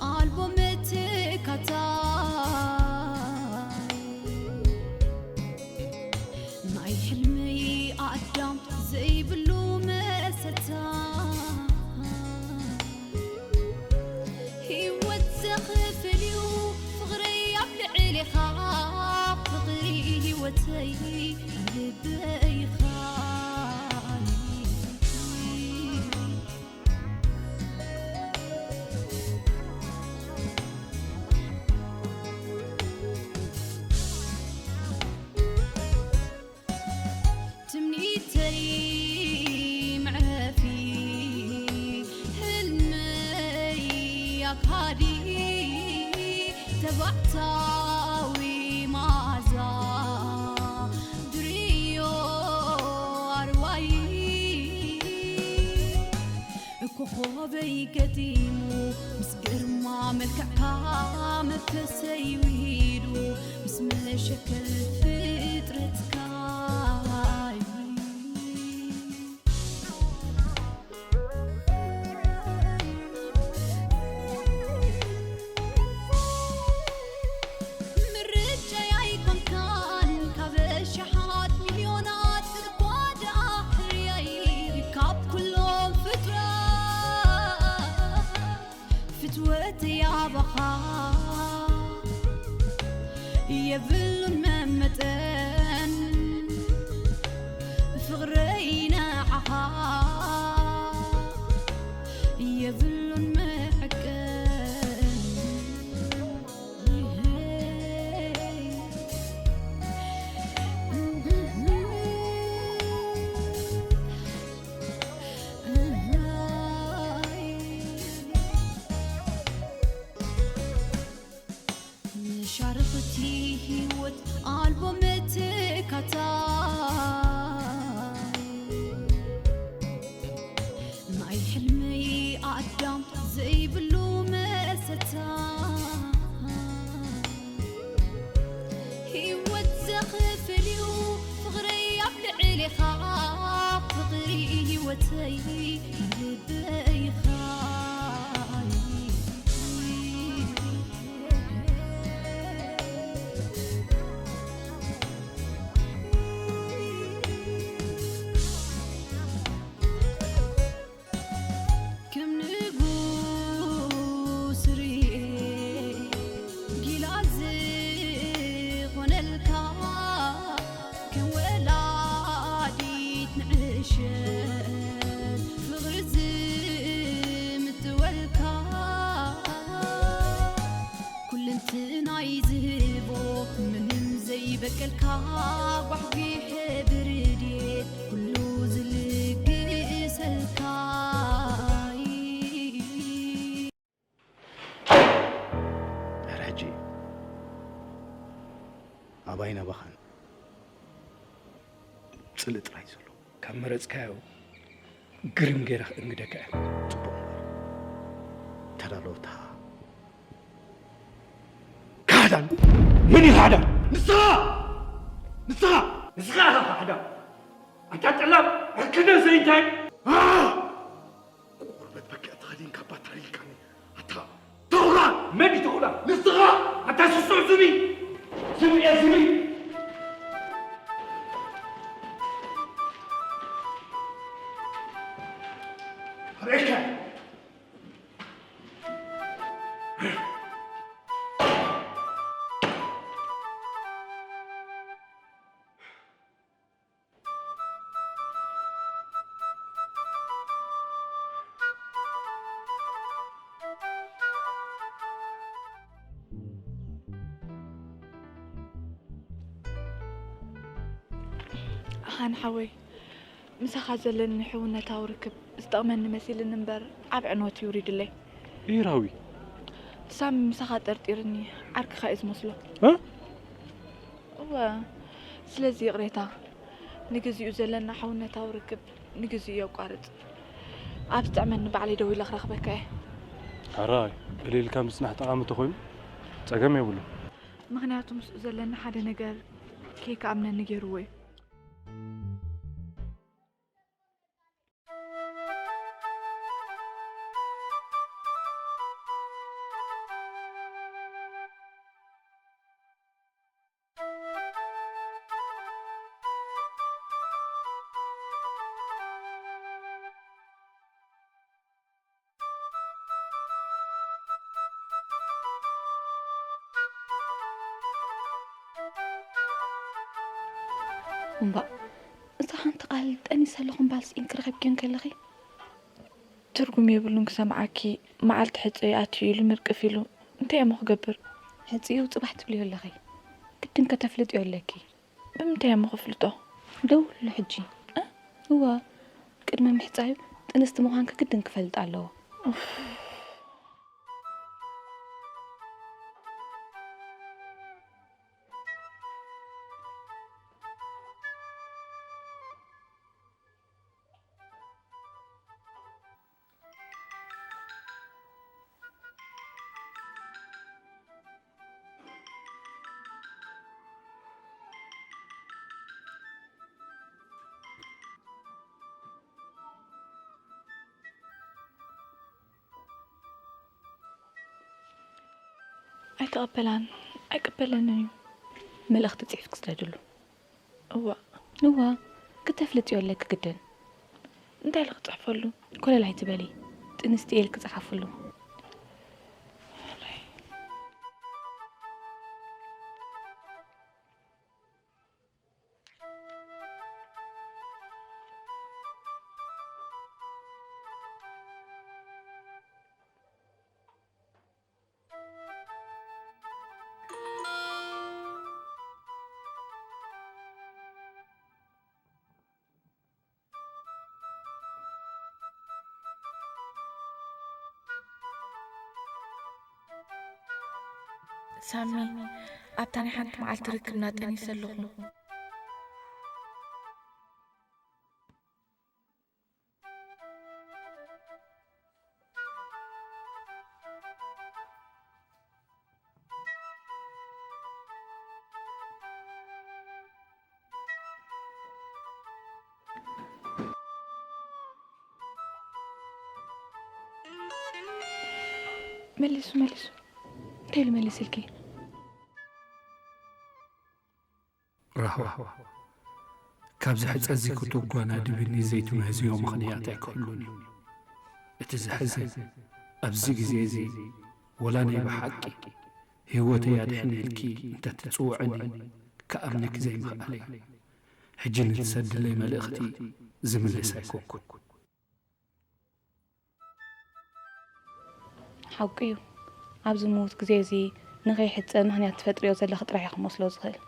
ኣልቦ መተካታይ ናይ ሕልመይ ኣዳም ዘይብሉ መሰታ ህይወት ዘኽፍል እዩ ፍቕረይ ኣብ ልዕሌኻ ፍቕሪ ህይወተይ ልበይኻ ትምኒተይ መዕረፊ ህልመይ ኣካዲ ተባዕታዊ መዓዛ ድርዮ ኣርዋይ ኮኾበይ ገጢሙ ምስ ግርማ መልክዕካ መንፈሰይ ውሂዱ ምስ መሸከል ፍጥረትካ ምርጫይ ኣይኮንካን ካብ ኣሽሓት ሚልዮናት እኳ ደኣ ሕርያይ ካብ ኩሎም ፍጡራት ፍትወተይ ኣባኻ የብሉን መመጠን ፍቕረይ ንዓኻ የብሉን መዐቀን መሻርኽቲ ህይወት ኣልቦ መተካታይ ናይ ሕልመይ ኣዳም ዘይብሉ መሰታ ህይወት ዘኽፍል እዩ ፍቕረይ ኣብ ልዕሌኻ ፍቕሪ ህይወተይ ልበይኻ ከም ንጉስ ርኤ ጊላ ዝኾነልካ ከም ወላዲት ንዕሸል ፍቕሪ ዝምጥወልካ ኩልንትናይ ዝህቦ ምንም ዘይበቀልካ ጓሕጒሐ ብርድየት ኩሉ ዝልግሰልካ ድሕሪ ሕጂ ኣባይን ኣባኻን ጽልኢ ጥራይ ዘሎ። ካብ መረጽካዮ ግርም ገይረ ክእንግደካ እየ። ጽቡቕ እምበር ተዳለውታ። ካህዳን? መን እዩ ካህዳን? ንስኻ! ንስኻ! ንስኻ ኢኻ ካህዳን! ኣንታ ጠላም ሕክነ ዘይንታይ? ኣህ! ቆርበት በኪዕ ተኸዲንካ ባትራ ኢልካኒ ኣታ ተኹላ! መን እዩ ተኹላ? ንስኻ! ኣታ ስሱዕ ዝብኢ! ዝብኢ እየ ዝብኢ! ኣርእየካ! ሃን ሓወይ፣ ምሳኻ ዘለኒ ሕውነታዊ ርክብ ዝጠቕመኒ መሲልኒ እምበር ዓቢ ዕንወት እዩ ውሪድለይ። ኢራዊ ሳሚ ምሳኻ ጠርጢርኒ ዓርክኻ እዩ ዝመስሎ። እ? እወ፣ ስለዚ ይቕሬታ። ንግዚኡ ዘለና ሕውነታዊ ርክብ ንግዚኡ የቋርጽ። ኣብ ዝጥዕመኒ ባዕለይ ደዊለ ክረኽበካ እየ። ሕራይ፣ እልልካ ምጽናሕ ጠቓሚ ተኾይኑ ጸገም የብሉን። ምኽንያቱ ምስኡ ዘለኒ ሓደ ነገር ከይከኣምነኒ ገይርዎ እዩ። እምባእ፣ እዛ ሓንቲ ቃል ጠኒሰ ኣለኹ እምበኣል ስኢንኪ ረኺብክዮ እንከለኺ? ትርጉም የብሉን ክሰምዓኪ። መዓልቲ ሕጸይ ኣትዩ ኢሉ ምርቅፍ ኢሉ። እንታይ እሞ ክገብር? ሕጽዩ ጽባሕ ትብልዮ ኣለኺ። ግድን ከተፍልጥዮ ኣለኪ። ብምንታይ እሞ ከፍልጦ? ደውልሉ ሕጂ። እ? እዋ፣ ቅድሚ ምሕጻዩ ጥንስቲ ምዃንኪ ግድን ክፈልጥ ኣለዎ። ኡፍ። ኣይተቐበላን ኣይቅበለንን እዩ። መልእኽቲ ጽሒፍኪ ስደድሉ። እዋ። እዋ፣ ክተፍልጥዮ ኣለኪ ግድን። እንታይ ኢለ ክጽሕፈሉ? ኮለል ኣይትበሊ። ጥንስቲ ኢልኪ ጸሓፍሉ። ሳሚ፣ ኣብታ ናይ ሓንቲ መዓልቲ ርክብና ጠኒሰ ኣለኹ። መሊሱ፣ መሊሱ። እንታይ ኢሉ መሊስልኪ? ራህዋ፣ ካብዚ ሕጸ እዚ ክትጓናድብኒ ዘይትምህዝዮ ምኽንያት ኣይክህሉን እዩ። እቲ ዘሕዝን፣ ኣብዚ ግዜ እዚ ወላ ናይ ብሓቂ ህይወተይ ኣድሕኒ ኢልኪ እንተትጽውዕኒ ክኣምነኪ ዘይምኽኣለይ። ሕጂ ንትሰድለይ መልእኽቲ ዝምልስ ኣይኮንኩን። ሓቁ እዩ። ኣብዚ ምዉት ግዜ እዚ ንኸይሕጸ ምኽንያት ትፈጥርዮ ዘለኺ ጥራሕ እዩ ክመስሎ ዝኽእል።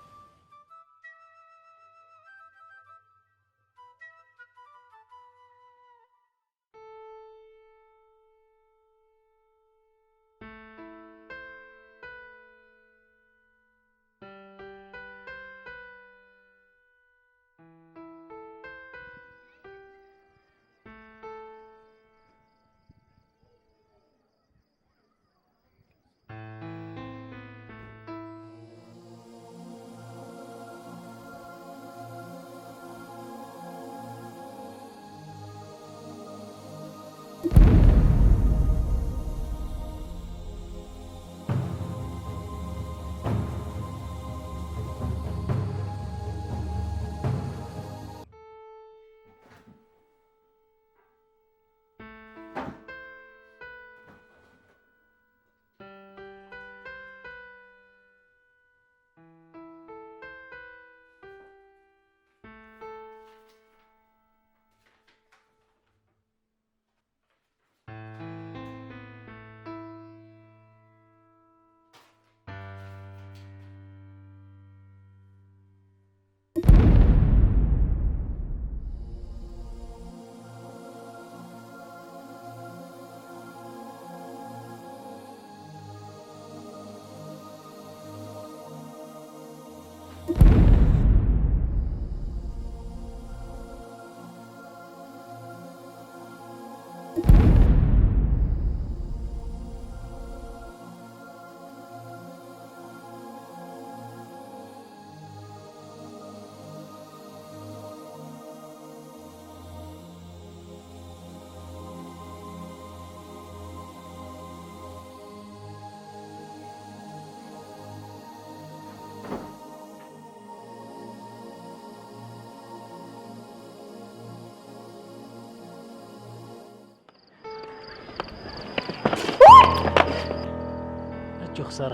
ኣጆኺ ሳራ፣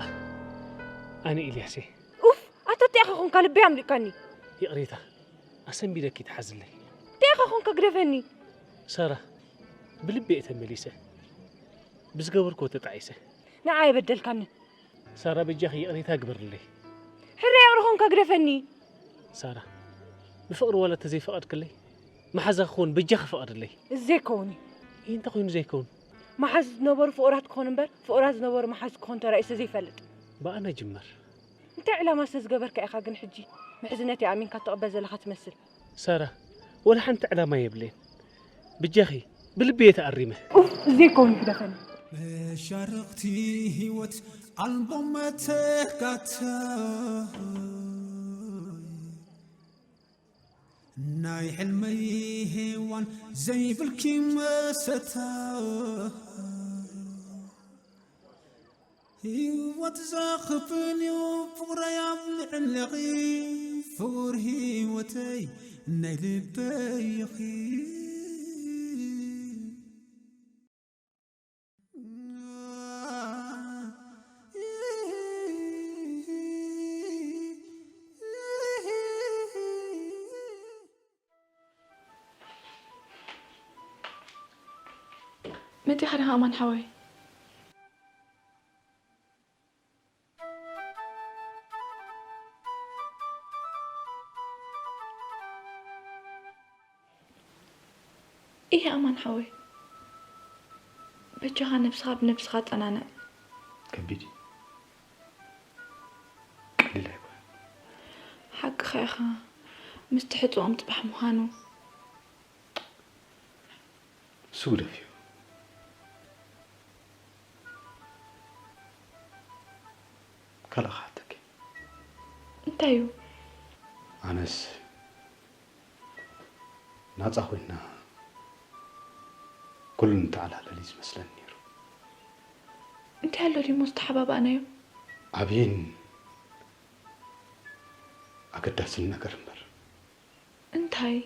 ኣነ ኢልያስ እየ። ኡፍ፣ ኣታ እንታይ ኢኻ ኾንካ ልበይ ኣምሊቕካኒ። ይቕሬታ፣ ሰንቢደኪ ትሓዝለይ። እንታይ ኢኻ ኾንካ ግደፈኒ? ሳራ፣ ብልቢ እየ ተመሊሰ። ብዝገበርክዎ ተጣዒሰ። ንዓ የበደልካኒ። ሳራ፣ በጃኺ ይቕሬታ ግበርለይ። ሕራይ ይቕረ ኾንካ ግደፈኒ። ሳራ፣ ብፍቕሪ ዋላ ተዘይፈቐድክለይ፣ መሓዛ ክኾን በጃኺ ፍቐድለይ። እዚ ዘይከውን እዩ። ይህ እንታይ ኮይኑ ዘይከውን? መሓዙ ዝነበሩ ፍቑራት ክኾኑ እምበር፣ ፍቑራት ዝነበሩ መሓዙ ክኾኑ ተራእዩ ዘይፈልጥ። ብኣና ጅመር። እንታይ ዕላማ ስለ ዝገበርካ ኢኻ ግን ሕጂ ምሕዝነተይ ኣሚንካ ትቕበል ዘለኻ ትመስል? ሳራ፣ ወላ ሓንቲ ዕላማ የብለይን። ብጃኺ፣ ብልቢ እየ ተኣሪመ። ኡፍ፣ እዚ ዘይከውን እዩ ግደፈኒ። መሻርኽቲ ህይወት ኣልቦ መተካእታ፣ ናይ ሕልመይ ሄዋን ዘይብልኪ መሰታ፣ ህይወት ዘኽፍል እዩ ፍቕረይ ኣብ ልዕለኺ፣ ፍቕሪ ህይወተይ ናይ ልበይ ኢኺ። መጺኻ ዲኻ ኣማን ሓወይ? እየ ኣማን ሓወይ፣ በጃኻ ነብስኻ ብነብስኻ ኣጸናንዕ። ከቢድ እዩ። ቀሊል ኣይኮነን። ሓቅኻ ኢኻ፣ ምስቲ ሕጽኦም ጽባሕ ምዃኑ። እሱ ግደፍዮ። ካልእ ክሓተኪ። እንታይ እዩ? ኣነስ ናጻ ኮይና ኩሉ ንተዓላለል እዩ ዝመስለኒ ነይሩ። እንታይ ኣሎ ድሞ ዝተሓባባእናዮ? ዓብይን ኣገዳስን ነገር እምበር። እንታይ?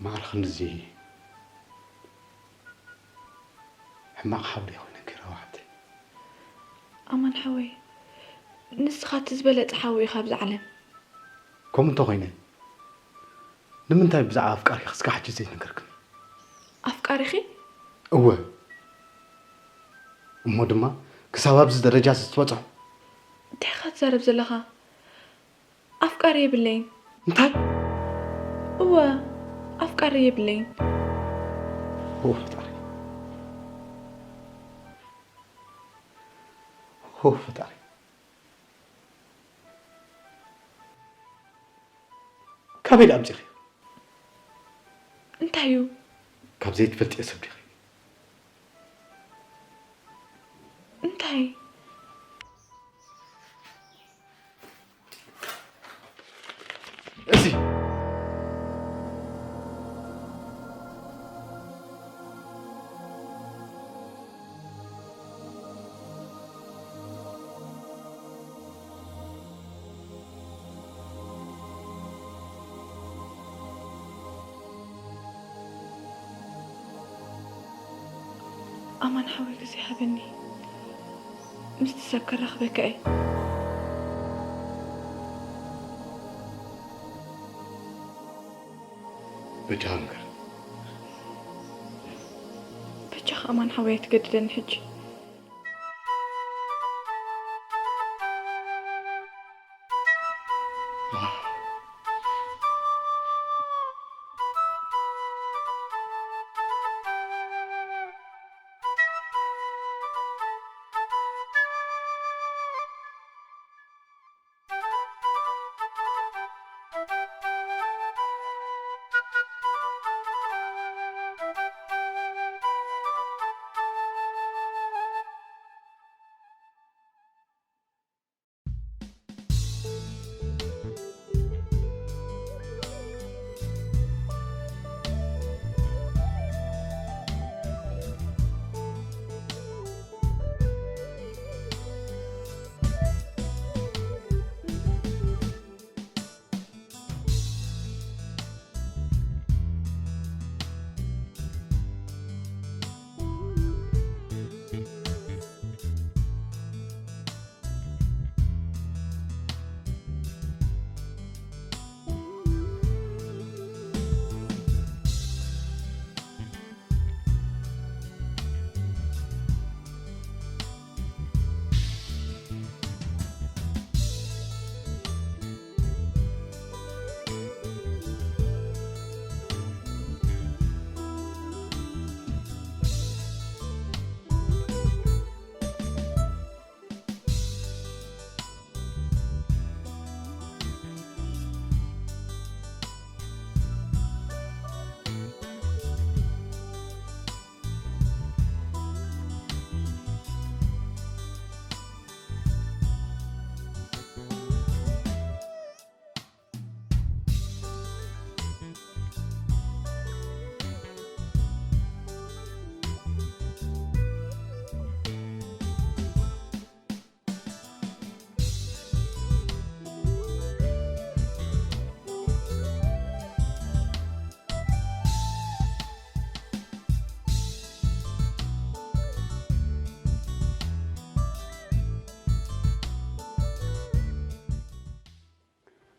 ማዕረ ክንድዚ ሕማቕ ሓው ዶ ይኾነ ነይረ፣ ዋዕተይ? ኣማን ሓወይ፣ ንስኻ እቲ ዝበለጸ ሓው ኢኻ ኣብዚ ዓለም። ከምኡ እንተኾይነ፣ ንምንታይ ብዛዕባ ኣፍቃሪኺ ክስካ ሕጂ ዘይነገርክኒ? ኣፍቃሪኺ? እወ። እሞ ድማ ክሳብ ኣብዚ ደረጃ ዝተበጽሑ? እንታይ ኢኻ ትዛረብ ዘለኻ? ኣፍቃሪ የብለይን። እንታይ? እወ፣ ኣፍቃሪ የብለይን። ኦ ፈጣሪ። ኦ ፈጣሪ። ካበይ ደኣ ኣምጺኺ? እንታይ እዩ? ካብ ዘይትፈልጥዮ ሰብ ዲኺ? እንታይ? እዚ ኣማን ሓወይ ግዜ ሃበኒ፣ ምስቲ ሰብ ከራኽበካ እየ። በጃኻ ምከር። በጃኻ ኣማን ሓወይ ኣይትገድደኒ ሕጂ።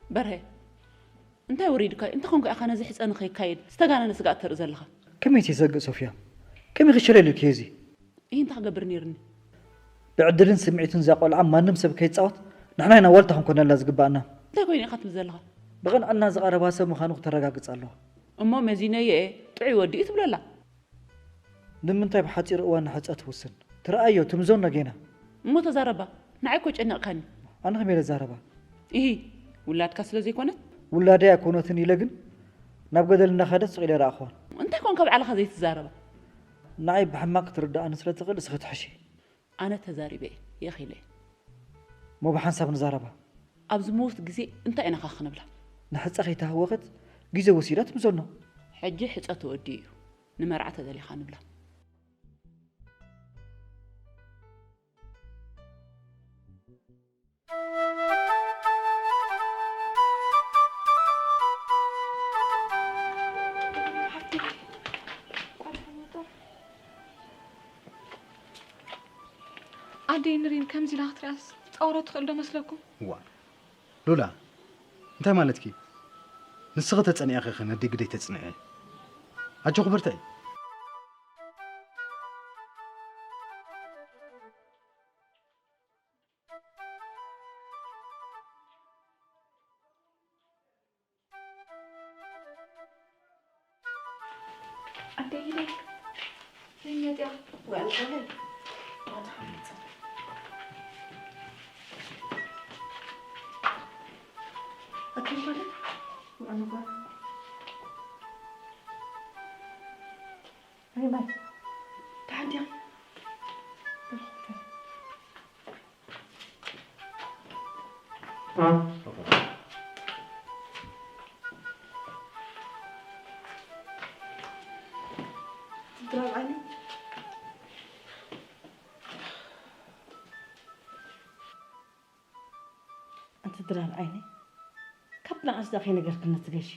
በርሀ፣ እንታይ ወሪድካ እዩ? እንታይ ኮንካ ኢኻ ነዚ ሕጸ ንኸይካየድ ዝተጋነነ ስግኣት ተርኢ ዘለኻ? ከመይ ትሰግእ ሶፍያ? ከመይ ክሸለል ኢልኪ እዚ? ይህ እንታይ ክገብር ነይርኒ? ብዕድልን ስምዒትን እዛ ቆልዓ ማንም ሰብ ከይጻወት ንሕና ኢና ዋልታ ክንኮነላ ዝግባኣና። እንታይ ኮይኑ ኢኻ ትብል ዘለኻ? ብቕንዕና ዝቐረባ ሰብ ምዃኑ ክተረጋግጽ ኣለዋ። እሞ መዚነዮ እየ፣ ጥዑይ ወዲ እዩ ትብለላ። ንምንታይ ብሓጺር እዋን ንሕጸ ትውስን? ትረኣዮ፣ ትምዘኖ ጌና። እሞ ተዛረባ፣ ንዓይ እኮ ጨነቕካኒ። ኣነ ከመይ ኢለ ዛረባ? ኢሂ፣ ውላድካ ስለ ዘይኮነት? ውላደይ ኣይኮነትን ኢለ ግን ናብ ገደል እናኸደት ስቕ ኢለ ረኣኽዋ። እንታይ ኮንካ ባዕልኻ ዘይትዛረባ? ንዓይ ብሕማቕ ክትርድኣኒ ስለ ትኽእል እስኺ ትሕሺ። ኣነ ተዛሪበ እየ፣ የኺለ። እሞ ብሓንሳብ ንዛረባ። ኣብ ዝመውት ግዜ እንታይ ኢና ኸ ክንብላ? ንሕጸ ከይተሃወኸት ግዜ ወሲዳ ትምዘኖ። ሕጂ ሕጸ ተወዲኡ እዩ፣ ንመርዓ ተደሊኻ ንብላ። ኣደይ ንሪም ከምዚ ኢላ ክትሪኣስ ጻውሮ ትኽእል ዶ መስለኩም? እዋ ሉላ፣ እንታይ ማለትኪ? ንስኺ ተጸኒዕኺ ኸ ነዲ ግደይ ተጽንዒ? ኣጆኺ በርትዒ። ኣደይ ግደይ ዘይመጽያ ወይ ኣልኮለይ? ኣደይ ጓለይ ወይ ኣነ ጓል? ኣይ ማይ፣ ደሓን ድያ? ድራር ዓይኒ። ኣንቲ ድራር ዓይኒ፣ ካብ መዓስ ደኣ ከይነገርክኒ ትገሺ?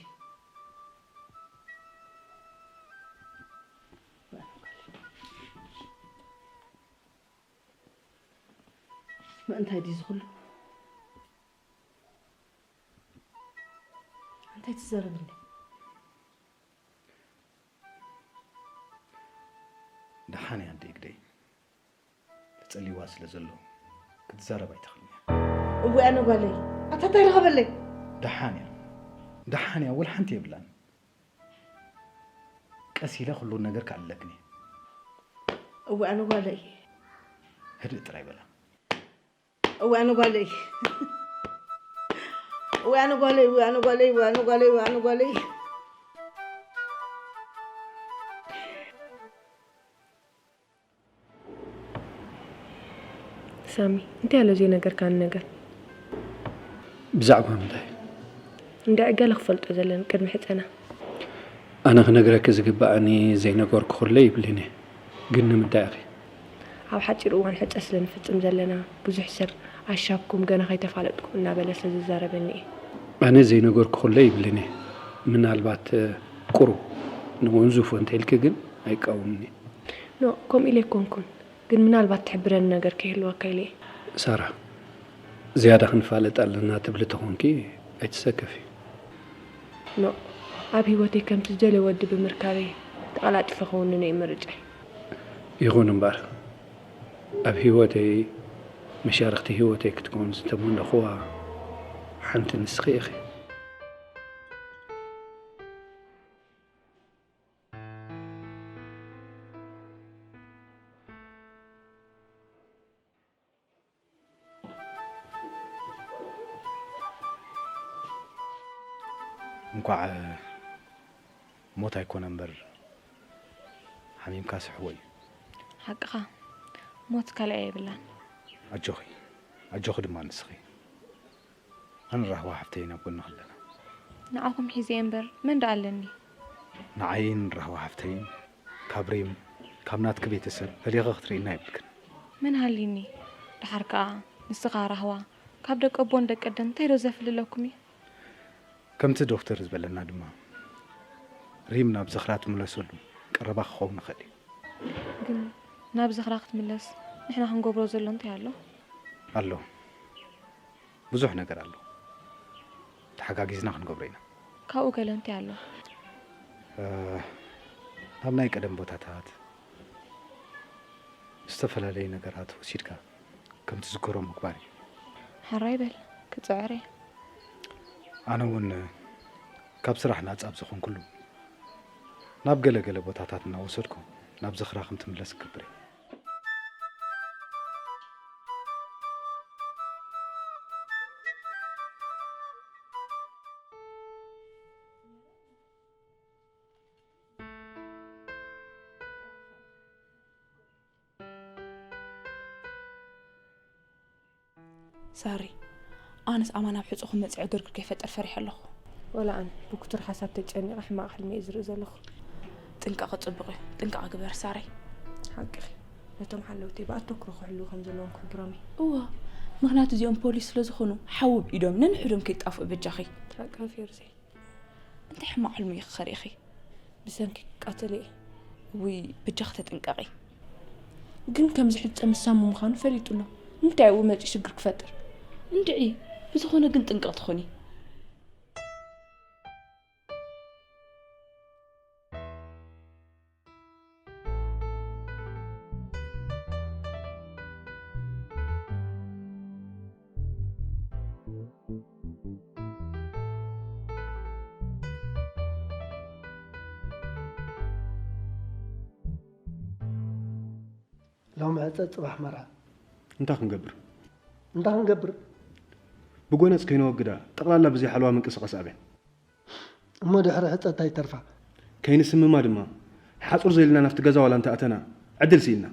ምእንታይ ድዩ ዝኹሉ? እንታይ ትዛረብኒ? ደሓን እያ ኣደይ ግደይ። ተጸሊዋ ስለ ዘሎ ክትዛረብ ኣይትኽእልን እያ። እወ ኣነ ጓለይ፣ ኣታ እንታይ ረኸበለይ? ደሓን እያ፣ ደሓን እያ፣ ወላ ሓንቲ የብላን። ቀስ ኢለ ኩሉ ነገር ክኣልለክን እየ። እወ ኣነ ጓለይ። ህድእ ጥራይ በላ። እወ ኣነ ጓለይ። እወ ኣነ ጓለይ፣ እወ ኣነ ጓለይ፣ እወ ኣነ ጓለይ፣ እወ ኣነ ጓለይ። ሳሚ፣ እንታይ ኣሎ ዘይነገርካኒ ነገር? ብዛዕባ ምንታይ? እንድዒ ገለ ክፈልጦ ዘለኒ ቅድሚ ሕጸና። ኣነ ክነግረኪ ዝግብኣኒ ዘይነገርኩ ኩለ ይብልን እየ። ግን ንምንታይ ኢኺ? ኣብ ሓጺር እዋን ሕጸ ስለ ንፍጽም ዘለና፣ ብዙሕ ሰብ ኣሻብኩም ገና ከይተፋለጥኩም እናበለ ስለ ዝዛረበኒ እየ። ኣነ ዘይነገርኩ ኩለ ይብልን እየ። ምናልባት፣ እ፣ ቁሩብ ንኡንዙፎ እንተኢልኪ ግን ኣይቃወምን እየ። ኖእ፣ ከምኡ ኢለ ኣይኮንኩን። ግን ምናልባት ትሕብረኒ ነገር ከይህልወካ ኢለ እየ። ሳራ፣ ዝያዳ ክንፋለጥ ኣለና ትብሊ ተኾንኪ ኣይትሰከፊ። ኖእ፣ ኣብ ህይወተይ ከምቲ ዝደልዮ ወዲ ብምርካበይ ተቐላጢፈ ክውንኖ እዩ ምርጫይ። ይኹን እምበር፣ ኣብ ህይወተይ መሻርኽቲ ህይወተይ ክትከውን ዝተመነኹዋ ሓንቲ ንስኺ ኢኺ። እንኳዕ ሞት ኣይኮነ እምበር ሓሚምካ ስሕዎ እዩ። ሓቅኻ፣ ሞት ካልኣይ የብላን። ኣጆኺ፣ ኣጆኺ ድማ ንስኺ። ኣነ ራህዋ ሓፍተይን ኣብ ጎንኺ ኣለና። ንዓኹም ሒዘ እየ እምበር መን ደኣ ኣለኒ? ንዓይን ራህዋ ሓፍተይን ካብ ሪም፣ ካብ ናትኪ ቤተሰብ ፈሊኺ ክትርእይና የብልክን። መን ሃልዩኒ? ደሓር ከኣ ንስኻ ራህዋ ካብ ደቂ ኣቦን ደቂ ኣደን እንታይ ዶ ዘፍልለኩም እዩ? ከምቲ ዶክተር ዝበለና ድማ ሪም ናብ ዝኽራ ትምለሰሉ ቀረባ ክኸውን ይኽእል እዩ። ግን ናብ ዝኽራ ክትምለስ ንሕና ክንገብሮ ዘሎ እንታይ ኣሎ? ኣሎ። ብዙሕ ነገር ኣሎ። ተሓጋጊዝና ክንገብሮ ኢና። ካብኡ ገለ እንታይ ኣሎ? እ፣ ናብ ናይ ቀደም ቦታታት ዝተፈላለየ ነገራት ወሲድካ ከም ትዝከሮ ምግባር እዩ። ሕራይ በል ክፅዕር እየ። ኣነ እውን ካብ ስራሕ ናጻ ኣብ ዝኾንኩሉ ናብ ገለ ገለ ቦታታት እናወሰድኩ ናብ ዝኽራ ከም ትምለስ ክገብር እየ። ሳሪ፣ ኣነስ ኣማን ኣብ ሕጹኹም መጺ ዕግርግር ከይፈጥር ፈሪሐ ኣለኹ። ወላ ኣነ ብክቱር ሓሳብ ተጨኒቐ ሕማቕ ሕልሚ እየ ዝርኢ ዘለኹ። ጥንቃቐ ጽቡቕ እዩ። ጥንቃቐ ግበር ሳረይ። ሓቅኺ፣ ነቶም ሓለውተይ ብኣተኩሮ ክሕልዉ ከም ዘለዎም ክሕብሮም እየ። እዋ፣ ምኽንያቱ እዚኦም ፖሊስ ስለ ዝኾኑ ሓዊ ብኢዶም ነንሕዶም ከይጣፍኡ በጃኺ። ሓቅኺ ፌርዜይ። እንታይ ሕማቕ ሕልሚ ኢኺ ኸሪእኺ? ብሰንኪ ክቃተል እየ። ውይ፣ በጃኺ ተጥንቀቒ። ግን ከምዚ ሕጸ ምሳሙ ምዃኑ ፈሊጡ ኣሎ። ንምንታይ ኣብኡ መጺኡ ሽግር ክፈጥር? እንድዒ፣ ብዝኾነ ግን ጥንቅቕቲ ኩኒ። ሎሚ ዕፀ ፅባሕ መርዓ። እንታይ ክንገብር? እንታይ ክንገብር? ብጎነፅ ከይነወግዳ ጠቕላላ ብዘይ ሓለዋ ምንቅስቓስ ኣብየን። እሞ ድሕሪ ዕፀ እንታይ ይተርፋ? ከይንስምማ ድማ ሓፁር ዘሊልና ናብቲ ገዛ ዋላ እንተኣተና ዕድል ስኢንና።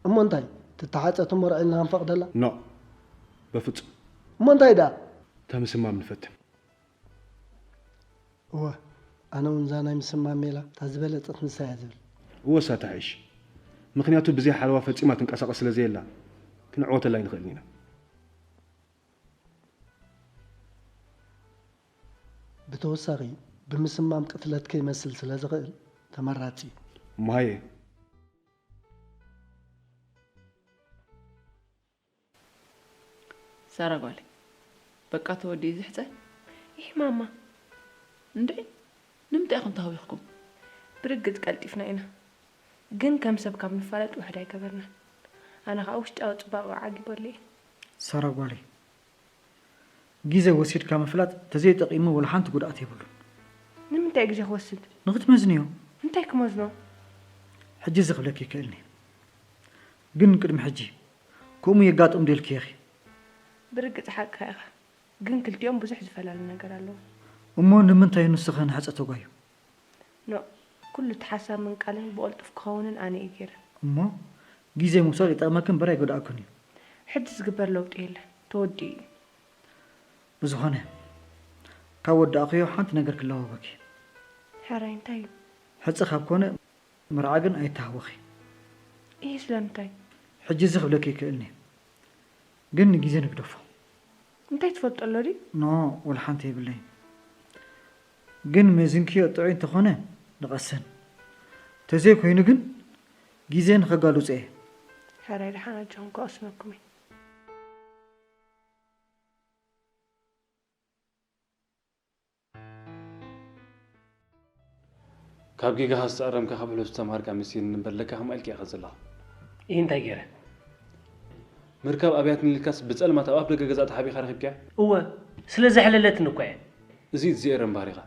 እሞ እንታይ ትተሓፀ ትመርዖ ኢልና ክንፈቕደላ? ኖ፣ በፍፁም። እሞ እንታይ ደኣ? እታ ምስማም ንፈትን። እወ፣ ኣነ እውን እዛ ናይ ምስማም ሜላ እታ ዝበለፀት ንሳ እያ ዝብል። እወ፣ እሳ ትሓይሽ። ምኽንያቱ ብዘይ ሓለዋ ፈፂማ ትንቀሳቐስ ስለ ዘየላ ክንዕወተላ ኣይንኽእልን ኢና። ብተወሳኺ ብምስማም ቅትለት ከይመስል ስለ ዝኽእል ተመራፂ እዩ። እሞ ሃየ። ሳራ ጓለይ፣ በቃ ተወዲኡ ዝሕፀ? ይሕ ማማ። እንድዒ፣ ንምንታይ ኢኹም ተሃዊኽኩም? ብርግፅ ቀልጢፍና ኢና፣ ግን ከም ሰብ ካብ ንፋለጥ ውሕድ ኣይገበርናን። ኣነ ከዓ ውሽጣዊ ፅባቐ ዓጊበሉ እየ። ሳራ ጓለይ፣ ግዜ ወሲድካ ምፍላጥ ተዘይጠቒሙ ወላ ሓንቲ ጉድኣት የብሉን። ንምንታይ ግዜ ክወስድ? ንኽትመዝንዮ። እንታይ ክመዝኖ? ሕጂ እዚ ክብለኪ ይክእልኒ፣ ግን ቅድሚ ሕጂ ከምኡ የጋጥም ዶ ኢልኪ ኢኺ? ብርግጽ ሓቅኻ ኢኻ፣ ግን ክልቲኦም ብዙሕ ዝፈላለ ነገር ኣለዎም። እሞ ንምንታይ ንስኺ ንሕጸ ተጓዩ? ኖእ፣ ኩሉ እቲ ሓሳብ ምንቃልን ብቕልጡፍ ክኸውንን ኣነ እየ ገይረ። እሞ ግዜ ምውሳድ ይጠቕመኪ እምበር ኣይጎድኣክን እዩ። ሕጂ ዝግበር ለውጢ የለን፣ ተወዲኡ እዩ። ብዝኾነ ካብ ወዳእኽዮ ሓንቲ ነገር ክለዋወኪ። ሕራይ እንታይ እዩ? ሕጽ ካብ ኮነ መርዓ ግን ኣይተሃወኺ። ይህ ስለምንታይ? ሕጂ እዚ ክብለኪ ይክእልኒ፣ ግን ንግዜ ንግደፎ። እንታይ ትፈልጦ ኣሎ ድዩ? ኖ፣ ወላ ሓንቲ የብለይን። ግን መዚንክዮ ጥዑይ እንተኾነ ንቐስን፣ ተዘይኮይኑ ግን ግዜ ንኸጋልጾ እየ። ሕራይ ደሓን ኣጆኹም ክቐስነኩም እየ። ካብ ጌጋኻ ዝተኣረምካ ካብ ሕሉፍ ዝተምሃርካ መሲልኒ እምበር ለካ ከምኣ ኢልካ ኢኻ ዘለኻ። እሂ እንታይ ገይረ? ምርካብ ኣብያትኒ ኢልካስ ብጸልማት ኣብ ኣፍ ደገ ገዛ ተሓቢእካ ረኺብካያ? እወ፣ ስለ ዘሕለለትኒ እኮ እየ። እዚ እዩ ዝኤረም ባህሪኻ።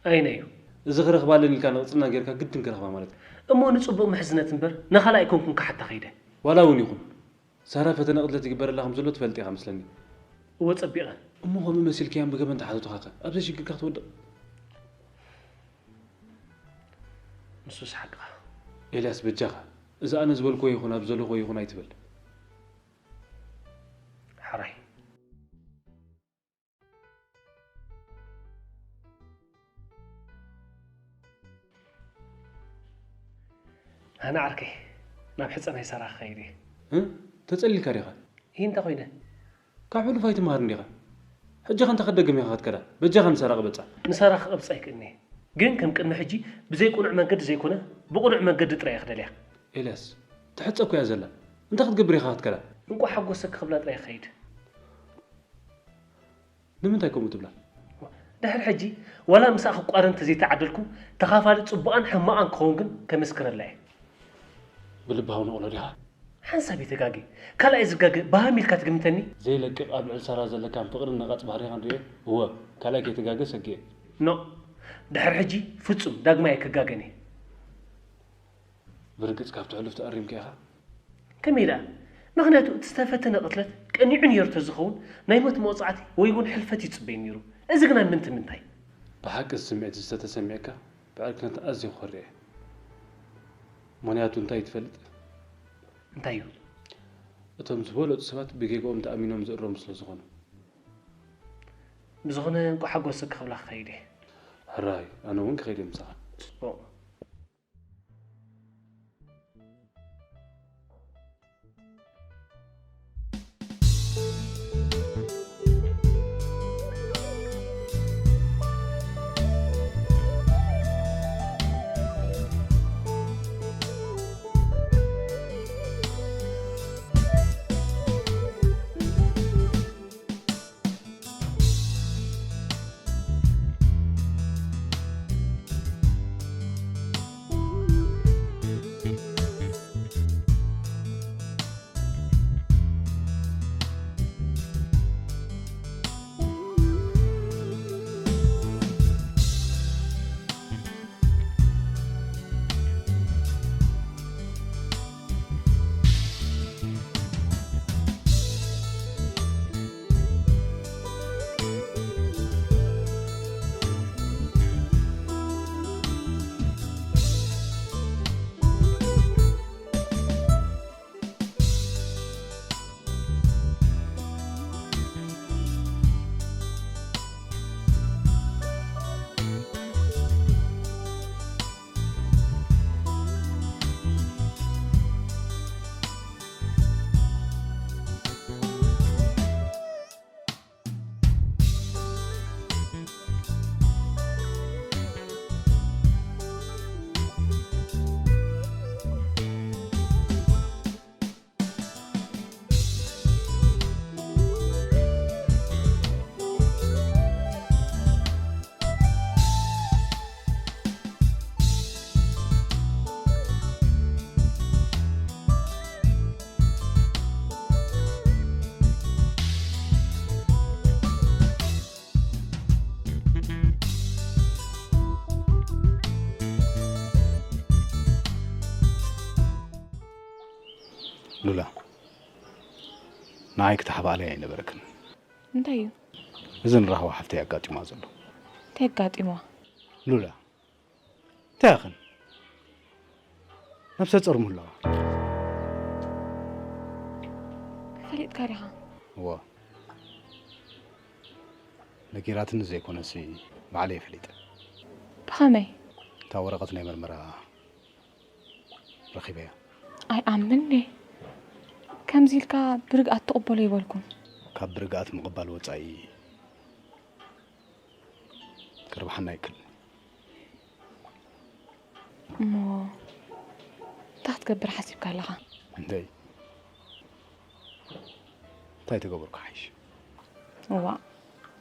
ኣየናይ እዩ? እዚ ክረኽባ ኣለኒ ኢልካ ንቕጽልና ጌርካ ግድን ክረኽባ ማለት እዩ። እሞ ንጽቡቕ ምሕዝነት እምበር ንኻልእ ኣይኮንኩን ክሓታ ከይደ። ዋላ እውን ይኹን። ሳራ ፈተነ ቅትለት ይግበረላ ከም ዘሎ ትፈልጥ ኢኻ መስለኒ። እወ ጸቢቐ። እሞ ከምኡ መሲልካዮም ብገበን ተሓተቱኻኸ ኣብዘይ ሽግርካ ክትወድቕ? ንሱስ ሓቅኻ። ኤልያስ በጃኻ እዚ ኣነ ዝበልክዎ ይኹን ኣብ ዘለኽዎ ይኹን ኣይትበል። ሕራይ። ኣነ ዓርከይ ናብ ሕፀ ናይ ሰራ ክኸይድ እየ። እ? ተፀሊልካ ዲኻ? ይህ እንታይ ኮይነ? ካብ ሕሉፍ ኣይትምሃርን ዲኻ? ሕጂ ኸ እንታይ ከደግም ኢኻ ክትከዳ? በጃኻ ንሰራ ቅበጻ። ንሰራ ክቐብጻ ኣይክእልን እየ። ግን ከም ቅድሚ ሕጂ ብዘይ ቅኑዕ መንገዲ ዘይኮነ ብቕኑዕ መንገዲ ጥራይ እየ ክደልያ። ኤልያስ፣ ትሕጸ እኮ እያ ዘላ። እንታይ ክትገብር ኢኻ ክትከዳ? እንቋዕ ሓጎሰኪ ክብላ ጥራይ እየ ክኸይድ። ንምንታይ ከምኡ ትብላ? ድሕሪ ሕጂ ዋላ ምሳኣ ክቋረን እንተዘይተዓደልኩ፣ ተኻፋሊ ጽቡቓን ሕማቓን ክኸውን ግን ከመስክረላ እየ። ብልባዊ ነቕሎ ዲኻ? ሓንሳብ እየ ተጋግየ። ካልኣይ ዝጋገ በሃም ኢልካ ትግምተኒ? ዘይለቅቕ ኣብ ልዕሊ ሳራ ዘለካን ፍቕርን ነቓጽ ባህሪኻን ርእየ፣ እወ፣ ካልኣይ ከይትጋገ ሰጊኤ። ኖእ፣ ድሕሪ ሕጂ ፍጹም ዳግማይ ኣይክጋገን እየ። ብርግጽ ካብቲ ሕሉፍ ተኣሪምካ ኢኻ? ከመይ ደኣ? ምኽንያቱ እቲ ዝተፈተነ ቅትለት ቀኒዑ ነይሩ ተዝኸውን ናይ ሞት መቕጻዕቲ ወይ እውን ሕልፈት ይጽበይ ነይሩ። እዚ ግና ምንቲ ምንታይ? ብሓቂ እዚ ስምዒት እዚ ተተሰሚዕካ ብዕርክነት ኣዝየ ክኾሪ እየ። ምኽንያቱ እንታይ ትፈልጥ? እንታይ እዩ? እቶም ዝበለጹ ሰባት ብጌግኦም ተኣሚኖም ዝእረሙ ስለ ዝኾኑ። ብዝኾነ እንቋዕ ሓጎሰካ ክብላ ክኸይድ እየ። ሕራይ፣ ኣነ እውን ክኸይድ እየ ምሳኻ። ጽቡቕ። ሉላ፣ ንዓይ ክተሓባእለይ ኣይነበረክን። እንታይ እዩ? እዚ ንራህዋ ሓፍተይ ኣጋጢማ ዘሎ። እንታይ ኣጋጢምዋ? ሉላ፣ እንታይ ኣኽን? ነብሰ ጾር ምህላዋ። ፈሊጥካ ዲኻ? እወ። ነጊራትኒ ዘይኮነሲ ባዕለይ ፈሊጠ። ብኸመይ? እታ ወረቐት ናይ መርመራ ረኺበያ። ኣይኣምን'የ። ከምዚ ኢልካ ብርግኣት ትቕበሎ ኣይበልኩን። ካብ ብርግኣት ምቕባል ወጻኢ ክርብሓና ኣይክእልን። እሞ እንታይ ክትገብር ሓሲብካ ኣለኻ? እንታይ? እንታይ ተገበርኩ ሓይሽ? እዋእ፣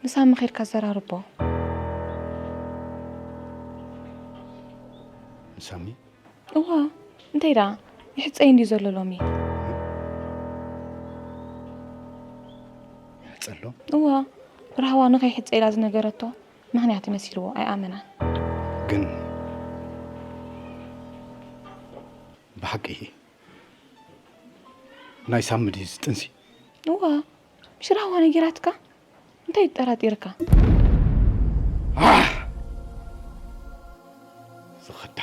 ንሳሚ ኸይድካ ዘራርቦ። ንሳሚ? እዋ፣ እንታይ ደኣ? ይሕጸይ እንድዩ ዘሎ ሎሚ። ይሕጸሎ? እዋ፣ ራህዋ ንኸይሕጸ ኢላ ዝነገረቶ ምኽንያት መሲልዎ ኣይኣመናን። ግን ብሓቂ ናይ ሳሚ ድዩ እዚ ጥንሲ? እዋ፣ ምሽ ራህዋ ነጊራትካ? እንታይ ጠራጢርካ? ኣህ! ዝኸዳ።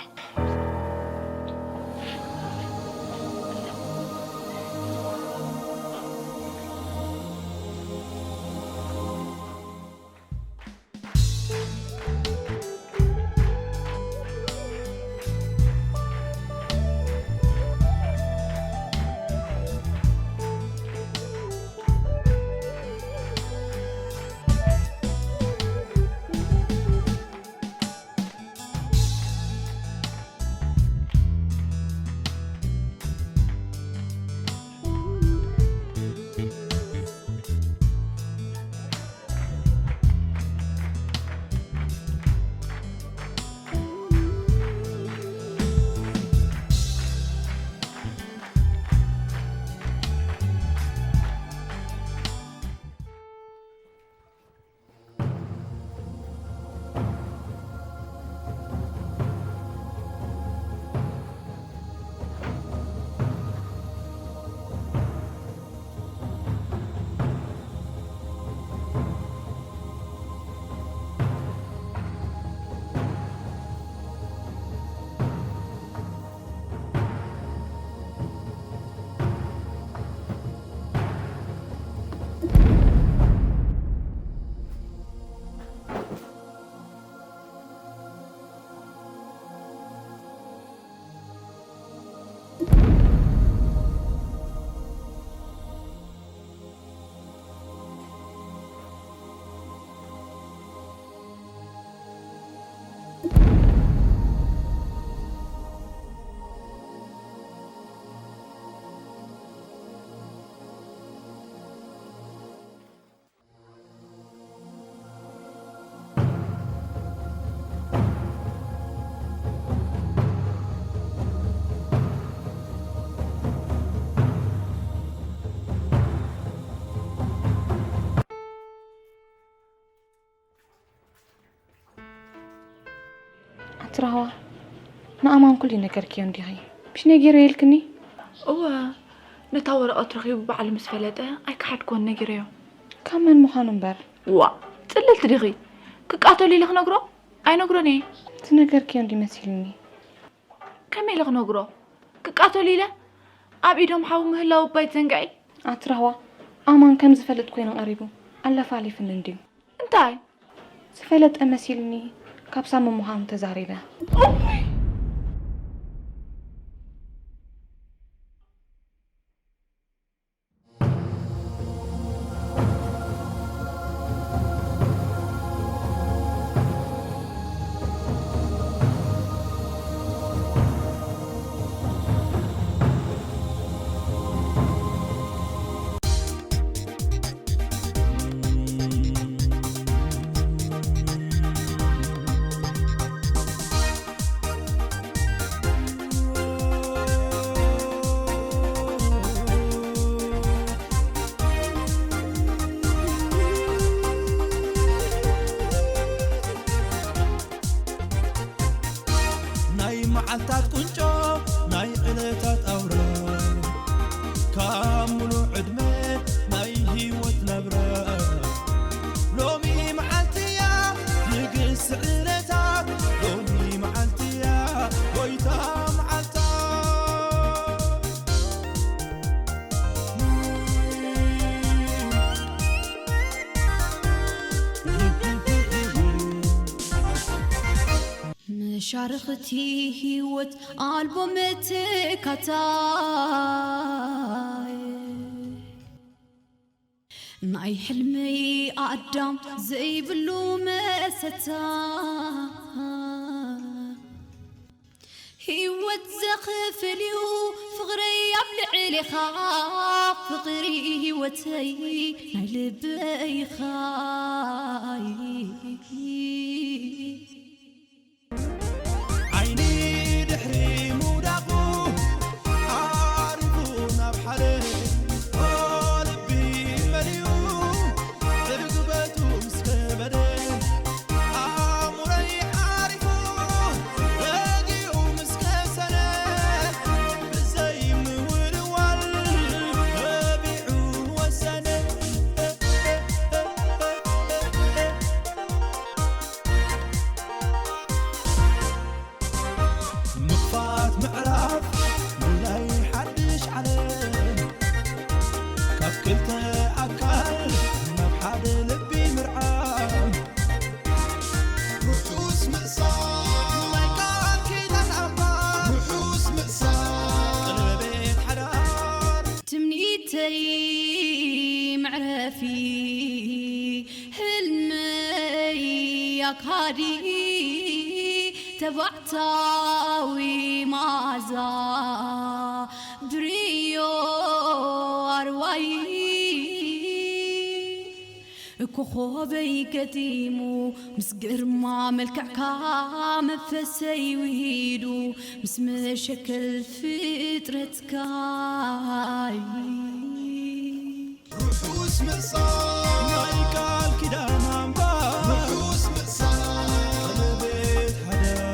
ትራህዋ፣ ንኣማን ኩሉ ይነገርክዮ እንዲኺ? ምሽ ነጊረዮ ኢልክኒ? እወ፣ ነታ ወረቐት ረኺቡ ባዕሉ ምስ ፈለጠ ኣይከሓድክዎን፣ ነጊረዮ። ካብ መን ምዃኑ እምበር። ዋ፣ ጽልልቲ ዲኺ? ክቃተሉ ኢለ ክነግሮ? ኣይነግሮን እየ። ዝነገርክዮ እንዲ መሲልኒ። ከመይ ኢለ ክነግሮ? ክቃተሉ ኢለ? ኣብ ኢዶም ሓዊ ምህላው እባ ኣይትዘንግዒ። ኣቲ ራህዋ፣ ኣማን ከም ዝፈልጥ ኮይኑ ቀሪቡ ኣለፋሊፍኒ እንድዩ። እንታይ? ዝፈለጠ መሲልኒ ካብ ሳሚ ምዃኑ ተዛሪበ። ናይ መዓልታት ቁንጮ፣ ናይ ዕለታት ኣውራ፣ ካብ ሙሉእ ዕድመ ናይ ህይወት ናብራ። ሎሚ መዓልቲ እያ ንግስቲ ዕለታት፣ ሎሚ መዓልቲ እያ ጎይታ መዓልታ። መሻርኽቲ ህይወት ኣልቦ መተካታይ፣ ናይ ሕልመይ ኣዳም ዘይብሉ መሰታ። ህይወት ዘኽፍል እዩ ፍቕረይ ኣብ ልዕሌኻ፣ ፍቕሪ ህይወተይ ናይ ልበይ ኢኻ። ዓይኒ ድሕሪ ምውዳቑ ዓሪፉ ናብ ሓደ፣ ልቢ መሊኡ ዕግበቱ ምስ ከበደ፣ ኣእምሮይ ዓሪፉ ረጊኡ ምስ ከሰነ፣ ብዘይ ምውልዋል ተቢዑ ወሰነ። ምኽፋት ምዕራፍ ምልላይ ሓድሽ ዓለም፣ ካብ ክልተ ኣካል ናብ ሓደ ልቢ ምርዓም። ርሑስ ምእሳር ናይ ቃል ኪዳን ኣምባር፣ ርሑስ ምእሳር ቀለቤት ሓዳር። ትምኒተይ መዕረፊ ህልመይ ኣካዲ ተባዕታዊ መኣዛ ብርዮ ኣርዋይ ኮኾበይ ገጢሙ ምስ ግርማ መልክዕካ መንፈሰይ ውሂዱ ምስ መሸከል ፍጥረትካ ርሑስ ምእሳር ናይ ቃል ኪዳን ኣምባር ርሑስ ምእሳር ቀለቤት ሓዳር።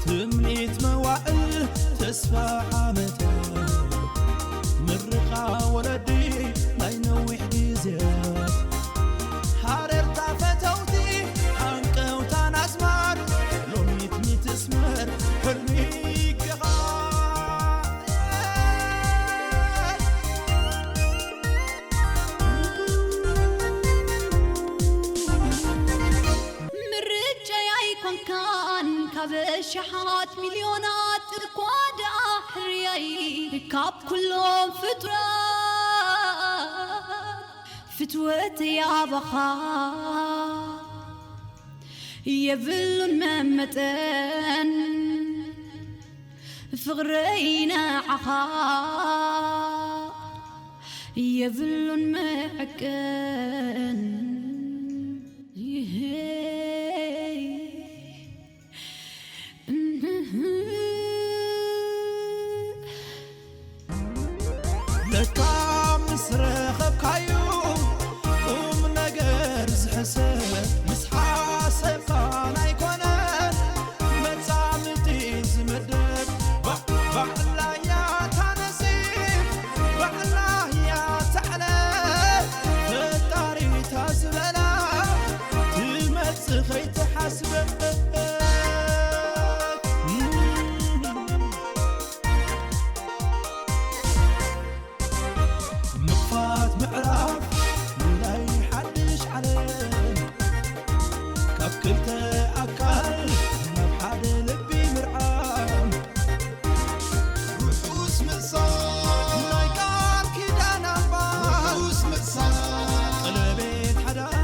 ትምኒት መዋእል ተስፋ ዓመታት ምርቓ ወለዲ ናይ ነዊሕ ግዜያት ሃረርታ ፈተውቲ ሃንቀውታን ኣስማር ሎሚት ሚትስመር ሕልሚ ይገቓ። ምርጫይ ሸሓት ሚልዮናት እኳ ደኣ ሕርያይ ካብ ኩሎም ፍጡራት ፍትወተይ ኣባኻ የብሉን መመጠን ፍቕረይ ንዓኻ የብሉን መዐቀን። ለካ ምስ ረኸብካዩ ቁም ነገር ዝሕሰብ ምስ ሓሰብካን ኣይኮነን መጻምቲ ዝምደብ ባዕላያ ታነሲ ባዕላያ ተዕለ ፈጣሪታ ዝበላ ትመጽእ ከይትሓስበ ምኽፋት ምዕራፍ ንናይ ሓድሽ ዓለም ካብ ክልተ ኣካል ናብ ሓደ ልቢ ምርዓም ርሑስ ምእሳር ናይ ቃል ኪዳን ኣምባር ርሑስ ምእሳር ቀለቤት ሓዳር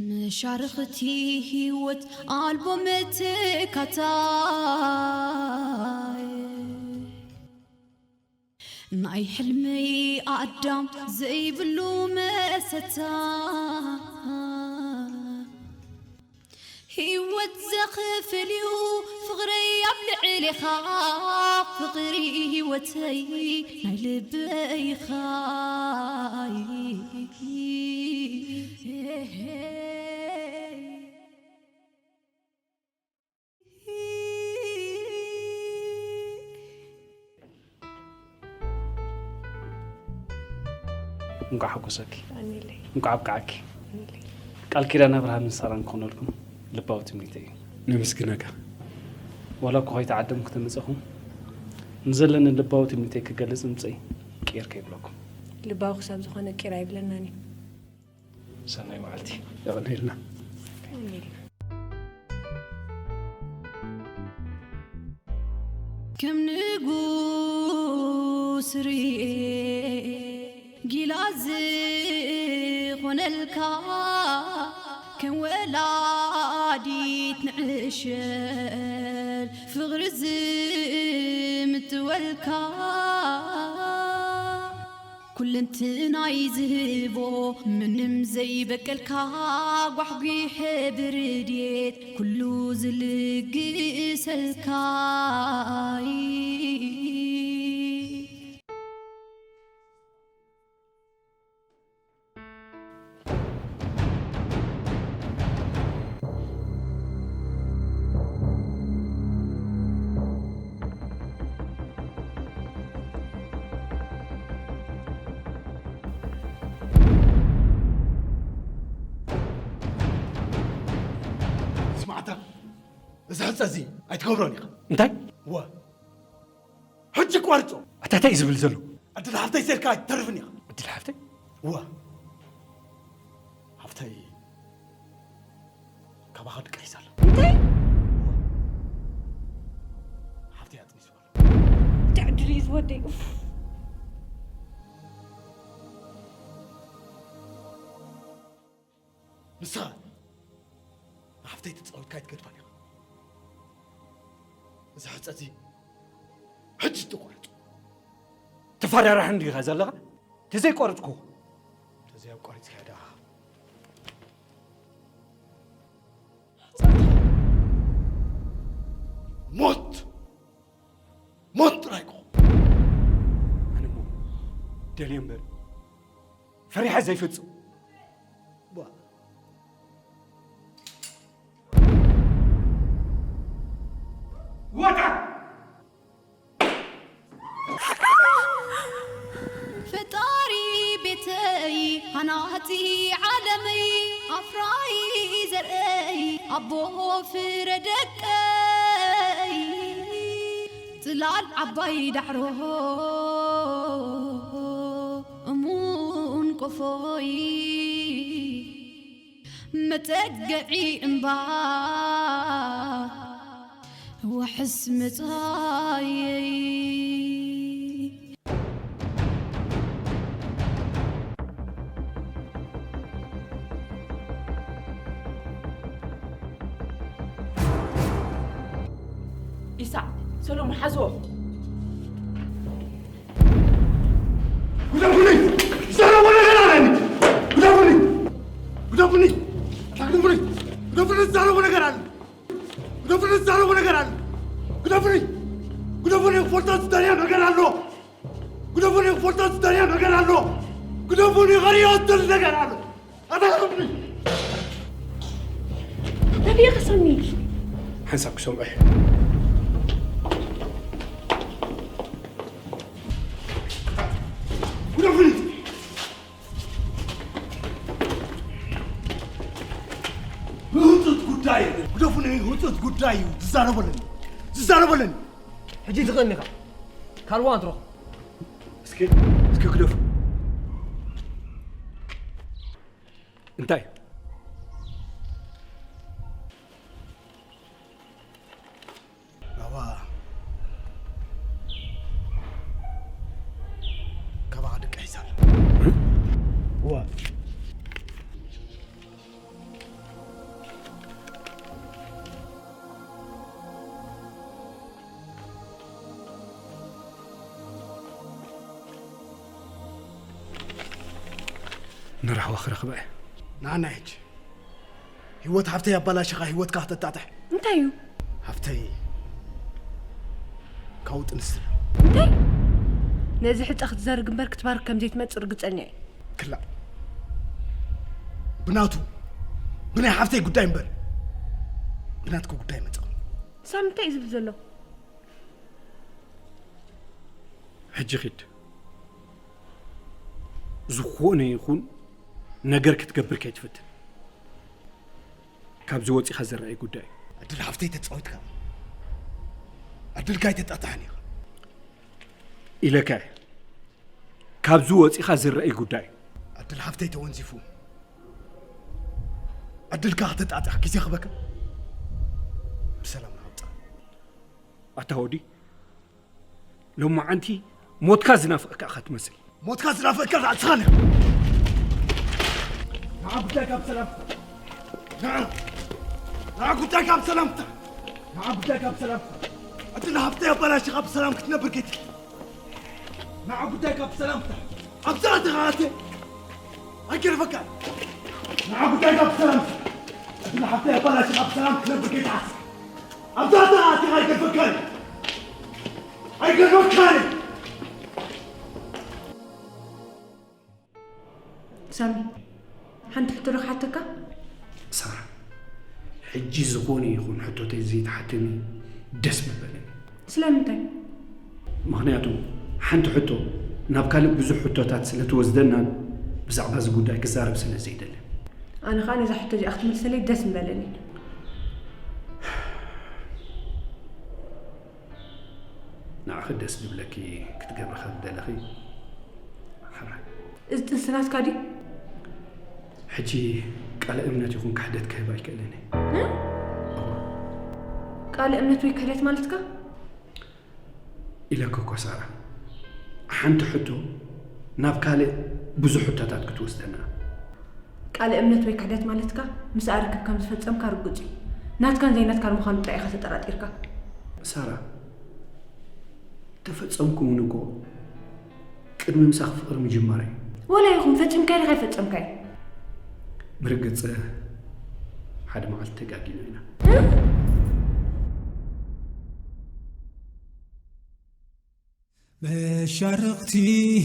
መሻርኽቲ ህይወት ኣልቦ መተካታይ ናይ ሕልመይ ኣዳም ዘይብሉ መሰታ ህይወት ዘኽፍል እዩ ፍቕረይ ኣብ ልዕሌኻ ፍቕሪ ህይወተይ ናይ ልበይኻ እንኳዕ ሓጎሰኪ። እንኳዕ ኣብቅዓኪ። ቃል ኪዳን ኣብርሃምን ሳራን ክኾነልኩም ልባዊ ትምኒተይ እዩ። ነመስግነካ። ዋላ እኳ ከይተዓደምኩ ተመጸኹም፣ ንዘለኒ ልባዊ ትምኒተይ ክገልጽ ምምጸይ ቂር ከይብለኩም። ልባዊ ክሳብ ዝኾነ ቂር ኣይብለናን እዩ። ሰናይ መዓልቲ። የቐንየልና። ከም ንጉስ ርኤ ጊላ ዝኾነልካ ከም ወላዲት ንዕሸል ፍቕሪ ዝምትወልካ ኩለንትናይ ዝህቦ ምንም ዘይበቀልካ ጓሕጒሐ ብርድየት ኩሉ ዝልግሰልካ ስማዕታ፣ እዚ ሕጸ እዚ ኣይትገብሮን ኢኻ። እንታይ? እወ፣ ሕጂ ቋርጾ። ኣታ እንታይ እዩ ዝብል ዘሎ? ዕድል ሃብተይ ሰልካ ኣይትተርፍን ኢኻ። ዕድል ሃብተይ? እወ፣ ሃብተይ ካባኻ ድቃይስ ኣሎ። እንታይ? እወ፣ ሃብተይ ኣጥኒሱ ኣሎ። እንታይ ዕድል እዩ ዝወደይ? ኡፍ። ንስኻ ንሓፍተይ ተጻወትካ ኣይገድፋን ኢኻ። እዚ ሕጸ እዚ ሕጂ ትቆርጽ። ተፈራራሕን ዲኻ ዘለኻ? ተዘይቆርጽኩ። ተዘይ ኣብ ቆሪጽካ ደኣ። ሞት! ሞት ጥራይ እኮ። ኣነ እሞ ደልየ እምበር ፈሪሐ ዘይፍጽም። ዋ። ወታ! ፈጣሪ ቤተይ፣ ሃናጺ ዓለመይ፣ ኣፍራዪ ዘርእይ፣ ኣቦ ፍረ ደቀይ፣ ጽላል ዓባይ ዳዕሮ፣ እሙን ቆፎይ፣ መጸገዒ እምባ፣ ዋሕስ መጻየይ። ኢሳቅ፣ ሰሎሙን፣ ሓዝዎ። ግደፉኒ! ዝዛረቦ ነገር ኣለኒ! ግደፉኒ! ግደፉኒ! ግደፉኒ! ግደፉኒ! ዝዛረቦ ነገር ኣለኒ! ግደፉኒ! ዝዛረቦ ነገር ኣለኒ! ግደፉኒ! ግደፉኒ! ክፈልጦ ዝደልዮ ነገር ኣሎ! ግደፉኒ! ክፈልጦ ዝደልዮ ነገር ኣሎ! ግደፉኒ! ከርእዮ ዝደሊ ነገር ኣሎ! ኣታ ግደፉኒ! ናበይ ኢኻ ሳሚ? ሓንሳብ ክሰምዖ እየ። ግደፉኒ! ህጹጽ ጉዳይ! ግደፉኒ! ህጹጽ ጉዳይ እዩ! ዝዛረበለኒ! ዝዛረበለኒ! ሕጂ ትኽእል ኢኻ። ካልእ እዋን ትረኽቦ። እስኪ፣ እስኪ ግደፉ። እንታይ? ባባ፣ ካባኻ ደቂ ሒዛ ኣላ። እዋ። ንራህዋ ክረኽባ እየ። ንዓና ሕጂ ህይወት ሃፍተይ ኣባላሽኻ ህይወትካ ክተጣጥሕ። እንታይ እዩ? ሃፍተይ ካብኡ ጥንስቲ። እንታይ? ነዚ ሕጸ ክትዘርግ እምበር ክትባርክ ከም ዘይትመጽእ ርግጸኛ እየ። ክላእ። ብናቱ፣ ብናይ ሃፍተይ ጉዳይ እምበር፣ ብናትካ ጉዳይ መጽእ። ሳም እንታይ እዩ ዝብል ዘሎ? ሕጂ ኺድ። ዝኾነ ይኹን ነገር ክትገብር ከይትፍትን። ካብዚ ወጺኻ ዝረኣይ ጉዳይ እዩ። ዕድል ሃፍተይ ተጻዊትካ። ዕድልካ ኣይተጣጥሓን ኢኻ። ኢለካ እየ። ካብዚ ወጺኻ ዝረኣይ ጉዳይ እዩ። ዕድል ሃፍተይ ተወንዚፉ። ዕድልካ ከተጣጥሕ ግዜ ክበካ። ብሰላም ናውጣ። ኣታ ወዲ፣ ሎማዓንቲ ሞትካ ዝናፍቐካ ኢኻ ትመስል። ሞትካ ዝናፍቐካ ራእስኻ ነህ። ንዓ ጉዳይካ ብሰላም ፍታሕ። ንዓ፣ ንዓ ጉዳይካ ብሰላም ፍታሕ። ንዓ ጉዳይካ ብሰላም ፍታሕ። ዕድል ሃፍተይ ኣባላሽኻ ብሰላም ክትነብር ከይትኽእል። ንዓ ጉዳይካ ብሰላም ፍታሕ። ኣብዛ ኣተኻ ኣትየ ኣይገርፈካን። ንዓ ጉዳይካ ብሰላም ፍታሕ። ዕድል ሃፍተይ ኣባላሽኻ ብሰላም ክትነብር ከይትሓስብ። ኣብዛ ኣተኻ ኣትኻ ኣይገርፈካን። ኣይገርፈካን። ሳሚ፣ ሓንቲ ሕቶ ዶ ክሓተካ? ሳራ፣ ሕጂ ዝኾነ ይኹን ሕቶተይ ዘይትሓተኒ ደስ ምበለኒ። ስለምንታይ? ምኽንያቱ ሓንቲ ሕቶ ናብ ካልእ ብዙሕ ሕቶታት ስለ ትወስደናን ብዛዕባ እዚ ጉዳይ ክዛረብ ስለ ዘይደልን። ኣነ ኸኣ ነዛ ሕቶ እዚኣ ክትምልሰለይ ደስ ምበለኒ። ንዓኺ ደስ ዝብለኪ ክትገብሪ ከም ትደለኺ ሕራይ። እዚ ጥንሲ ናትካ ድዩ? ሕጂ ቃለ እምነት ይኹን ክሕደት ክህብ ኣይክእልን እየ። እ? እወ። ቃለ እምነት ወይ ክሕደት ማለትካ? ኢለኪ እኮ ሳራ፣ ሓንቲ ሕቶ ናብ ካልእ ብዙሕ ሕቶታት ክትወስደና። ቃለ እምነት ወይ ክሕደት ማለትካ ምስኣ ርክብ ከም ዝፈጸምካ ርጉጽ እዩ። ናትካን ዘይናትካን ምዃኑ ጥራይ ኢኻ ተጠራጢርካ። ሳራ፣ ተፈጸምኩም እውን እኮ ቅድሚ ምሳኽ ፍቕሪ ምጅማር እዩ። ወላ ይኹን፣ ፈጺምካዮ ዲኻ ኣይፈጸምካዮ? ብርግጽ፣ ሓደ መዓልቲ ተጋጊና ኢና። መሻርኽቲ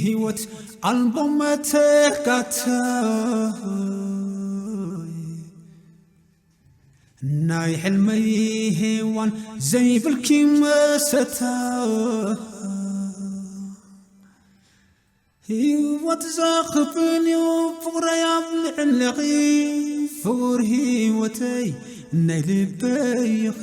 ህይወት ኣልቦ መተካታይ፣ ናይ ሕልመይ ሄዋን ዘይብልኪ መሰታ። ህይወት ዘኽፍል እዩ ፍቕረይ ኣብ ልዕለኺ፣ ፍቕሪ ህይወተይ ናይ ልበይ ኢኺ።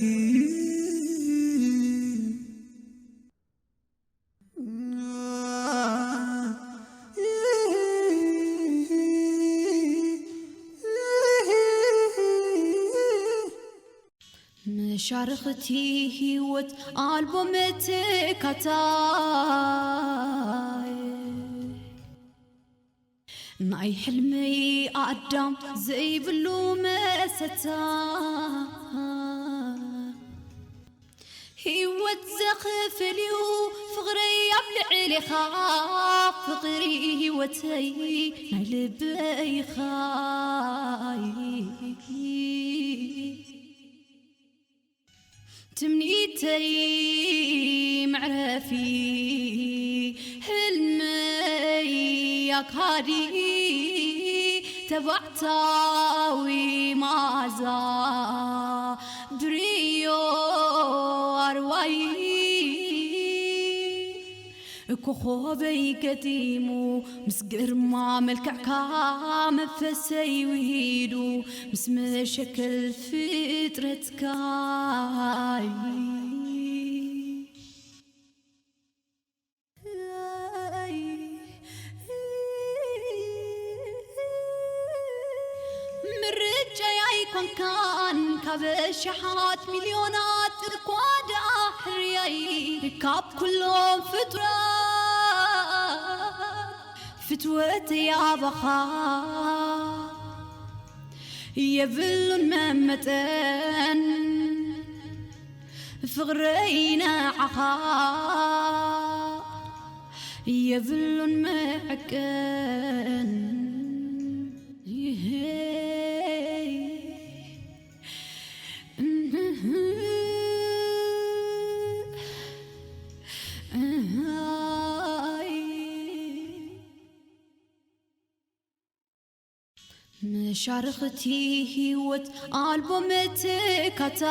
መሻርኽቲ ህይወት ኣልቦ መተካታይ፣ ናይ ሕልመይ ኣዳም ዘይብሉ መሰታ። ህይወት ዘኽፍል እዩ ፍቕረይ ኣብ ልዕሌኻ፣ ፍቕሪ ህይወተይ ናይ ልበይኻ። ትምኒተይ መዕረፊ፣ ሕልመይ ኣካዲ፣ ተባዕታዊ መኣዛ ብርዮ ኣርዋይ። ኮኾበይ ገጢሙ ምስ ግርማ መልክዕካ፣ መንፈሰይ ውሂዱ ምስ መሸክል ፍጥረትካ። ምርጫይ ኣይኮንካን ካብ ኣሽሓት ሚልዮናት እኳ ደኣ ሕርያይ፣ ካብ ኩሎም ፍጡራት ፍትወተይ ኣባኻ የብሉን መመጠን። ፍቕረይ ንዓኻ የብሉን መዐቀን። መሻርኽቲ ህይወት ኣልቦ መተካታይ፣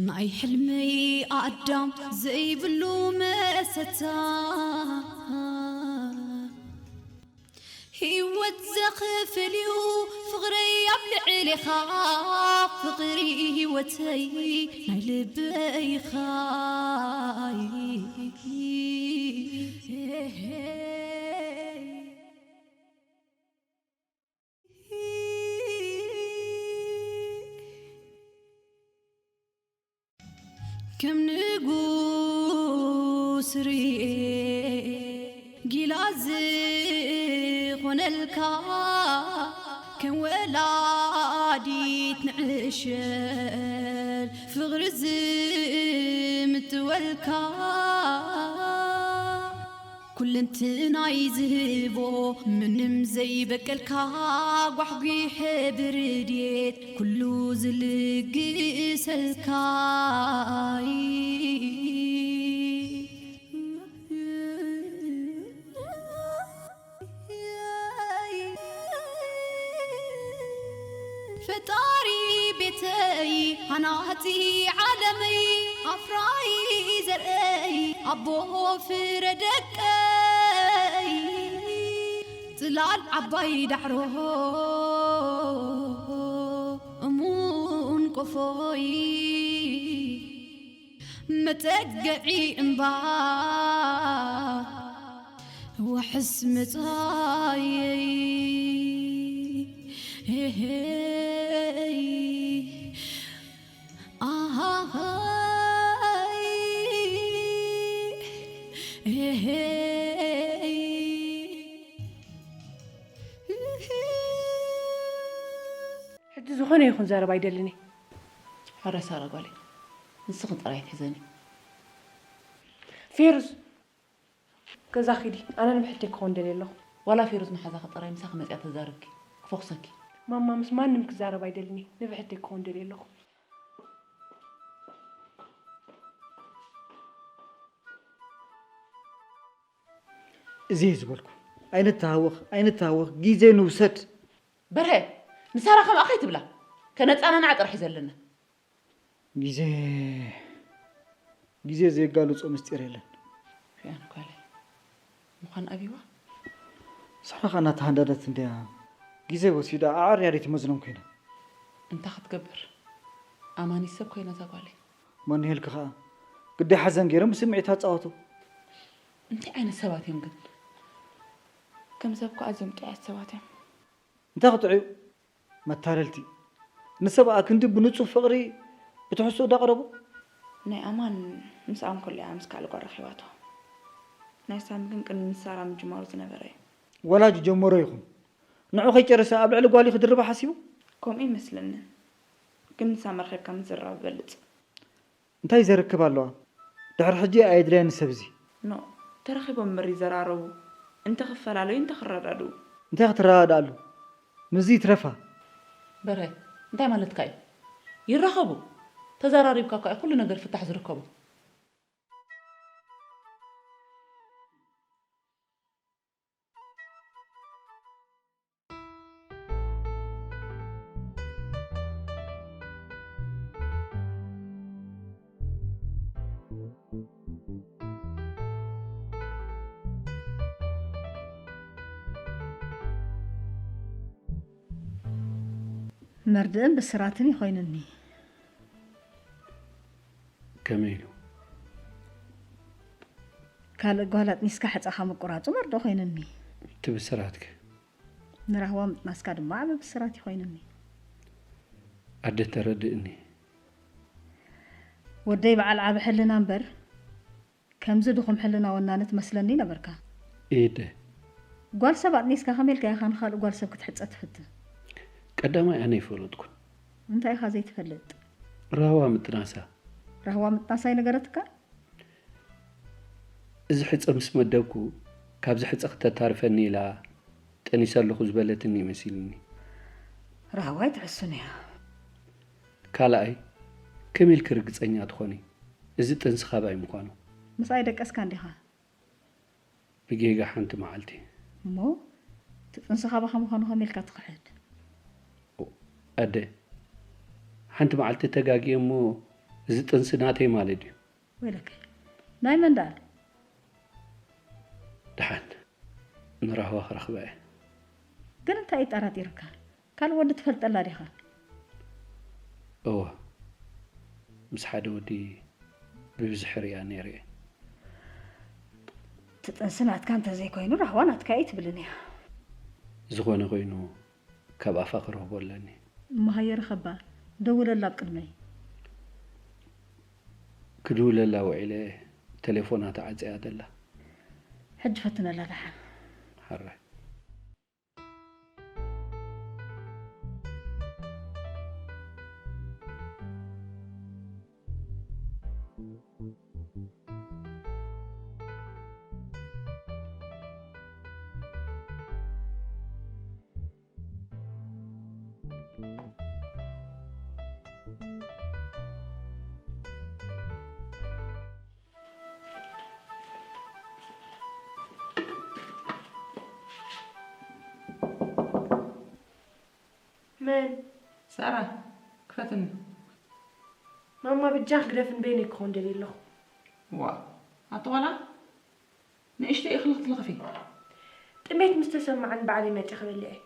ናይ ሕልመይ ኣዳም ዘይብሉ መሰታ። ህይወት ዘኽፍል እዩ ፍቕረይ ኣብ ልዕሌኻ፣ ፍቕሪ ህይወተይ ናይ ልበይኻ። ከም ንጉስ ርኤ ጊላ ዝኾነልካ፣ ከም ወላዲት ንዕሸል ፍቕሪ ዝምጥወልካ። ኩለንትናይ ዝህቦ ምንም ዘይበቀልካ፣ ጓሕጒሐ ብርድየት ኩሉ ዝልግሰልካ። ፈጣሪ ቤተይ፣ ሃናጺ ዓለመይ፣ ኣፍራዪ ዘርእይ፣ ኣቦ ፍረ ደቀይ፣ ጽላል ዓባይ ዳዕሮ፣ እሙን ቆፎይ፣ መጠገዒ እምባ፣ ዋሕስ መጻየይ። ሄሄይ፣ ኣሃሃይ፣ ሄሄይ። እቲ ዝኾነ ይኹን ዘረባ ኣይደልን እየ። ሕረ ሳራ ጓለይ፣ ንስኺ ጥራይ ትሕዘኒ። ፌሩዝ፣ ገዛ ኺዲ፣ ኣነ ንብሕተይ ክኾን ደልየ ኣለኹ። ዋላ ፌሩዝ ንሓዛኺ ጥራይ ምሳኺ መጺኣ ተዛርብኪ፣ ክፈኹሰኪ። ማማ፣ ምስ ማንም ክዛረብ ኣይደልን እየ፣ ንብሕተይ ክኾን ደልየ ኣለኹ። እዚ እዩ ዝበልኩ። ኣይንተሃወኽ ኣይንተሃወኽ፣ ግዜ ንውሰድ። በርሀ፣ ንሳራ ከምኣ ከይትብላ፣ ከነጻናንዓ ጥራሕ እዩ ዘለና። ግዜ ግዜ ዘየጋልጾ ምስጢር የለን። ሪኣን ጓለይ፣ ምዃን ኣብይዋ። ሳራ ኸኣ እናተሃንደደት እንድያ ግዜ ወሲዳ ኣዕርያ ደይትመዝኖም ኮይና። እንታይ ክትገብር፣ ኣማኒት ሰብ ኮይና እዛ ጓለይ። መን ኢልኪ ኸኣ ግዳይ ሓዘን ገይሮም ብስምዒት ኣጻወቱ። እንታይ ዓይነት ሰባት እዮም ግን? ከም ሰብ ከኣ ኣዝዮም ጥዑያት ሰባት እዮም። እንታይ ክጥዕዩ? መታለልቲ። ንሰብ ኣክንዲ ብንጹህ ፍቕሪ ብትሕዝትኡ ዳቕረቦ። ናይ ኣማን ምስኣም ከሎ እያ ምስ ካልእ ጓል ረኺባቶ። ናይ ሳሚ ግን ቅድሚ ምስ ሳራ ምጅማሩ ዝነበረ እዩ። ወላ ዝጀመሮ ይኹን ንዑ ከይጨረሰ ኣብ ልዕሊ ጓሊ ክድርባ ሓሲቡ። ከምኡ ይመስለኒ። ግን ንሳሚ ኣርኺብካ ምዝርራብ ይበልጽ። እንታይ ዘርክብ ኣለዋ? ድሕሪ ሕጂ ኣየድልያን ንሰብ እዚ። ኖእ፣ ተራኺቦም እምበር ይዘራረቡ፣ እንተ ክፈላለዩ እንተ ክረዳድኡ። እንታይ ክትረዳድኣሉ? ምስዚ ይትረፋ። በርሀ፣ እንታይ ማለትካ እዩ? ይራኸቡ። ተዘራሪብካ እኳ እዩ ኩሉ ነገር ፍታሕ ዝርከቦ። መርድእን ብስራትን እዩ ኮይኑኒ። ከመይ ኢሉ? ካልእ ጓል ኣጥኒስካ ሕጸኻ ምቁራጹ መርድእ ኮይኑኒ። እቲ ብስራትከ? ንራህዋ ምጥናስካ ድማ ዓቢ ብስራት እዩ ኮይኑኒ። ኣደ ተረድእኒ። ወደይ በዓል ዓቢ ሕልና እምበር ከምዚ ድኹም ሕልና ወናኒ ትመስለኒ ነበርካ። ኢደ። ጓል ሰብ ኣጥኒስካ ከመይ ኢልካ ኢኻ ንኻልእ ጓል ሰብ ክትሕጸ ትፍትን? ቀዳማይ ኣነ ኣይፈለጥኩን። እንታይ ኢኻ ዘይትፈልጥ? ራህዋ ምጥናሳ። ራህዋ ምጥናሳ ኣይነገረትካን? እዚ ሕጸ ምስ መደብኩ ካብዚ ሕጸ ክተታርፈኒ ኢላ ጠኒሰ ኣለኹ ዝበለትኒ እዩ መሲሉኒ። ራህዋ ኣይትሕሱን እያ። ካልኣይ ከመይ ኢልኪ ርግጸኛ ትኾኒ እዚ ጥንሲ ካባይ ምዃኑ? ምሳይ ኣይደቀስካን ዲኻ? ብጌጋ ሓንቲ መዓልቲ። እሞ እቲ ጥንሲ ካባኻ ምዃኑ ከመይ ኢልካ ትኽሕድ? ኣደ ሓንቲ መዓልቲ ተጋግየ እሞ እዚ ጥንሲ ናተይ ማለት ድዩ? ወይለከ ናይ መን ደኣ? ደሓን ንራህዋ ክረኽባ እየ። ግን እንታይ እዩ ጠራጢርካ? ካልእ ወዲ ትፈልጠላ ዲኻ? እወ ምስ ሓደ ወዲ ብብዝሒ ሪኣ ነይረ እየ። እቲ ጥንሲ ናትካ እንተዘይኮይኑ ራህዋ ናትካ እየ ኣይትብልን እያ። ዝኾነ ኮይኑ ካብ ኣፋ ክረኽቦ ኣለኒ። እሞ ሃየ ርኸባ፣ ደውለላ ኣብ ቅድመይ። ክድውለላ ውዒለ ተሌፎና ተዓጽያ ደላ። ሕጂ ፈትነላ ደሓን። ሓራይ። መን? ሳራ ክፈትኒ። ማማ በጃኺ ግደፍኒ በይነይ ክኾን ደልየ ኣለኹ። ዋእ ኣቲ ቆልዓ ንእሽተይ እኽሊ ክትልኽፊ። ጥሜት ምስ ተሰማዓኒ ባዕለይ መፂአ ክበልዕ እየ።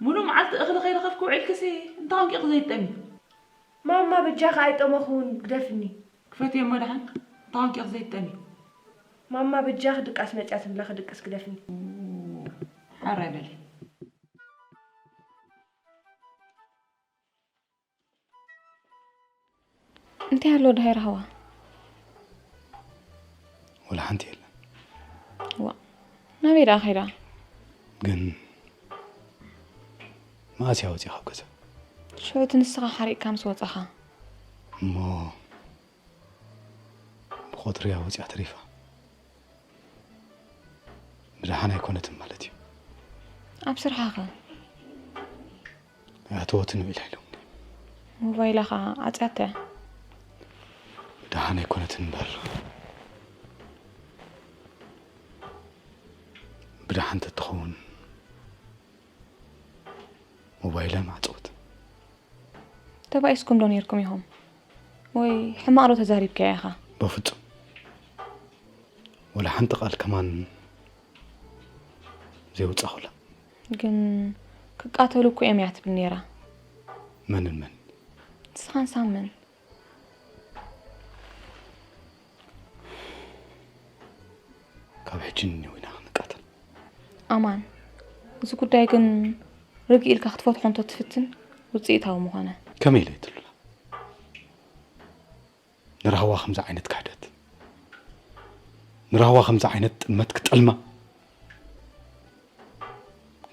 ሙሉእ መዓልቲ እኽሊ ከይለኸፍኪ ውዒልክሲ እንታይ ኮንኪ ኢኺ ዘይትጠምዪ? ማማ በጃኺ ኣይጠመኹን ግደፍኒ። ክፈትዮ እሞ ደሓን እንታይ ኮንኪ ኢኺ ዘይትጠምዪ? ማማ በጃኺ ድቃስ መፂኣትኒ ኣላ ክድቅስ ግደፍኒ። ሓራይ በሊ። እንታይ ኣሎ ድሃይ ራህዋ? ወላ ሓንቲ የለን። ዋ ናበይ ደኣ ከይዳ? ግን መኣስ እያ ወፂኣ ካብ ገዛ? ሽዑ እቲ ንስኻ ሓሪቕካ ምስ ወጻኻ። እሞ ብቆጽርያ ወጺኣ ተሪፋ። ብደሓን ኣይኮነትን ማለት እዩ። ኣብ ስርሓኸ? ኣይኣተወትን እያ ኢሎምኒ። ሞባይላ ኸኣ ዓጽያታ እያ። ብደሓን ኣይኮነትን እምበር። ብደሓን ተትኸውን ሞባይላ ምዓጸወት። ተባኢስኩም ዶ ነይርኩም ኢኹም? ወይ ሕማቕ ዶ ተዛሪብካያ ኢኻ? በፍጹም። ወላ ሓንቲ ቃል ከማን ዘይውጻኹላ። ግን ክቃተሉ እኮ እዮም እያ ትብል ነይራ። መንን መን? ንስኻን ሳምን። ካብ ሕጂ ንኔው ኢና ክንቃተል። ኣማን፣ እዚ ጉዳይ ግን ርግእ ኢልካ ክትፈትሖ እንተትፍትን ውጽኢታዊ ምኾነ። ከመይ ኢለ ይትሉላ? ንራህዋ ከምዚ ዓይነት ክሕደት፣ ንራህዋ ከምዚ ዓይነት ጥልመት ክጠልማ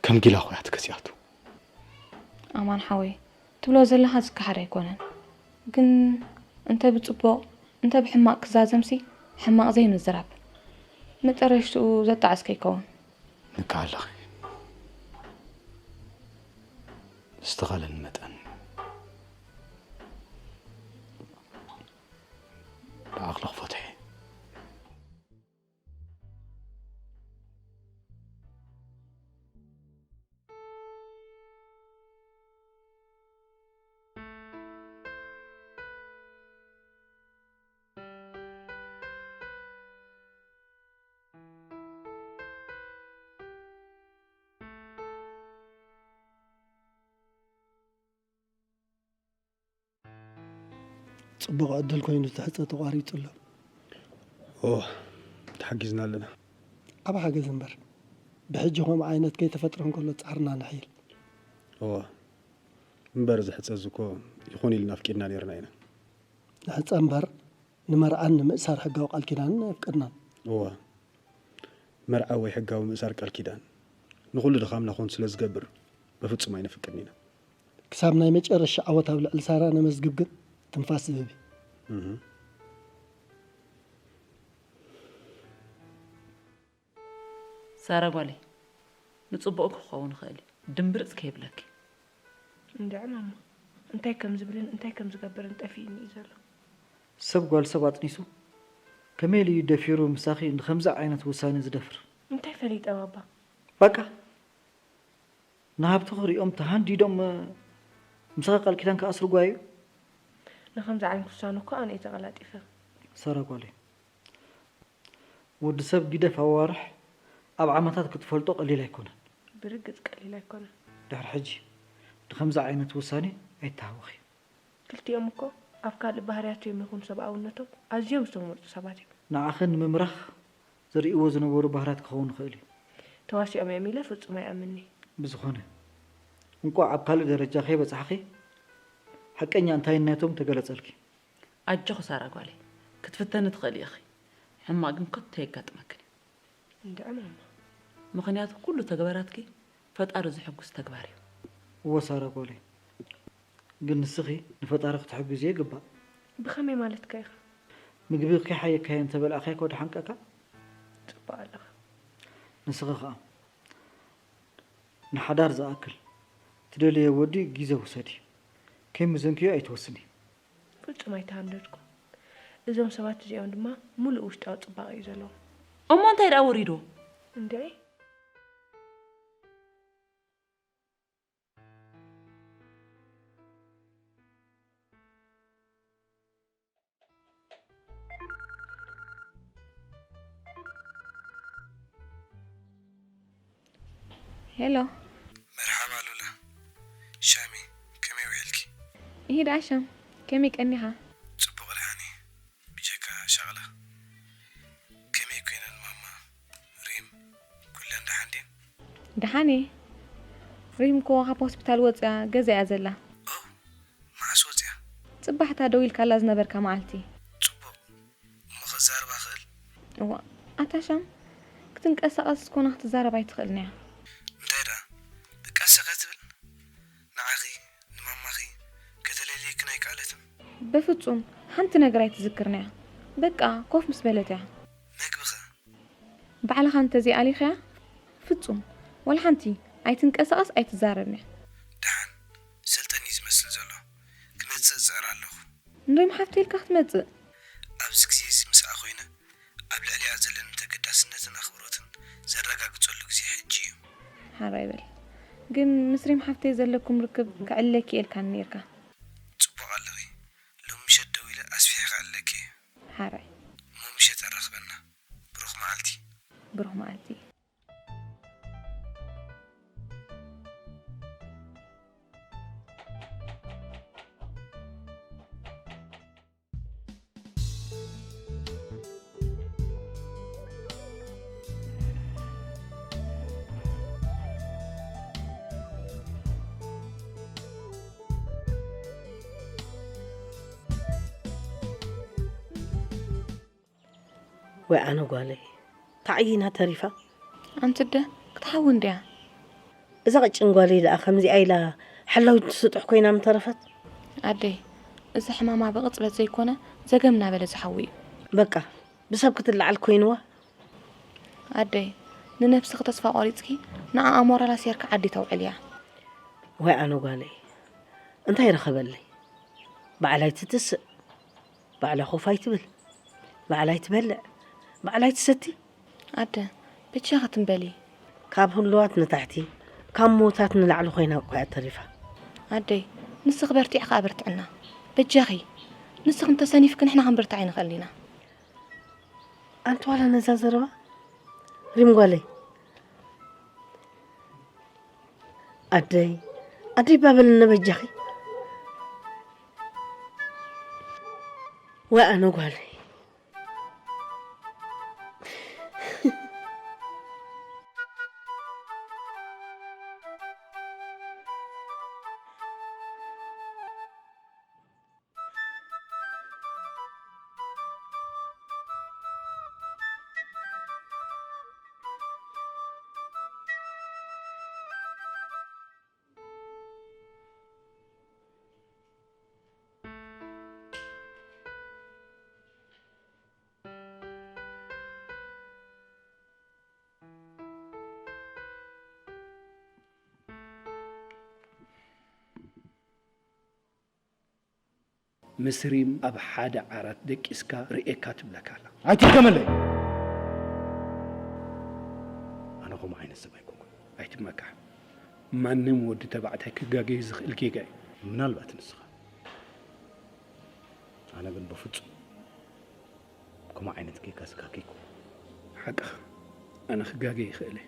ከም ጊላ ኾያ ተገዚኣቱ። ኣማን ሓወይ፣ ትብሎ ዘለኻ ዝከሓድ ኣይኮነን። ግን እንተ ብጽቡቕ እንተ ብሕማቕ ክዛዘምሲ፣ ሕማቕ ዘይምዝራብ መጠረሽትኡ ዘጣዕስ ከይከውን። ልክዕ ኣለኺ። ዝተኻለኒ መጠን ብዓቕሊ ክፈትሖ እየ። ጽቡቕ ዕድል ኮይኑ እቲ ሕጸ ተቋሪጹ ኣሎ። ኦ፣ ተሓጊዝና ኣለና። ኣብ ሓገዝ እምበር፣ ብሕጂ ከምኡ ዓይነት ከይተፈጥረ እንከሎ ጻዕርና ነሕይል። እወ፣ እምበር እዚ ሕጸ እዚ እኮ ይኹን ኢልና ኣፍቂድና ነይርና ኢና። ንሕጸ እምበር፣ ንመርዓን ንምእሳር ሕጋዊ ቃል ኪዳንን ኣየፍቀድናን። እወ፣ መርዓ ወይ ሕጋዊ ምእሳር ቃል ኪዳን ንኹሉ ድኻምና ኮን ስለ ዝገብር፣ በፍጹም ኣይነፍቅድን ኢና። ክሳብ ናይ መጨረሻ ዓወት ኣብ ልዕሊ ሳራ ነመዝግብ ግን ትንፋስ ዝህብ እዩ። እህ። ሳራ ጓለይ፣ ንጽቡቕ ክኸውን ይኽእል እዩ። ድምብርጽ ከይብለኪ። እንድዒ ማማ፣ እንታይ ከም ዝብልን እንታይ ከም ዝገብርን ጠፊእኒ እዩ ዘሎ። ሰብ ጓል ሰብ ኣጥኒሱ፣ ከመይ ኢሉ እዩ ደፊሩ ምሳኺ ንኸምዚ ዓይነት ውሳኔ ዝደፍር? እንታይ ፈሊጠ ባባ? በቃ፣ ንሃብቲ ክሪኦም ተሃንዲዶም፣ ምሳኻ ቃል ኪዳን ክኣስሩ ጓዩ? ንኸምዚ ዓይነት ውሳነ እኮ ኣነ እየ ተቐላጢፈ። ሳራ ጓለይ፣ ወዲ ሰብ ግደፍ ኣዋርሕ ኣብ ዓመታት ክትፈልጦ ቀሊል ኣይኮነን። ብርግጽ ቀሊል ኣይኮነን። ድሕሪ ሕጂ ንኸምዚ ዓይነት ውሳኔ ኣይተሃወኺ። ክልቲኦም እኮ ኣብ ካልእ ባህርያቶም ይኹን ሰብኣውነቶም ኣዝዮም ዝተመርጹ ሰባት እዮም። ንዓኺ ንምምራኽ ዘርእይዎ ዝነበሩ ባህርያት ክኸውን ይኽእል እዩ። ተዋሲኦም እዮም ኢለ ፍጹም ኣይኣምንኒ። ብዝኾነ፣ እንቋዕ ኣብ ካልእ ደረጃ ከይበጻሕኺ፣ ሓቀኛ እንታይነቶም ተገለጸልኪ። ኣጆኺ ሳራ ጓለይ፣ ክትፍተኒ ትኽእሊ ኢኺ። ሕማቕ ግን ከቶ የጋጥመክን እዩ። እንድዒ ማማ። ምኽንያቱ ኩሉ ተግባራትኪ ፈጣሪ ዝሕጉስ ተግባር እዩ። እወ ሳራ ጓለይ፣ ግን ንስኺ ንፈጣሪ ክትሕግዝዮ ይግባእ። ብኸመይ ማለትካ ኢኻ? ምግቢ ከይሓየካዮ እንተበላዕካዮ እኮ ድሓንቀካ። ጽቡቕ ኣለኻ። ንስኺ ኸኣ ንሓዳር ዝኣክል ትደልዮ ወዲ ግዜ ውሰዲ። ከይመዘንክዮ ኣይትወስኒ። ፍጹም ኣይተሃንደድኩን። እዞም ሰባት እዚኦም ድማ ምሉእ ውሽጣዊ ጽባቐ እዩ ዘለዎም። እሞ እንታይ ደኣ ወሪድዎ? እንድዒ። ሄሎ። መርሓባ ሉላ። ሻሚ፣ ከመይ ውዒልኪ? ይሂድ ኣሸም፣ ከመይ ቀኒኻ? ጽቡቕ ደሓን እየ፣ ብጀካ ሸቕላ። ከመይ ኮይነን ማማ፣ ሪም፣ ኩለን ደሓን ድየን? ደሓን እየ። ሪም እኮ ካብ ሆስፒታል ወጺኣ ገዛ እያ ዘላ። ኦ፣ መዓስ ወጺኣ? ጽባሕታ ደው ኢልካላ ዝነበርካ መዓልቲ። ጽቡቕ። እሞ ከዛርባ እኽእል? እዋ፣ ኣታ ሻም፣ ክትንቀሳቐስ ኮነ ክትዛረብ ኣይትኽእልን እያ። እንታይ ደኣ? ቀስ ከትብል? ንዓኺ፣ ንማማኺ፣ በፍጹም ሓንቲ ነገር ኣይትዝክርንያ። በቃ ኮፍ ምስ በለትያ። መግብኸ? ባዕልኻ እንተዘይኣሊኽያ ፍጹም ወላ ሓንቲ ኣይትንቀሳቐስ ኣይትዛረብንያ። ደሓን ሰልጠን እዩ ዝመስል ዘሎ። ክመጽእ እጽዕር ኣለኹ። ንሪም ሓፍቲ ኢልካ ክትመጽእ? ኣብዚ ግዜ እዚ ምስኣ ኮይነ ኣብ ልዕሊኣ ዘለኒ ተገዳስነትን ኣኽብሮትን ዘረጋግጸሉ ግዜ ሕጂ እዩ። ሓራይ በል። ግን ምስ ሪም ሓፍተይ ዘለኩም ርክብ ክዕለኪ ኢልካኒ ነይርካ። ጽቡቕ ኣለኺ። ሎሚ ምሸት ደዊለ ኣስፊሐ ክዕለኪ እየ። ሓራይ። እሞ ምሸት ኣራኽበና። ብሩኽ መዓልቲ። ብሩኽ መዓልቲ። ወይ ኣነ ጓለይ፣ ተዓይና ተሪፋ። ኣንቲ ኣደ ክትሓዊ እንድያ። እዛ ቀጭን ጓለይ ደኣ ከምዚኣ ኢላ ሓላዊት ትስጥሕ ኮይና ምተረፈት። ኣደይ፣ እዚ ሕማማ ብቕጽበት ዘይኮነ ዘገም እናበለ ዝሓዊ እዩ። በቃ፣ ብሰብ ክትለዓል ኮይንዋ። ኣደይ፣ ንነብስኺ ተስፋ ቆሪጽኪ ንዓኣ ሞራል ኣሲርኪ ዓዲ ተውዕልያ። ወይ ኣነ ጓለይ፣ እንታይ ረኸበለይ? ባዕላይ ትትስእ፣ ባዕላ ኮፍ ኣይትብል፣ ባዕላይ ትበልዕ፣ ባዕላይ ትሰቲ። ኣደ፣ በጃኺ ትም በሊ። ካብ ህሉዋት ንታሕቲ፣ ካብ ሞታት ንላዕሊ ኮይና እኮ እያ ተሪፋ። ኣደይ፣ ንስኺ በርቲዕኺ ኣበርትዕና። በጃኺ፣ ንስኺ እንተሰኒፍኪ ንሕና ክንብርታዕ ኣይንኽእልን ኢና። ኣንቲ ዋላ ነዛ ዘረባ ሪም ጓለይ። ኣደይ፣ ኣደይ ባበልነ በጃኺ። ወኣነ ጓለይ። ምስ ሪም ኣብ ሓደ ዓራት ደቂስካ ርእየካ ትብለካ ኣላ። ኣይትድገመለይ። ኣነ ከምኡ ዓይነት ሰብ ኣይኮንኩን። ኣይትመካሕ። ማንም ወዲ ተባዕታይ ክጋገይ ዝኽእል ጌጋ እዩ። ምናልባት ንስኻ። ኣነ ግን ብፍጹም ከምኡ ዓይነት ጌጋ ዝጋገይኩ። ሓቅኻ። ኣነ ክጋገይ ይኽእል እየ።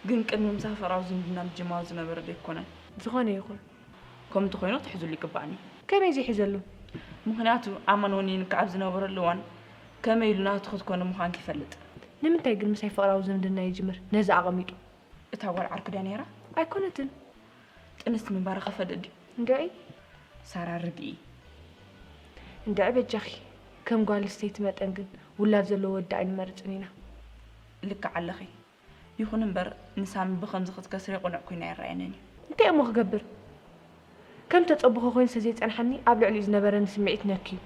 ግን ቅድሚ ምሳፈራዊ ዝምድና ምጅማሩ ዝነበረ ዶ ኣይኮነን? ዝኾነ ይኹን። ከምኡ እንተኾይኑ ክትሕዝሉ ይግባእኒ። ከመይ ዘይሕዘሉ? ምኽንያቱ ኣማን ወኒንካ ኣብ ዝነበረሉ እዋን ከመይ ኢሉ ናቱ ክትኮኒ ምዃንኪ ይፈልጥ። ንምንታይ ግን ምሳይ ፍቕራዊ ዝምድና ይጅምር ነዚ ኣቐሚጡ? እታ ጓል ዓርኩ ድያ ነይራ? ኣይኮነትን። ጥንስቲ ምንባራ ከፈድእ ድዩ? እንድዒ። ሳራ ርግኢ። እንድዒ በጃኺ፣ ከም ጓል ኣንስተይቲ መጠን ግን ውላድ ዘለዎ ወዲ ኣይንመርጽን ኢና። ልክዕ ኣለኺ። ይኹን እምበር ንሳሚ ብኸምዚ ክትከስርዮ ቅኑዕ ኮይኑ ኣይረኣየንን እዩ። እንታይ እሞ ክገብር? ከም ተጸብኾ ኮይኑ ስለ ዘይጸንሓኒ ኣብ ልዕሊኡ ዝነበረኒ ስምዒት ነክዩ።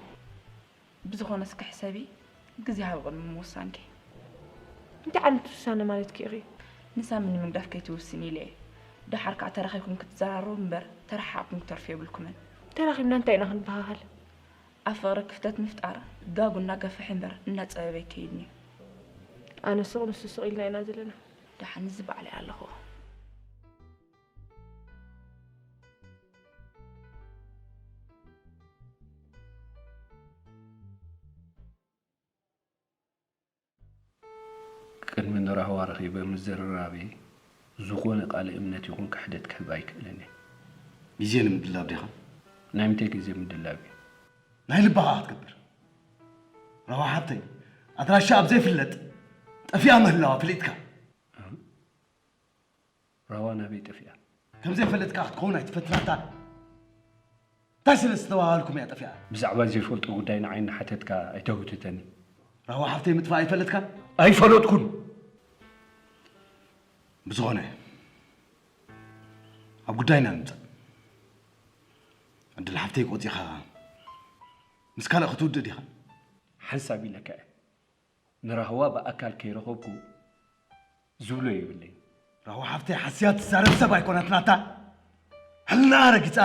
ብዝኾነ እስኪ ሕሰቢ፣ ግዜ ሃቢ ቅድሚ ምውሳንኪ። እንታይ ዓይነት ውሳነ ማለትኪ ኢኺ? ንሳሚ ንምግዳፍ ከይትውስኒ ኢለ እየ። ደሓር ከኣ ተራኺብኩም ክትዘራረቡ እምበር ተረሓሒቕኩም ክትተርፉ የብልኩምን። ተራኺብና እንታይ ኢና ክንበሃሃል? ኣብ ፍቕሪ ክፍተት ምፍጣር ጋጉ እናገፍሐ እምበር እናጸበበ ኣይከይድን እዩ። ኣነ ሱቕ ንሱ ሱቕ ኢልና ኢና ዘለና። ደሓን እዚ ባዕለይ ኣለኹ። ቅድሚ ራህዋ ረኺበ ምዝርራበይ ዝኾነ ቃለ እምነት ይኹን ክሕደት ክህብ ኣይክእልን እየ። ግዜ ንምድላብ ዲኻ? ናይ ምንታይ ግዜ ምድላብ እዩ? ናይ ልባኻ ክትገብር። ራህዋ ሓብተይ ኣድራሻኣ ብዘይፍለጥ ጠፊኣ ምህላዋ ፈሊጥካ። ራህዋ ናበይ ጠፊኣ? ከም ዘይፈለጥካ ክትከውን ኣይትፈትናታ። እንታይ ስለ ዝተባባልኩም እያ ጠፊኣ? ብዛዕባ ዘይፈልጦ ጉዳይ ንዓይ እናሓተትካ ኣይተህውትተኒ። ራህዋ ሓብተይ ምጥፋእ ኣይፈለጥካን? ኣይፈለጥኩን። ብዝኾነ ኣብ ጉዳይና ንምጻእ። ዕድል ሓብተይ ቆጺኻ ምስ ካልእ ክትውድእ ዲኻ? ሓንሳብ ኢለካ እየ። ንራህዋ ብኣካል ከይረኸብኩ ዝብሎ የብለይን። ራህዋ ሓፍተይ ሓስያ ትዛረብ ሰብ ኣይኮነትን። ኣታ ሕልናኣ ረጊጻ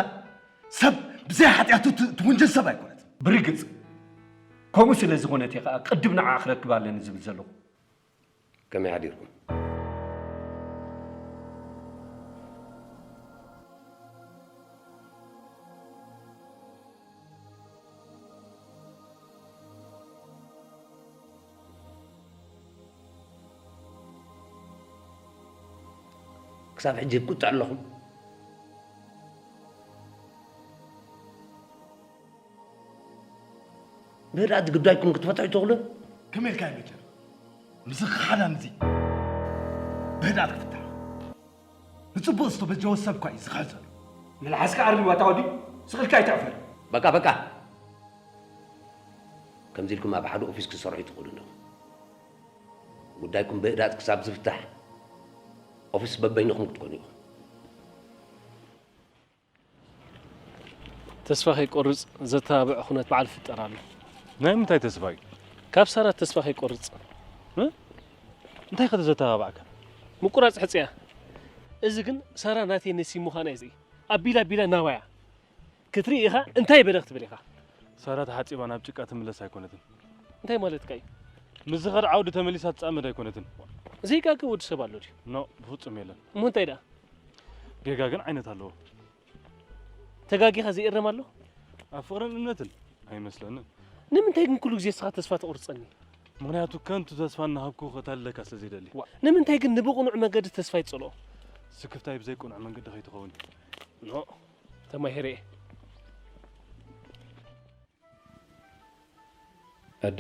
ሰብ ብዘይ ሓጢኣቱ ት- ትውንጀል ሰብ ኣይኮነትን። ብርግጽ ከምኡ ስለ ዝኾነት እየ ኸዓ ቅድም ንዓኣ ክረክባ ኣለኒ ዝብል ዘለኹ። ከመይ ሓዲርኩም? ክሳብ ሕጂ ይቁጥዕ ኣለኹም። ብህድኣት ጉዳይኩም ክትፈትሑ ትኽእሉ። ከመይ ኢልካ እዩ መቸር? ምስኻ ሓዳን እዚ ብህድኣት ክፍታሕ ንጽቡቕ ዝተበጀወ ሰብ እኳ እዩ ዝኽሕል ዘሎ። መልሓስካ ኣርልብ ኣታ ወዲ፣ ስቕ ኢልካ ኣይትዕፈር። በቃ በቃ። ከምዚ ኢልኩም ኣብ ሓደ ኦፊስ ክትሰርሑ ኣይትኽእሉን ኢኹም። ጉዳይኩም ብህድኣት ክሳብ ዝፍታሕ ኦፊስ በበይንኹም ክትኮኑ ኢኹም። ተስፋ ከይቆርጽ ዘተባብዕ ኩነት በዓል ፍጠር ኣሎ። ናይ ምንታይ ተስፋ እዩ? ካብ ሳራ ተስፋ ከይቆርጽ። እ? እንታይ ከ ዘተባብዓካ? ምቁራጽ ሕጽያ። እዚ ግን ሳራ ናተይ ነሲ ምዃና እዩ ዘርኢ። ኣቢላ ኣቢላ ናባያ ክትርኢ ኢኻ እንታይ በለ ክትብል ኢኻ። ሳራ ተሓጺባ ናብ ጭቃ ትምለስ ኣይኮነትን። እንታይ ማለትካ እዩ? ምስ ዝኸድ ዓውዲ ተመሊሳ ትጻመድ ኣይኮነትን። ዘይጋገ ወዲ ሰብ ኣሎ ድዩ? ኖ፣ ብፍጹም የለን። እሞ እንታይ ደኣ? ጌጋ ግን ዓይነት ኣለዎ። ተጋጊኻ ዘይእረም ኣሎ? ኣብ ፍቕርን እምነትን? ኣይመስለንን። ንምንታይ ግን ኩሉ ግዜ ንስኻ ተስፋ ተቑርጸኒ? ምኽንያቱ ከንቱ ተስፋ እናሃብኩ ከታልለካ ስለ ዘይደሊ። ዋ፣ ንምንታይ ግን ንብቕኑዕ መንገዲ ተስፋ ይጸልኦ? ስክፍታይ ብዘይ ቅኑዕ መንገዲ ከይትኸውን። ኖእ፣ ተማሂረ እየ። ኣደ፣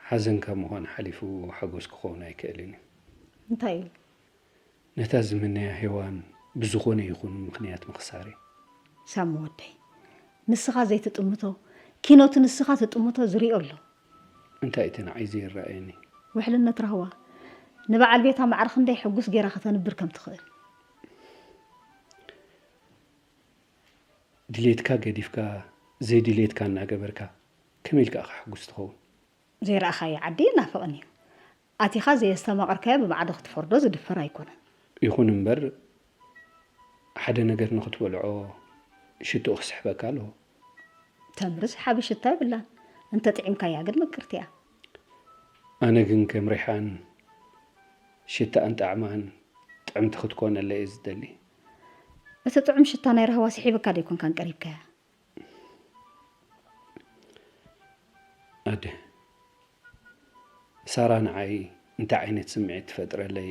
ሓዘን ካብ ምዃን ሓሊፉ ሓጎስ ክኸውን ኣይክእልን እዩ። እንታይ እዩ? ነታ ዝምነያ ሄዋን ብዝኾነ ይኹን ምኽንያት ምኽሳረይ። ሳሚ ወደይ፣ ንስኻ ዘይትጥምቶ ኪኖ እቲ ንስኻ ትጥምቶ ዝሪኦ ኣሎ። እንታይ እቲ ንዓይ ዘይረኣየኒ? ውሕልነት ራህዋ ንበዓል ቤታ ማዕረ ክንደይ ሕጉስ ገይራ ከተንብር ከም ትኽእል። ድሌትካ ገዲፍካ ዘይድሌትካ እናገበርካ ከመይ ኢልካ ኢኻ ሕጉስ ትኸውን? ዘይረኣኻዮ ዓዲ ኣይናፍቕን እዩ። ኣቲኻ ዘየስተማቐርካዮ ብማዕዶ ክትፈርዶ ዝድፈር ኣይኮነን። ይኹን እምበር ሓደ ነገር ንኽትበልዖ ሽትኡ ክስሕበካ ኣለዎ። ተምሪ ሰሓቢ ሽታ የብላን። እንተጥዒምካያ ግን ምቅርቲ እያ። ኣነ ግን ከም ሪሓን ሽታኣን ጣዕማን ጥዕምቲ ክትኮነለይ እየ ዝደሊ። እቲ ጥዑም ሽታ ናይ ራህዋ ስሒብካ ዶ ኣይኮንካን ቀሪብካያ? ኣደ፣ ሳራ ንዓይ እንታይ ዓይነት ስምዒት ትፈጥረለይ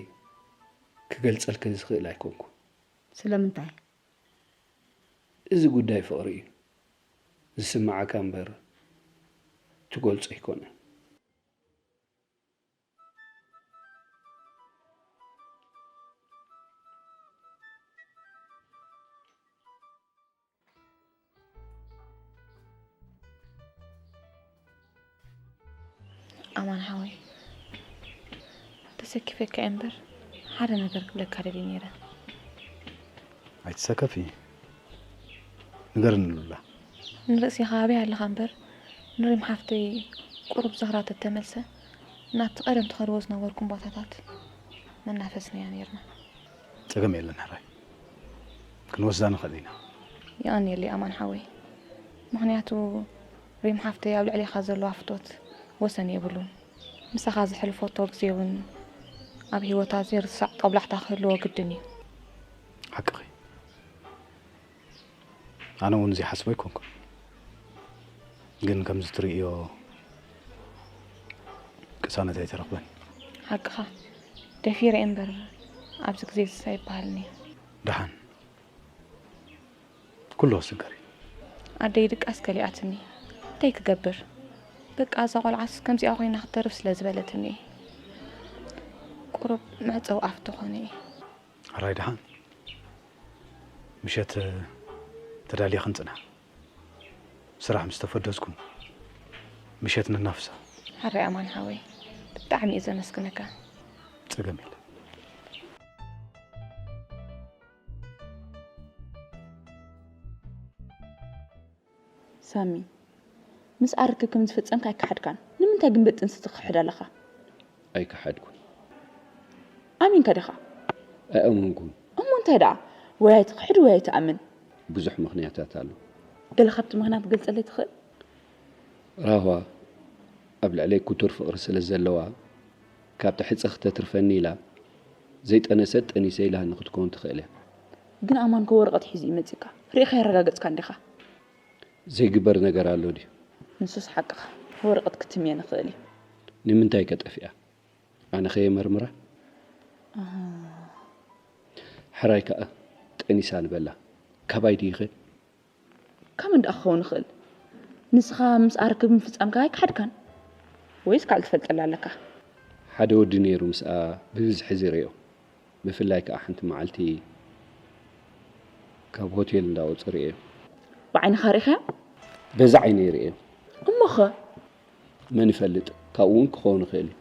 ክገልጸልኪ ዝኽእል ኣይኮንኩን። ስለምንታይ? እዚ ጉዳይ ፍቕሪ እዩ። ዝስምዓካ እምበር ትገልጾ ኣይኮነን። ኣማን ሓወይ፣ ተሰኪፈካ እየ እምበር ሓደ ነገር ክብለካ ደልየ ነይረ። ኣይትሰከፊ፣ ንገርኒ ሉላ። ንርእስኻ ኣበይ ኣለኻ እምበር ንሪም ሓፍተይ ቁሩብ ዝኽራ ተተመልሰ ናብቲ ቀደም ትኸድዎ ዝነበርኩም ቦታታት መናፈስናያ ነይርና። ጸገም የለን ሕራይ፣ ክንወስዳ ንኽእል ኢና። የቐንየለይ ኣማን ሓወይ፣ ምኽንያቱ ሪም ሓፍተይ ኣብ ልዕሌኻ ዘለዋ ፍቶት ወሰን የብሉን። ምሳኻ ዘሕልፈቶ ግዜ እውን ኣብ ህይወታ ዘይርሳዕ ጦብላሕታ ክህልዎ ግድን እዩ። ሓቅኺ። ኣነ እውን እዚ ሓስቦ ኣይኮንኩን፣ ግን ከምዚ ትርእዮ ቅሳነት ኣይተረኽበን። ሓቅኻ፣ ደፊረ እየ እምበር ኣብዚ ግዜ ዝሳ ይበሃልኒ። ደሓን፣ ኩሉ ክስገር እዩ። ኣደይ ድቃስ ከሊኣትኒ። እንታይ ክገብር? በቃ፣ እዛ ቆልዓስ ከምዚኣ ኮይና ክትተርፍ ስለ ዝበለትኒ እየ። ቁሩብ መዕጸዊ ኣፍ ተኾነ እየ። ሕራይ ደሓን፣ ምሸት ተዳሊኽን ጽንሓ። ስራሕ ምስ ተፈደዝኩም ምሸት ነናፍሳ። ሕራይ ኣማን ሓወይ፣ ብጣዕሚ እየ ዘመስግነካ። ጸገም የለን። ሳሚ፣ ምስኣ ርክብ ከም ዝፈጸምካ ኣይከሓድካን። ንምንታይ ግን በጥንሲ ትኽሕድ ኣለኻ? ኣይከሓድኩን። ኣሚንካ ዲኻ? ኣይኣመንኩን። እሞ እንታይ ደኣ? ወይ ኣይትኽሕድ ወይ ኣይትኣምን። ብዙሕ ምኽንያታት ኣሎ። ገለ ካብቲ ምኽንያት ክትገልጸለይ ትኽእል? ራህዋ ኣብ ልዕለይ ክቱር ፍቕሪ ስለ ዘለዋ፣ ካብቲ ሕጸ ክተትርፈኒ ኢላ ዘይጠነሰት ጠኒሰ ኢላኒ ክትከውን ትኽእል እያ። ግን ኣማን ከ ወረቐት ሒዙ እዩ መጺኡካ። ርኢኻ የረጋገጽካ እንዲኻ። ዘይግበር ነገር ኣሎ ድዩ? ንሱስ ሓቅኻ። ወረቐት ክትም እየ ንኽእል እዩ። ንምንታይ ከ ጠፊኣ? ኣነ ከየመርምራ? ኣሃ። ሕራይ ከኣ ጠኒሳ ንበላ። ካባይ ድዩ ከ? ካብ እንዳ ክኸውን ይኽእል። ንስኻ ምስ ኣርክብ ምፍጻምካ ኣይከሓድካን። ወይስ ካልእ ትፈልጠላ ኣለካ? ሓደ ወዲ ነይሩ ምስኣ ብብዝሒ ዝርእዮ። ብፍላይ ከኣ ሓንቲ መዓልቲ ካብ ሆቴል እንዳወጸ ርእዮ። ብዓይንኻ ርኢኻዮ? በዛ ዓይነይ ርእዮ። እሞኸ? መን ይፈልጥ? ካብኡ እውን ክኸውን ይኽእል እዩ።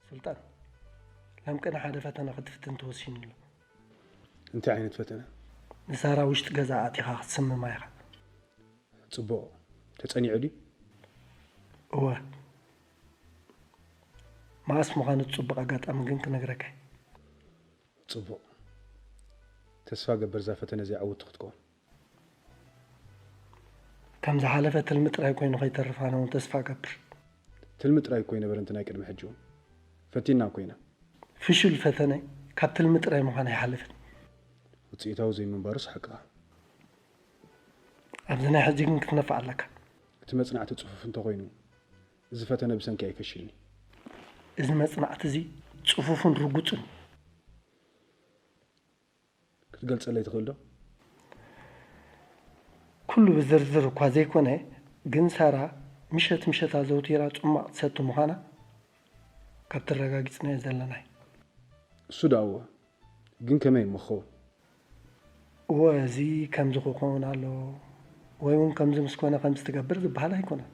ሱልጣን፣ ሎም ቅነ ሓደ ፈተና ክትፍትን ተወሲኑ ኣሎ። እንታይ ዓይነት ፈተና? ንሳራ ውሽጢ ገዛ ኣእቲኻ ክትስምማ ኢኻ። ጽቡቕ። ተጸኒዑ ድዩ? እወ። መኣስ ምዃኑ እቲ ጽቡቕ ኣጋጣሚ ግን ክነግረካ እየ። ጽቡቕ። ተስፋ እገብር እዛ ፈተነ እዚኣ ዕውትቲ ክትከውን። ከም ዝሓለፈ ትልሚ ጥራይ ኮይኑ ከይተርፍ ኣነ እውን ተስፋ እገብር። ትልሚ ጥራይ እኮ ኣይነበረን እቲ ናይ ቅድሚ ሕጂ እውን። ፈቲና እኮ ኢና። ፍሹል ፈተነ ካብ ትልሚ ጥራይ ምዃን ኣይሓልፍን። ውጽኢታዊ ዘይምንባሩስ ሓቅኻ። ኣብዚ ናይ ሕጂ ግን ክትነፍዕ ኣለካ። እቲ መጽናዕቲ ጽፉፍ እንተኾይኑ፣ እዚ ፈተነ ብሰንኪ ኣይፈሽልን እዩ። እዚ መጽናዕቲ እዚ ጽፉፍን ርጉጽን እዩ። ክትገልጸለይ ትኽእል ዶ? ኩሉ ብዝርዝር እኳ ዘይኮነ፣ ግን ሳራ ምሸት ምሸት ኣዘውቲራ ጽሟቕ ትሰቲ ምዃና ካብቲ ኣረጋጊጽናዮ ዘለና እዩ። እሱ ደኣ እወ፣ ግን ከመይ እሞ ክኸውን? እወ፣ እዚ ከምዚ ክኸውን ኣለዎ ወይ እውን ከምዚ ምስ ኮነ ከምዚ ትገብር ዝበሃል ኣይኮነን።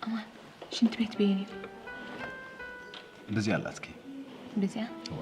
ኣማን፣ ሽንቲ ቤት በየን እዩ? እንደዚህ አላትኪ። እንደዚያ? እዋ።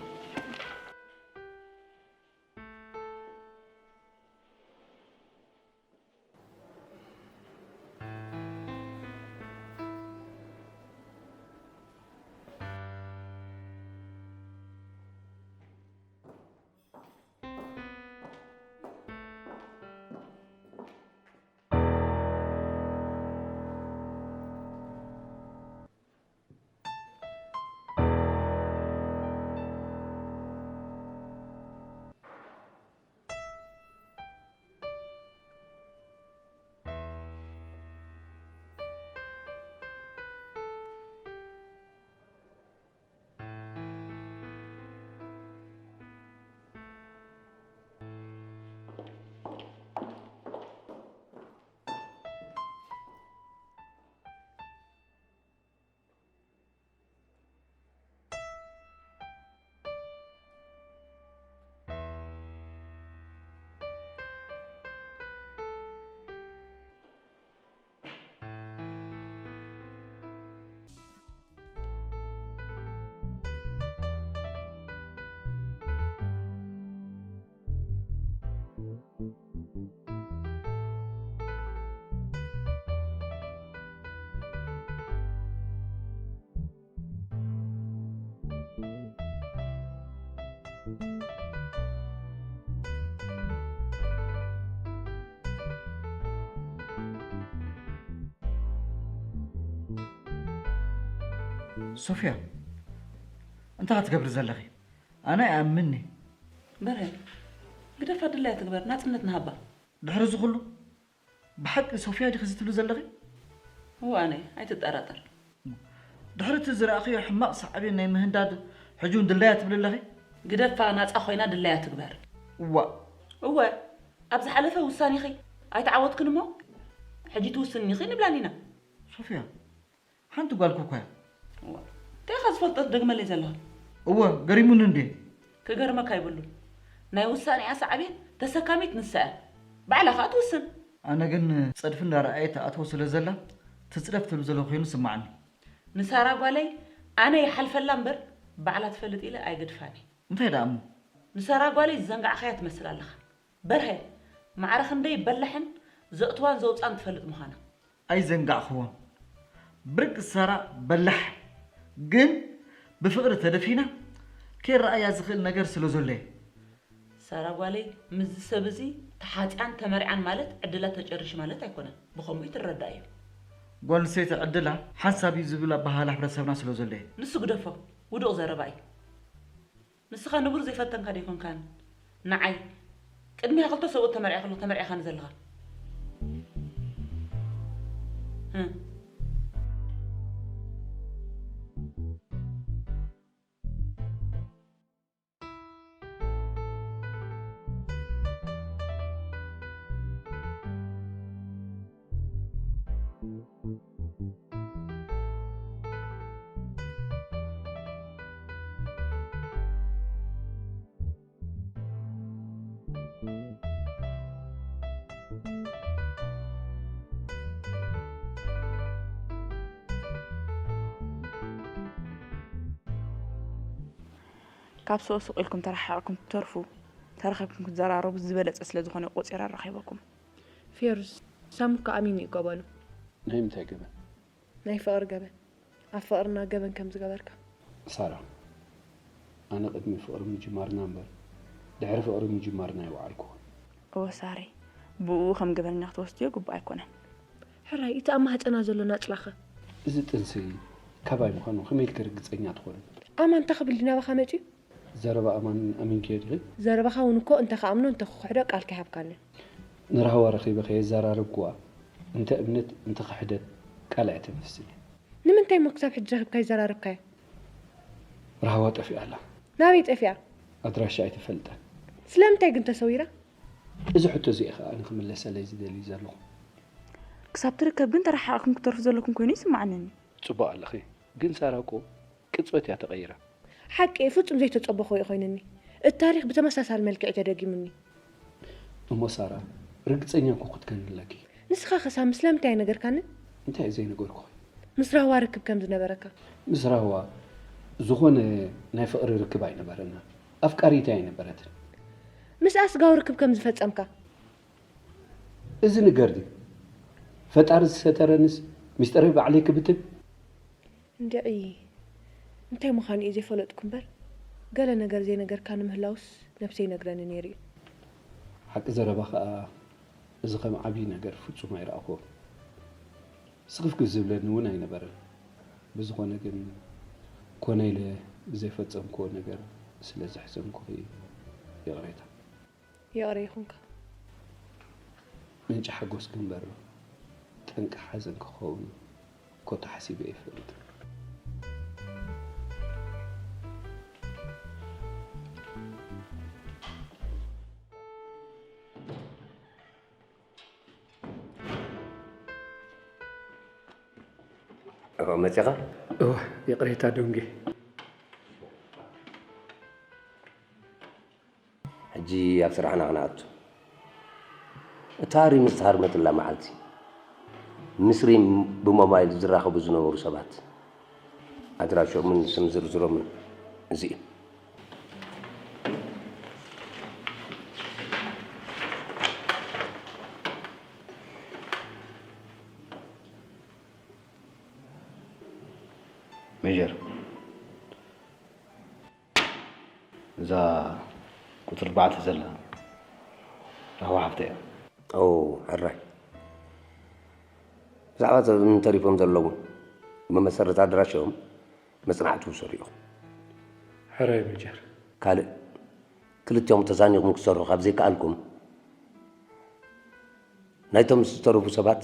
ሶፍያ፣ እንታይ ትገብሪ ዘለኺ? ኣነ ኣይኣምንኒ። በርሀ፣ ግደፋ፣ ድላያ ትግበር፣ ናጽነት ንሃባ። ድሕሪ እዚ ኩሉ ብሓቂ ሶፍያ ዲኺ እዚ ትብሊ ዘለኺ? እዋነይ፣ ኣይትጠራጠር። ድሕሪ እቲ ዝረኣኽዮ ሕማቕ ሳዕቤን ናይ ምህንዳድ ሕጂ እውን ድላያ ትብሊ ኣለኺ? ግደፋ፣ ናጻ ኮይና ድላያ ትግበር። እዋ። እወ፣ ኣብ ዝሓለፈ ውሳኔኺ ኣይተዓወትክን እሞ ሕጂ ትውስኒ ኢኺ ንብላን ኢና። ሶፍያ፣ ሓንቲ ጓል ኮኳያ። እዋ፣ እንታይ ኢኻ ዝፈልጦ ትደግመለይ ዘለኻ? እወ፣ ገሪሙኒ እንዴ? ክገርመካ ይብሉን። ናይ ውሳኔኣ ሳዕቤን ተሰካሚት ንሳ እያ። ባዕላ ኸኣ ትውስን። ኣነ ግን ጸድፊ እንዳረኣየት ትኣትዎ ስለ ዘላ ትጽደፍ ትብል ዘሎ ኮይኑ ስማዓኒ። ንሳራ ጓለይ ኣነ ይሓልፈላ እምበር ባዕላ ትፈልጥ ኢለ ኣይገድፋን እየ። እንታይ ደኣ እሞ? ንሳራ ጓለይ ዝዘንጋዕኻያ ትመስል ኣለኻ። በርሀ፣ ማዕረ ክንደይ በላሕን ዘእትዋን ዘውጻን ትፈልጥ ምዃና። ኣይዘንጋዕኽዎን። ብርቂ ሳራ በላሕ ግን ብፍቕሪ ተደፊና ከይረኣያ ዝኽእል ነገር ስለ ዘሎ እየ። ሳራ ጓለይ ምስዚ ሰብ እዚ ተሓጽያን ተመርዕያን ማለት ዕድላ ተጨሪሹ ማለት ኣይኮነን። ብኸምኡ እዩ ትረዳእ እዩ። ጓል ኣንስተይቲ ዕድላ ሓንሳብ እዩ ዝብል ኣበሃህላ ሕብረተሰብና ስለ ዘሎ እየ። ንሱ ግደፎ፣ ውዱቕ ዘረባ እዩ። ንስኻ ንቡር ዘይፈተንካ ዶ ኣይኮንካን? ንዓይ ቅድሚያ ክልተ ሰብኡት ተመርዕያ ከለኹ ተመርዒኻኒ ዘለኻ። ካብ ሱቕ ሱቕ ኢልኩም ተረሓሒቕኩም ትተርፉ፣ ተራኺብኩም ክትዘራረቡ ዝበለጸ ስለ ዝኾነ ቆጺረ ኣራኺበኩም። ፌሩዝ፣ ሳም እኮ ኣሚኑ እዩ ገበኑ። ናይ ምንታይ ገበን? ናይ ፍቕሪ ገበን። ኣብ ፍቕርና ገበን ከም ዝገበርካ። ሳራ፣ ኣነ ቅድሚ ፍቕሪ ምጅማርና እምበር ድሕሪ ፍቕሪ ምጅማርና ኣይወዓልኩዎን። እወ ሳሪ፣ ብእኡ ከም ገበነኛ ክትወስድዮ ግቡእ ኣይኮነን። ሕራይ፣ እቲ ኣብ ማህጸና ዘሎ ናጽላኸ? እዚ ጥንሲ ካባይ ምዃኑ ከመይ ኢልኪ ርግጸኛ ትኾኒ? ኣማን እንታይ ክብል ድዩ ናባኻ መጺኡ? ዘረባ ኣማን ኣሚንክዮ ዲኺ? ዘረባኻ እውን እኮ እንተ ክኣምኖ እንተ ክኽሕዶ ቃል ከይሃብካኒ። ንራህዋ ረኺበ ከየዘራረብክዋ እንተ እምነት እንተ ክሕደት ቃል ኣይተንፍስን እየ። ንምንታይ እሞ ክሳብ ሕጂ ረኺብካ ኣይዘራረብካዮ? ራህዋ ጠፊኣ ኣላ። ናበይ ጠፊኣ? ኣድራሻ ኣይተፈልጠን። ስለምንታይ ግን ተሰዊራ? እዚ ሕቶ እዚ እየ ከኣ ኣነ ክምለሰለይ ዝደሊ ዘለኹ። ክሳብ ትርከብ ግን ተረሓሒቕኩም ክትተርፉ ዘለኩም ኮይኑ ይስምዓኒ። ጽቡቕ ኣለኺ፣ ግን ሳራ እኮ ቅጽበት እያ ተቐይራ። ሓቂ እየ፣ ፍጹም ዘይተጸበኽዎ እዩ ኮይኑኒ። እቲ ታሪኽ ብተመሳሳሊ መልክዕ እዩ ተደጊሙኒ። እሞ ሳራ፣ ርግጸኛ እኮ ክትከኒ ኣለኪ። ንስኻኸ ሳሚ ስለምንታይ ኣይነገርካንን? እንታይ እየ ዘይነገርኩኺ? ምስ ራህዋ ርክብ ከም ዝነበረካ። ምስ ራህዋ ዝኾነ ናይ ፍቕሪ ርክብ ኣይነበረናን። ኣፍቃሪተይ ኣይነበረትን። ምስኣ ስጋዊ ርክብ ከም ዝፈጸምካ። እዚ ንገር ድዩ? ፈጣሪ ዝሰተረንስ ሚስጥረይ ባዕለይ ክብትን? እንድዒ እንታይ ምዃኑ እየ ዘይፈለጥኩ እምበር፣ ገለ ነገር ዘይነገርካኒ ምህላውስ ነብሰይ ይነግረኒ ነይሩ እዩ። ሓቂ ዘረባ ኸኣ እዚ ኸም ዓብዪ ነገር ፍጹም ኣይረኣኹዎን። ስኽፍክፍ ዝብለኒ እውን ኣይነበረን። ብዝኾነ ግን ኮነ ኢለ ብዘይፈጸምክዎ ነገር ስለ ዘሕዘንኩኺ ይቕሬታ። ይቕረ ይኹንካ። ምንጪ ሓጎስኪ እምበር ጠንቂ ሓዘን ክኸውን ኮታ ሓሲበ ኣይፈልጥን። እወ መጺኻ? እወ ይቕሬታ ዶንጌ። ሕጂ ኣብ ስራሕና ክንኣቱ። እታ ሪም ዝተሃርመትላ መዓልቲ፣ ምስ ሪም ብሞባይል ዝራኸቡ ዝነበሩ ሰባት ኣድራሾምን ስም ዝርዝሮምን እዚ እዩ። ሜጀር። እዛ ቁፅሪ ኣርባዕተ ዘላ ራህዋ ሓፍተ እያ። ኦ ሕራይ። ብዛዕባ እቶም ተሪፎም ዘለዉ መመሰረት ኣድራሽኦም መፅናዕቲ ውሰዱ ኢኹም። ሕራይ መጀር። ካልእ ክልቲኦም ተዛኒኹም ክትሰርሑ ካብ ዘይከኣልኩም ናይቶም ዝተረፉ ሰባት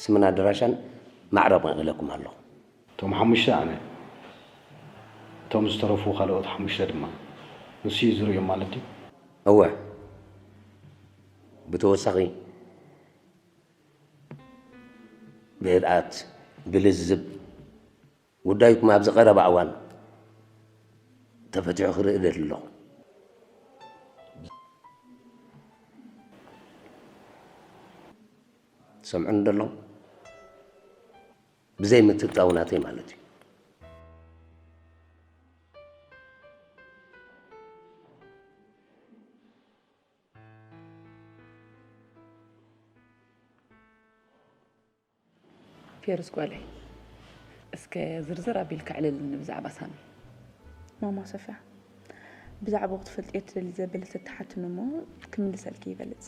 ስምን ኣድራሻን ማዕረ መቒለኩም ኣለኹ። እቶም ሓሙሽተ ኣነ፣ እቶም ዝተረፉ ካልኦት ሓሙሽተ ድማ ንሱ እዩ ዝርእዮም ማለት ድዩ? እወ። ብተወሳኺ ብህድኣት ብልዝብ ጉዳይኩም ኣብዚ ቀረባ እዋን ተፈቲሑ ክርኢ እደሊ ኣለኹ። ትሰምዑኒ ዶ ኣለኹም? ብዘይ ምትእትታው ናተይ ማለት እዩ። ፌርዝ ጓለይ፣ እስከ ዝርዝር ኣቢልካ ኣዕልልኒ ብዛዕባ ሳሚ። ማማ ሶፍያ፣ ብዛዕባኡ ክትፈልጥዮ ትደሊ ዘበለ ተተሓትኒ እሞ ክምልሰልኪ ይበልጽ።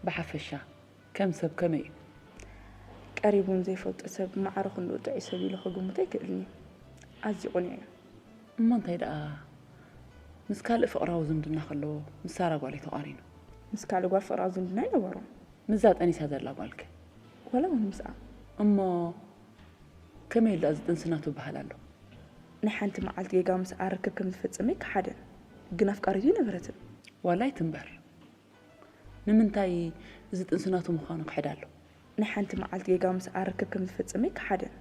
ብሓፈሻ ከም ሰብ ከመይ እዩ? ቀሪቡ ንዘይፈልጦ ሰብ ማዕረ ክንድኡ ጥዑይ ሰብ ኢሉ ክግምቶ ኣይክእልን እዩ። ኣዝዩ ቅኑዕ እዩ። እሞ እንታይ ደኣ ምስ ካልእ ፍቕራዊ ዝምድና ከለዎ ምስ ሳራ ጓለይ ተቓሪኑ? ምስ ካልእ ጓል ፍቕራዊ ዝምድና ኣይነበሮን። ምስዛ ጠኒሳ ዘላ ጓልከ? ዋላ እውን ምስኣ። እሞ ከመይ ኢሉ ደኣ እዚ ጥንሲ ናቱ ይበሃል ኣሎ? ናይ ሓንቲ መዓልቲ ጌጋ ምስኣ ርክብ ከም ዝፈጸመ ኣይከሓደን። ግን ኣፍቃሪቱ ኣይነበረትን። ዋላ ኣይትንበር። ንምንታይ እዚ ጥንሲ ናቱ ምዃኑ ክሕድ ኣሎ? ናይ ሓንቲ መዓልቲ ጌጋ ምስኣ ርክብ ከም ዝፈጸመ ኣይከሓደን።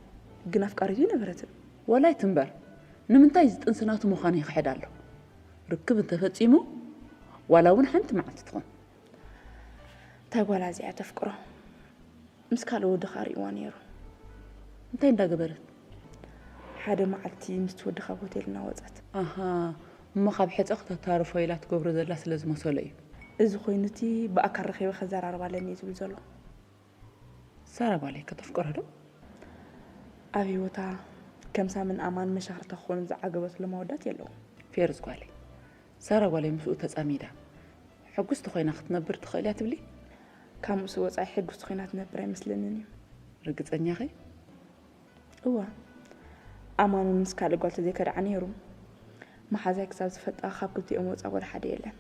ግን ኣፍቃሪቱ ኣይነበረትን። ዋላ ኣይትንበር። ንምንታይ እዚ ጥንሲ ናቱ ምዃኑ ይኽሕድ ኣሎ? ርክብ እንተፈጺሙ ዋላ እውን ሓንቲ መዓልቲ ትኹን። እታ ጓል እዚኣ ተፍቅሮ ምስ ካልእ ወዲ ከኣ ርእይዋ ነይሩ። እንታይ እንዳገበረት? ሓደ መዓልቲ ምስቲ ወዲ ካብ ሆቴል እናወጸት። ኣሃ እሞ ካብ ሕጸ ክተታርፎ ኢላ ትገብሮ ዘላ ስለ ዝመሰሎ እዩ። እዚ ኮይኑ እቲ ብኣካል ረኺበ ከዘራርባ ኣለኒ እዩ ዝብል ዘሎ። ሳራ ጓለይ ከተፍቅሮ ዶ? ኣብ ህይወታ ከም ሳምን ኣማን መሻኽርታ ክኾኑ ዝዓገበትሎም ኣወዳት የለውን። ፌርዝ ጓለይ፣ ሳራ ጓለይ ምስኡ ተጻሚዳ ሕጉስቲ ኮይና ክትነብር ትኽእል እያ ትብሊ? ካብ ምስኡ ወጻኢ ሕጉስቲ ኮይና ትነብር ኣይመስለንን እዩ። ርግጸኛ ኸይ? እዋ ኣማን እውን ምስ ካልእ ጓል ተዘይከድዓ ነይሩ። መሓዛይ ክሳብ ዝፈልጣ ካብ ክልቲኦም ወጻኢ ወላ ሓደ የለን።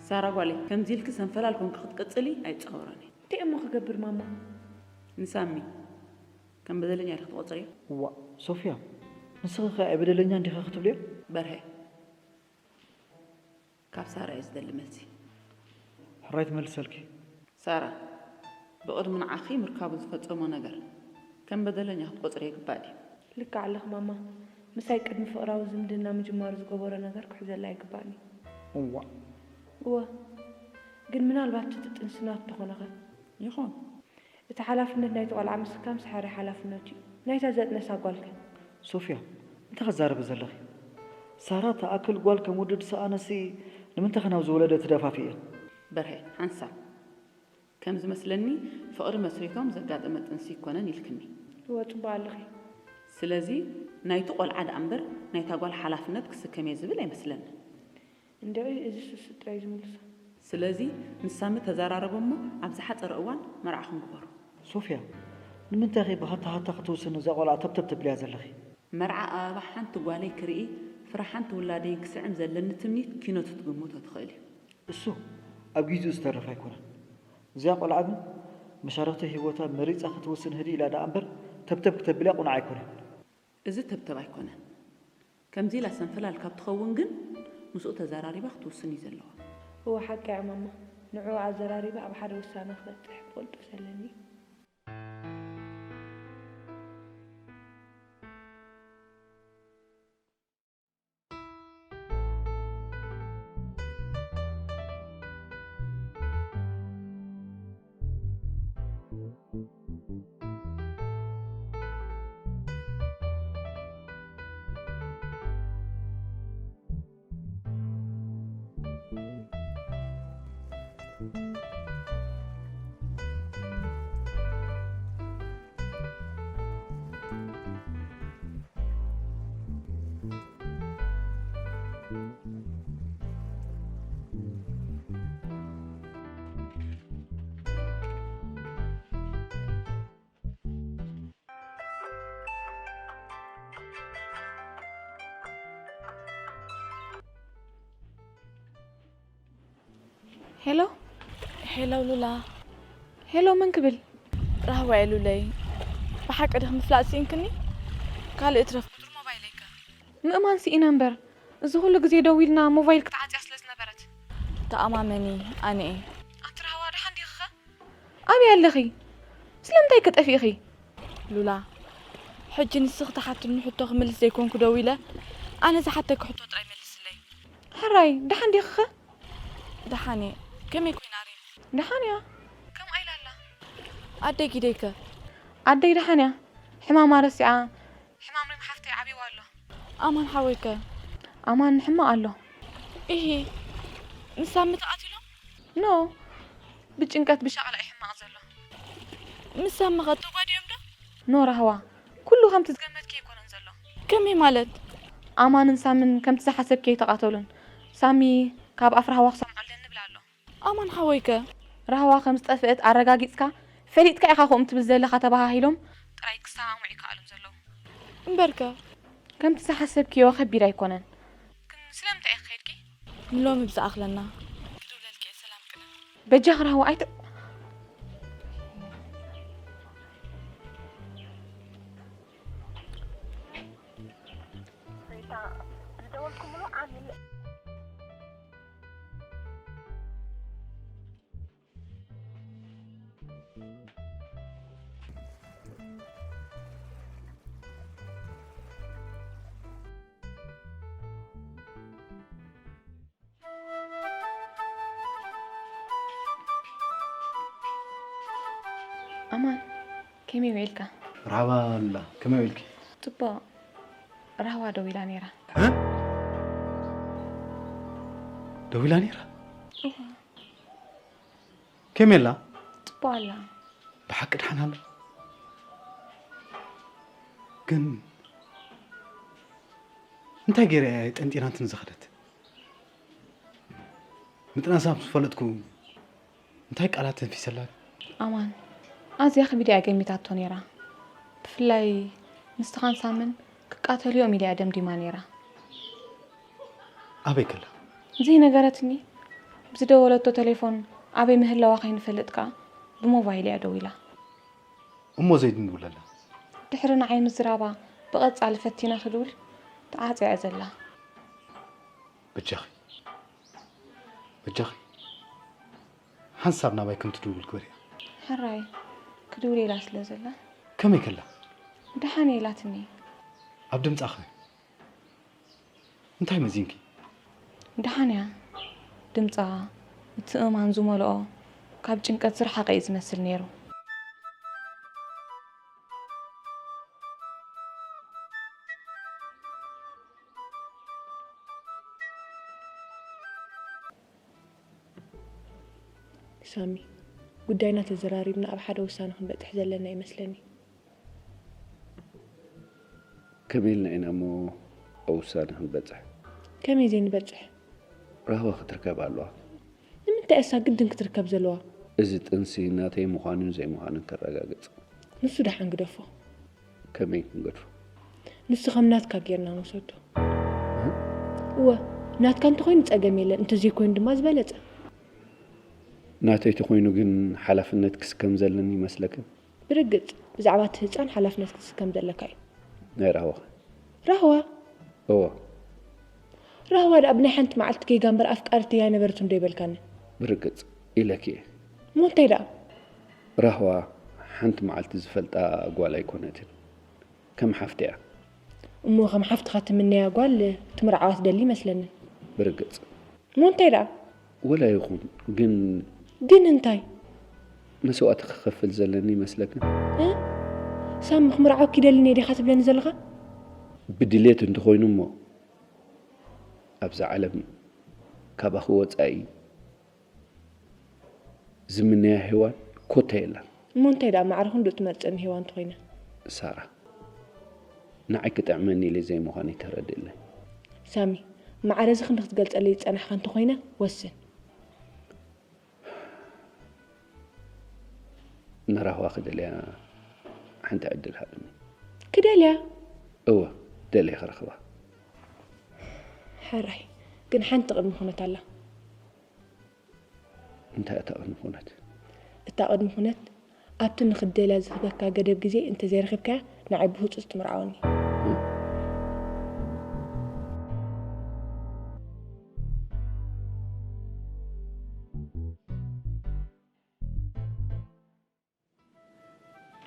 ሳራ ጓለይ፣ ከምዚ ኢልኪ ሰንፈላል ኮንኪ ክትቅጽሊ ኣይጻወሮን እየ። እንታይ እሞ ክገብር ማማ? ንሳሚ ከም በደለኛ ዲኺ ትቖጽርዮ? እዋእ ሶፍያ፣ ንስኺ ከ ኣይበደለኛን ዲኺ ክትብልዮ? በርሀ፣ ካብ ሳራ እየ ዝደሊ መልሲ። ሕራይ ትመልሰልኪ። ሳራ፣ ብቕድሚ ንዓኺ ምርካቡ ዝፈጸሞ ነገር ከም በደለኛ ክትቆጽርዮ ይግባእ ድዩ? ልክዕ ኣለኺ ማማ፣ ምሳይ ቅድሚ ፍቕራዊ ዝምድና ምጅማሩ ዝገበሮ ነገር ክሕዘሉ ኣይግባእን እዩ። እዋእ። እወ፣ ግን ምናልባት እቲ ጥንሲ ናቱ ተኾነኸ? ይኹን። እቲ ሓላፍነት ናይቲ ቆልዓ ምስካም ሰሓሪ ሓላፍነቱ እዩ። ናይታ ዘጥነሳ ጓልከ? ሶፍያ፣ እንታይ ክትዛረቢ ዘለኺ? ሳራ ትኣክል ጓል ከም ውድድ ሰኣነሲ ንምንታይ ከ ናብ ዝወለደ ትደፋፍእየን? በርሀ፣ ሓንሳብ ከም ዝመስለኒ ፍቕሪ መስሪቶም ዘጋጠመ ጥንሲ ይኮነን ኢልክኒ። እወ፣ ጽቡቕ ኣለኺ። ስለዚ ናይቲ ቆልዓ ደኣ እምበር ናይታ ጓል ሓላፍነት ክስከም እየ ዝብል ኣይመስለንን። እንድዒ እዚ ስስጥ ጥራይ ዝምልሶ። ስለዚ ምስ ሳሚ ተዘራረቡ እሞ ኣብ ዝሓጸረ እዋን መርዓኹም ግበሩ። ሶፍያ፣ ንምንታይ ኢኺ ብሃታ ሃታ ክትውስኒ እዛ ቆልዓ ተብተብ ተብልያ ዘለኺ? መርዓ ኣበባ ሓንቲ ጓለይ ክርኢ ፍረ ሓንቲ ውላደይን ክስዕም ዘለኒ ትምኒት ኪኖ ትትግምቶ ትኽእል እዩ። እሱ ኣብ ጊዜኡ ዝተርፍ ኣይኮነን። እዚኣ ቆልዓ ግን መሻርኽቲ ህይወታ መሪጻ ክትውስን ህድእ ኢላ ደኣ እምበር ተብተብ ክተብልያ ቁኑዕ ኣይኮነን። እዚ ተብተብ ኣይኮነን። ከምዚ ኢላ ሰንፈላል ካብ ትኸውን ግን ምስኡ ተዘራሪባ ክትውስን እዩ ዘለዋ። እወ ሓቂ እያ ማማ። ንዕኡ ኣዘራሪበ ኣብ ሓደ ውሳነ ክበጽሕ ክቕልጥፍ ዘለኒ እዩ። ሄሎ። ሄሎ ሉላ። ሄሎ፣ መን ክብል? ራህዋ እየ ሉለይ። ብሓቂ ዲኺ ምፍላጥ ስኢንክኒ? ካልእ እትረፍ ቁጽሪ ሞባይለይ ከ? ምእማን ስኢነ እምበር፣ እዚ ኩሉ ግዜ ደዊልና ሞባይል ክትዓጽያ ስለ ዝነበረት። ተኣማመኒ፣ ኣነ እየ። ኣንቲ ራህዋ፣ ደሓን ዲኺ ኸ? ኣበይ ኣለኺ? ስለምንታይ ከ ጠፊእኺ? ሉላ፣ ሕጂ ንስኺ ትሓትኒ ሕቶ ክምልስ ዘይኮንኩ ደዊለ፣ ኣነ ዝሓተኪ ሕቶ ጥራይ መልስለይ። ሕራይ፣ ደሓን ዲኺ ኸ? ደሓን እየ። ከመይ ኮይና ሪም? ደሓን እያ። ከምኣ ኢላ ኣላ። ኣደይ ጊደይ ከ? ኣደይ ደሓን እያ። ሕማማ ረሲዓ፣ ሕማም ሪም ሓፍተይ ዓብይዋ ኣሎ። ኣማን ሓወይ ከ? ኣማን ሕማቕ ኣሎ። ኢሂ፣ ንሳሚ ተቓቲሎም? ኖ፣ ብጭንቀት ብሻቕላ እዩ ሕማቕ ዘሎ። ንሳሚ ኸ ተጓዲኦም ዶ? ኖ ራህዋ፣ ኩሉ ከምቲ ዝገመትኪ ኣይኮነን ዘሎ። ከመይ ማለት? ኣማንን ሳምን ከምቲ ዝሓሰብኪ ኣይተቓተሉን። ሳሚ ካብ ኣፍ ራህዋ ክሰምዖ ኣለኒ ብላ ኣሎ። ኣማን ሓወይ ከ? ራህዋ ከም ዝጠፍአት ኣረጋጊጽካ፣ ፈሊጥካ ኢኻ ከምኡ ትብል ዘለኻ ተባሃሂሎም ጥራይ ክሰማምዑ ይከኣሉን ዘለዉ። እምበርከ? ከምቲ ዝሓሰብክዮ ከቢድ ኣይኮነን። ግን ስለምንታይ ኢኺ ከይድኪ? ንሎሚ ብዝኣኽለና ክድውለልኪ እየ። ሰላም ቅነ። በጃኺ ራህዋ ኣይት-፣ ዝደወልኩምሉ ዓሚል ኣማን፣ ከመይ ውዒልካ? መርሓባ ሉላ፣ ከመይ ውዒልኪ? ጽቡቕ። ራህዋ ደዊላ ነይራ። እ? ደዊላ ነይራ? እዋ። ከመይ ኣላ? ጽቡቕ ኣላ። ብሓቂ ደሓን ኣላ? ግን እንታይ ገይራ እያ ጠንጢናትኒ ዝኸደት? ምጥናሳ ምስ ፈለጥኩ እንታይ ቃላት ተንፊሰላ? ኣማን፣ ኣዝያ ከቢድ እያ ገሚታቶ ነይራ። ብፍላይ ንስኻን ሳምን ክቃተሉ እዮም ኢላ እያ ደምዲማ ነይራ። ኣበይ ከላ? ዘይነገረትኒ። ብዝደወለቶ ቴሌፎን ኣበይ ምህላዋ ከይንፈልጥ ከኣ ብሞባይል እያ ደዊላ። እሞ ዘይድንጉለላ? ድሕሪ ንዓይ ምዝራባ ብቐጻሊ ፈቲነ ክድውል ተዓጽያ እያ ዘላ። በጃኺ፣ በጃኺ፣ ሓንሳብ ናባይ ከም ትድውል ግበርያ። ሕራይ፣ ክድውል ኢላ ስለ ዘላ። ከመይ ከላ? ደሓን እየ ኢላትኒ። ኣብ ድምጻኸ እንታይ መዚንኪ? ደሓን እያ። ድምጻ ምትእምማን ዝመልኦ፣ ካብ ጭንቀት ዝረሓቐ እዩ ዝመስል ነይሩ። ሳሚ፣ ጉዳይና ተዘራሪብና ኣብ ሓደ ውሳነ ክንበጽሕ ዘለና ይመስለኒ። ከመይ ኢልና ኢና እሞ ኣብ ውሳነ ክንበጽሕ? ከመይ ዘይንበጽሕ? ራህዋ ክትርከብ ኣለዋ። ንምንታይ እሳ ግድን ክትርከብ ዘለዋ? እዚ ጥንሲ ናተይ ምዃኑን ዘይምዃኑን ከረጋግጽ። ንሱ ደሓን ግደፎ። ከመይ ክንገድፎ? ንሱ ከም ናትካ ጌርና ንውሰዶ። እወ፣ ናትካ እንተኾይኑ ጸገም የለን፣ እንተዘይኮይኑ ድማ ዝበለጸ። ናተይ ተኾይኑ ግን ሓላፍነት ክስከም ዘለኒ ይመስለክን? ብርግጽ፣ ብዛዕባ እቲ ህጻን ሓላፍነት ክትስከም ዘለካ እዩ። ናይ ራህዋ ኸ? ራህዋ? እወ። ራህዋ ደኣ ብናይ ሓንቲ መዓልቲ ጌጋ እምበር ኣፍቃሪተይ ኣይነበረትን ዶ ይበልካኒ? ብርግጽ፣ ኢለኪ እየ። እሞ እንታይ ደኣ? ራህዋ ሓንቲ መዓልቲ ዝፈልጣ ጓል ኣይኮነትን። ከም ሓፍቲ እያ። እሞ ከም ሓፍትኻ ትምነያ ጓል ትምርዓዋ ትደሊ ይመስለኒ። ብርግጽ። እሞ እንታይ ደኣ? ወላ ይኹን፣ ግን ግን እንታይ? መስዋእቲ ክኸፍል ዘለኒ ይመስለክን? እ? ሳሚ፣ ክምርዓወኪ ይደሊ እየ ዲኻ ትብለኒ ዘለኻ? ብድሌት እንተኾይኑ እሞ፣ ኣብዛ ዓለም ካባኺ ወጻኢ ዝምነያ ሄዋን ኮታ የላን። እሞ እንታይ ደኣ ማዕረ ክንድኡ ትመርጸኒ ሄዋን እንተኾይነ? ሳራ፣ ንዓይ ክጥዕመኒ ኢለ ዘይምዃነይ ተረድእለይ። ሳሚ፣ ማዕረ እዚ ክንዲ ክትገልጸለይ ዝጸናሕካ እንተኾይነ ወስን። ንራህዋ ክደልያ ሓንቲ ዕድል ሃብኒ። ክደልያ? እወ፣ ደልየ ክረኽባ። ሕራይ፣ ግን ሓንቲ ቅድሚ ኩነት ኣላ። እንታይ እታ ቅድሚ ኩነት? እታ ቅድሚ ኩነት ኣብቲ ንክትደልያ ዝህበካ ገደብ ግዜ እንተዘይረኺብካያ ንዓይ ብህጹጽ ትምርዓወኒ።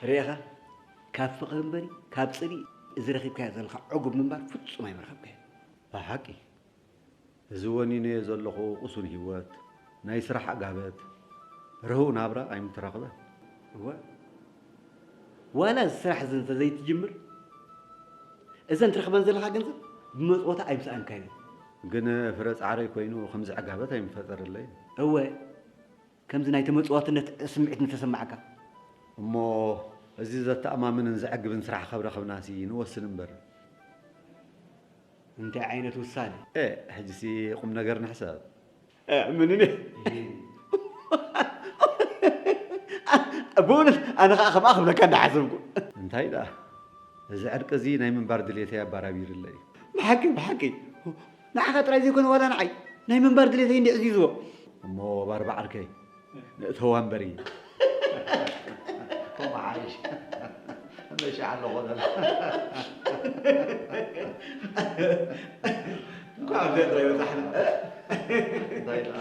ርኢኻ፣ ካብ ፍቕሪ እምበሪ ካብ ጽልኢ እዚ ረኺብካዮ ዘለኻ ዕጉብ ምንባር ፍጹም ኣይምረኸብካዮ። ብሓቂ እዚ ወኒነዮ ዘለኹ ቅሱን ህይወት፣ ናይ ስራሕ ዕጋበት፣ ርህው ናብራ ኣይምትረኽበን። እወ፣ ዋላ እዚ ስራሕ እዚ እንተዘይትጅምር እዘን ትረኽበን ዘለኻ ገንዘብ ብመጽወታ ኣይምስኣንካን እዩ። ግን ፍረ ጻዕረይ ኮይኑ ከምዚ ዕጋበት ኣይምፈጠረለይን። እወ፣ ከምዚ ናይ ተመጽዋትነት ስምዒት ምተሰማዓካ። እሞ እዚ ዘተኣማምንን ዘዕግብን ስራሕ ካብ ረኸብናሲ ንወስን እምበር። እንታይ ዓይነት ውሳነ? እ፣ ሕጂሲ ቁም ነገር ንሕሰብ። እ፣ ምንን ብእውነት ኣነ ከዓ ከምኣ ክብለካ እንዳሓሰብኩ። እንታይ ደኣ፣ እዚ ዕርቂ እዚ ናይ ምንባር ድሌተይ ኣባራቢርለይ እዩ። ብሓቂ ብሓቂ ንዓኻ ጥራይ ዘይኮነ ዋላ ንዓይ ናይ ምንባር ድሌተይ እንዲ ዕዚዝዎ። እሞ ባርባ ዓርከይ ንእተዋ እምበሪ። ከምኡ ሓይሽ። መሻ ኣለኹ ዘላ። እንኳዕ ኣብዚኣ ጥራይ በጻሕና። እንታይ ደኣ?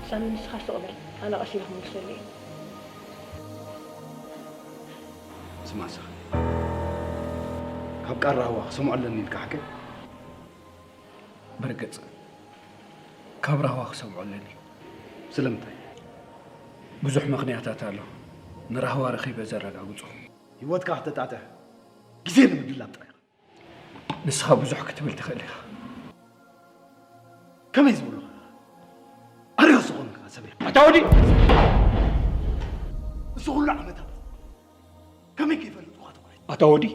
ሳሚ፣ ንስኻ ስቕ በል፣ ኣነ ቀስ ኢለ ክምልሰሉ እየ። ስማ፣ ስኻ ካብ ቃል ራህዋ ክሰምዖ ኣለኒ ኢልካ ሓቀይ? ብርግጽ ካብ ራህዋ ክሰምዖ ኣለኒ። ስለምንታይ? ብዙሕ ምኽንያታት ኣሎ ንራህዋ ረኺበ ዘረጋግጾ። ህይወትካ ክተጣጥሕ ግዜ ንምድላብ ጥራይ። ንስኻ ብዙሕ ክትብል ትኽእል ኢኻ። ከመይ ዝበሉኻ ኣርዮስ ዝኾንካ ሰብ ኢኻ። ኣታ ወዲ! እዚ ኩሉ ዓመታት ከመይ ከይፈልጥኩኻ ተኾይኑ? ኣታ ወዲ!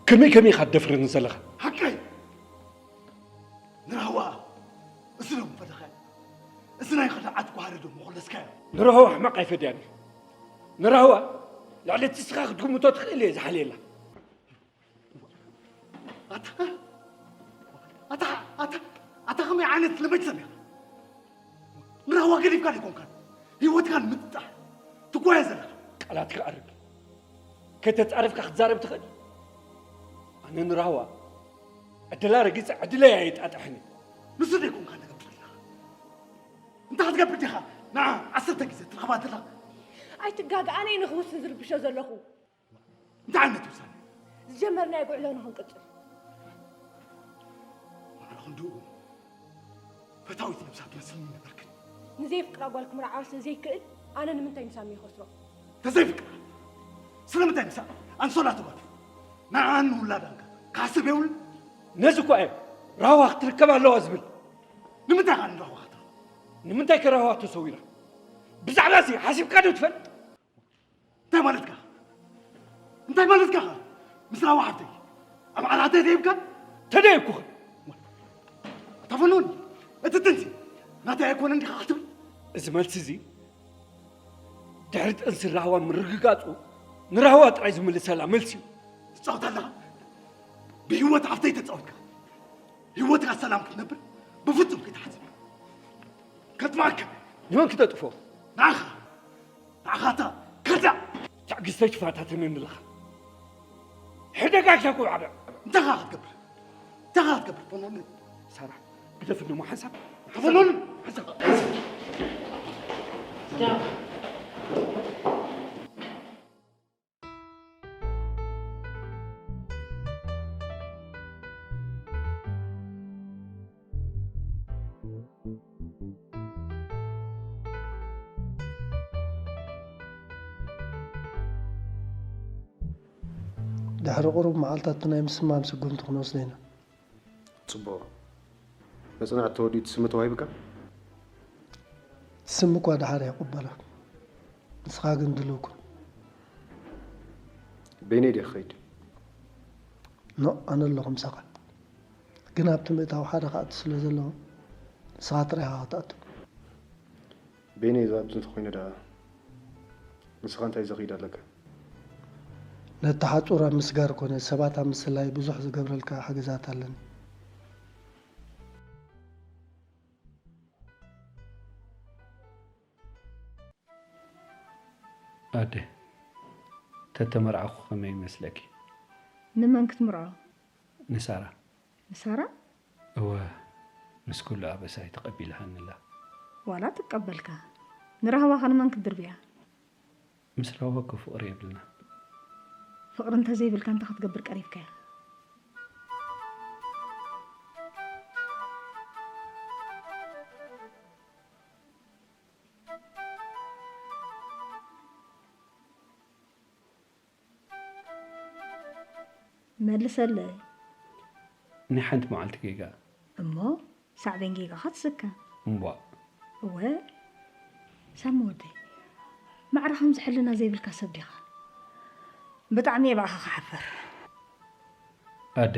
ከመይ ከመይ ኢኻ ትደፍረኒ ዘለኻ? ሓቀይ! ንራህዋ እዚ ዶ ምፈተኸ? እዚ ናይ ኸዳዓት ጓህሪ ዶ ምኾለስካዮ? ንራህዋ ሕማቕ ኣይፈድያን እየ። ንራህዋ ልዕሊ እቲ እስኻ ክትግምቶ ትኽእል እየ ዝሓልየላ። ኣታ ኣታ ኣታ ኣታ ከመይ ዓይነት ለመጅ ሰብ ኢኻ? ንራህዋ ገዲፍካ ዘይኮንካን ህይወትካ ንምጥጣሕ ትጓየ ዘለኻ። ቃላትካ ኣርግ። ከይተጻረፍካ ክትዛረብ ትኽእል። ኣነ ንራህዋ ዕድላ ረጊጸ ዕድለይ ኣየጣጥሕን እየ። ንሱ ዘይኮንካ ትገብር ዘለኻ። እንታይ ክትገብር ዲኻ ንዓ ዓሰርተ ግዜ ትረኽባ ዘለኻ? ኣይትጋገ፣ ኣነ እየ ንኽውስን ዝርብሾ ዘለኹ። እንታይ ዓይነት ውሳነ? ዝጀመርናዮ ጉዕዞ ንኽንቅጽል። ማዕረ ክንድኡ ፈታዊት ነብሳ ትመስልኒ ነበርክን። ንዘይፍቅራ ጓል ክምርዓዋ ስለ ዘይክእል ኣነ ንምንታይ ንሳሚ ይኸስሮ? ተዘይፍቅራ ስለምንታይ ምሳ ኣንሶላ ተጓቱ ንዓን ንውላዳንካ ክሓስብ የብሉ? ነዚ እኳ እየ ራህዋ ክትርከብ ኣለዋ ዝብል። ንምንታይ ኸ ንራህዋ ክትረኽቦ? ንምንታይ ከ ራህዋ ተሰዊራ? ብዛዕባ እዚ ሓሲብካ ዶ ትፈልጥ? እንታይ ማለትካ? እንታይ ማለትካ? ምስ ራህዋ ሓፍተይ ኣብ ዓራተይ ደይብካ? ተደይብኩኸ? ኣታ ፈኖኒ፣ እቲ ጥንሲ ናተይ ኣይኮነን ዲኻ ክትብል? እዚ መልሲ እዚ ድሕሪ ጥንሲ ራህዋ ምርግጋጹ ንራህዋ ጥራይ ዝምልሰላ መልሲ እዩ። ትጻወት ኣለኻ? ብህይወት ሓፍተይ ተጻዊትካ ህይወትካ ሰላም ክትነብር ብፍጹም ከይትሓስብ። ከጥፍኣካ። ንመን ክተጥፎ? ንዓኻ። ንዓኻ እታ ከልዳ። ትዕግስተይ ትፈታተነኒ ኣለኻ። ሕደጋ ክተኩብ ዓበ። እንታይ ኻ ክትገብር? እንታይ ኻ ክትገብር? ፈኖኒ። ሳራ፣ ግደፍኒ እሞ ሓንሳብ። ፈኖኒ። ሓንሳብ። ድሕሪ ቁሩብ መዓልታት ናይ ምስማም ስጉምቲ ክንወስድ ኢና። ጽቡቕ። መጽናዕቲ ተወዲኡ እቲ ስሚ ተዋሂብካ? ስም እኳ ደሓር ይቕበላ። ንስኻ ግን ድልው ኩን። በይነይ ድየ ክኸይድ? ኖእ፣ ኣነ ኣለኹ ምሳኻ። ግን ኣብቲ ምእታው ሓደ ክኣቱ ስለ ዘለዎ፣ ንስኻ ጥራይ ኢኻ ክትኣቱ። በይነይ ኣብዚ እንተኾይነ ደኣ ንስኻ እንታይ ዘኽይድ ኣለካ? ነቲ ሓጹር ኣብ ምስጋር ኮነ ሰባት ኣብ ምስላይ ብዙሕ ዝገብረልካ ሓገዛት ኣለኒ። ኣደ፣ ተተመርዓኹ ከመይ ይመስለኪ? ንመን ክትምርዖ? ንሳራ። ንሳራ? እወ፣ ምስ ኩሉ ኣበሳይ ተቐቢልሃኒ ኣላ። ዋላ ትቀበልካ። ንራህዋኸ ንመን ክትድርብያ? ምስ ራህዋ እኮ ፍቕሪ የብልና። ፍቕሪ እንተዘይብልካ እንታይ ክትገብር ቀሪብካያ? መልሰለይ። ናይ ሓንቲ መዓልቲ ጌጋ። እሞ ሳዕቤን ጌጋኻ ትስከም። እምቧእ። እወ፣ ሳሚ ወደይ፣ ማዕረ ከምዚ ሕልና ዘይብልካ ሰብ ዲኻ? ብጣዕሚ እየ ብኣኻ ክሓፍር። ኣደ፣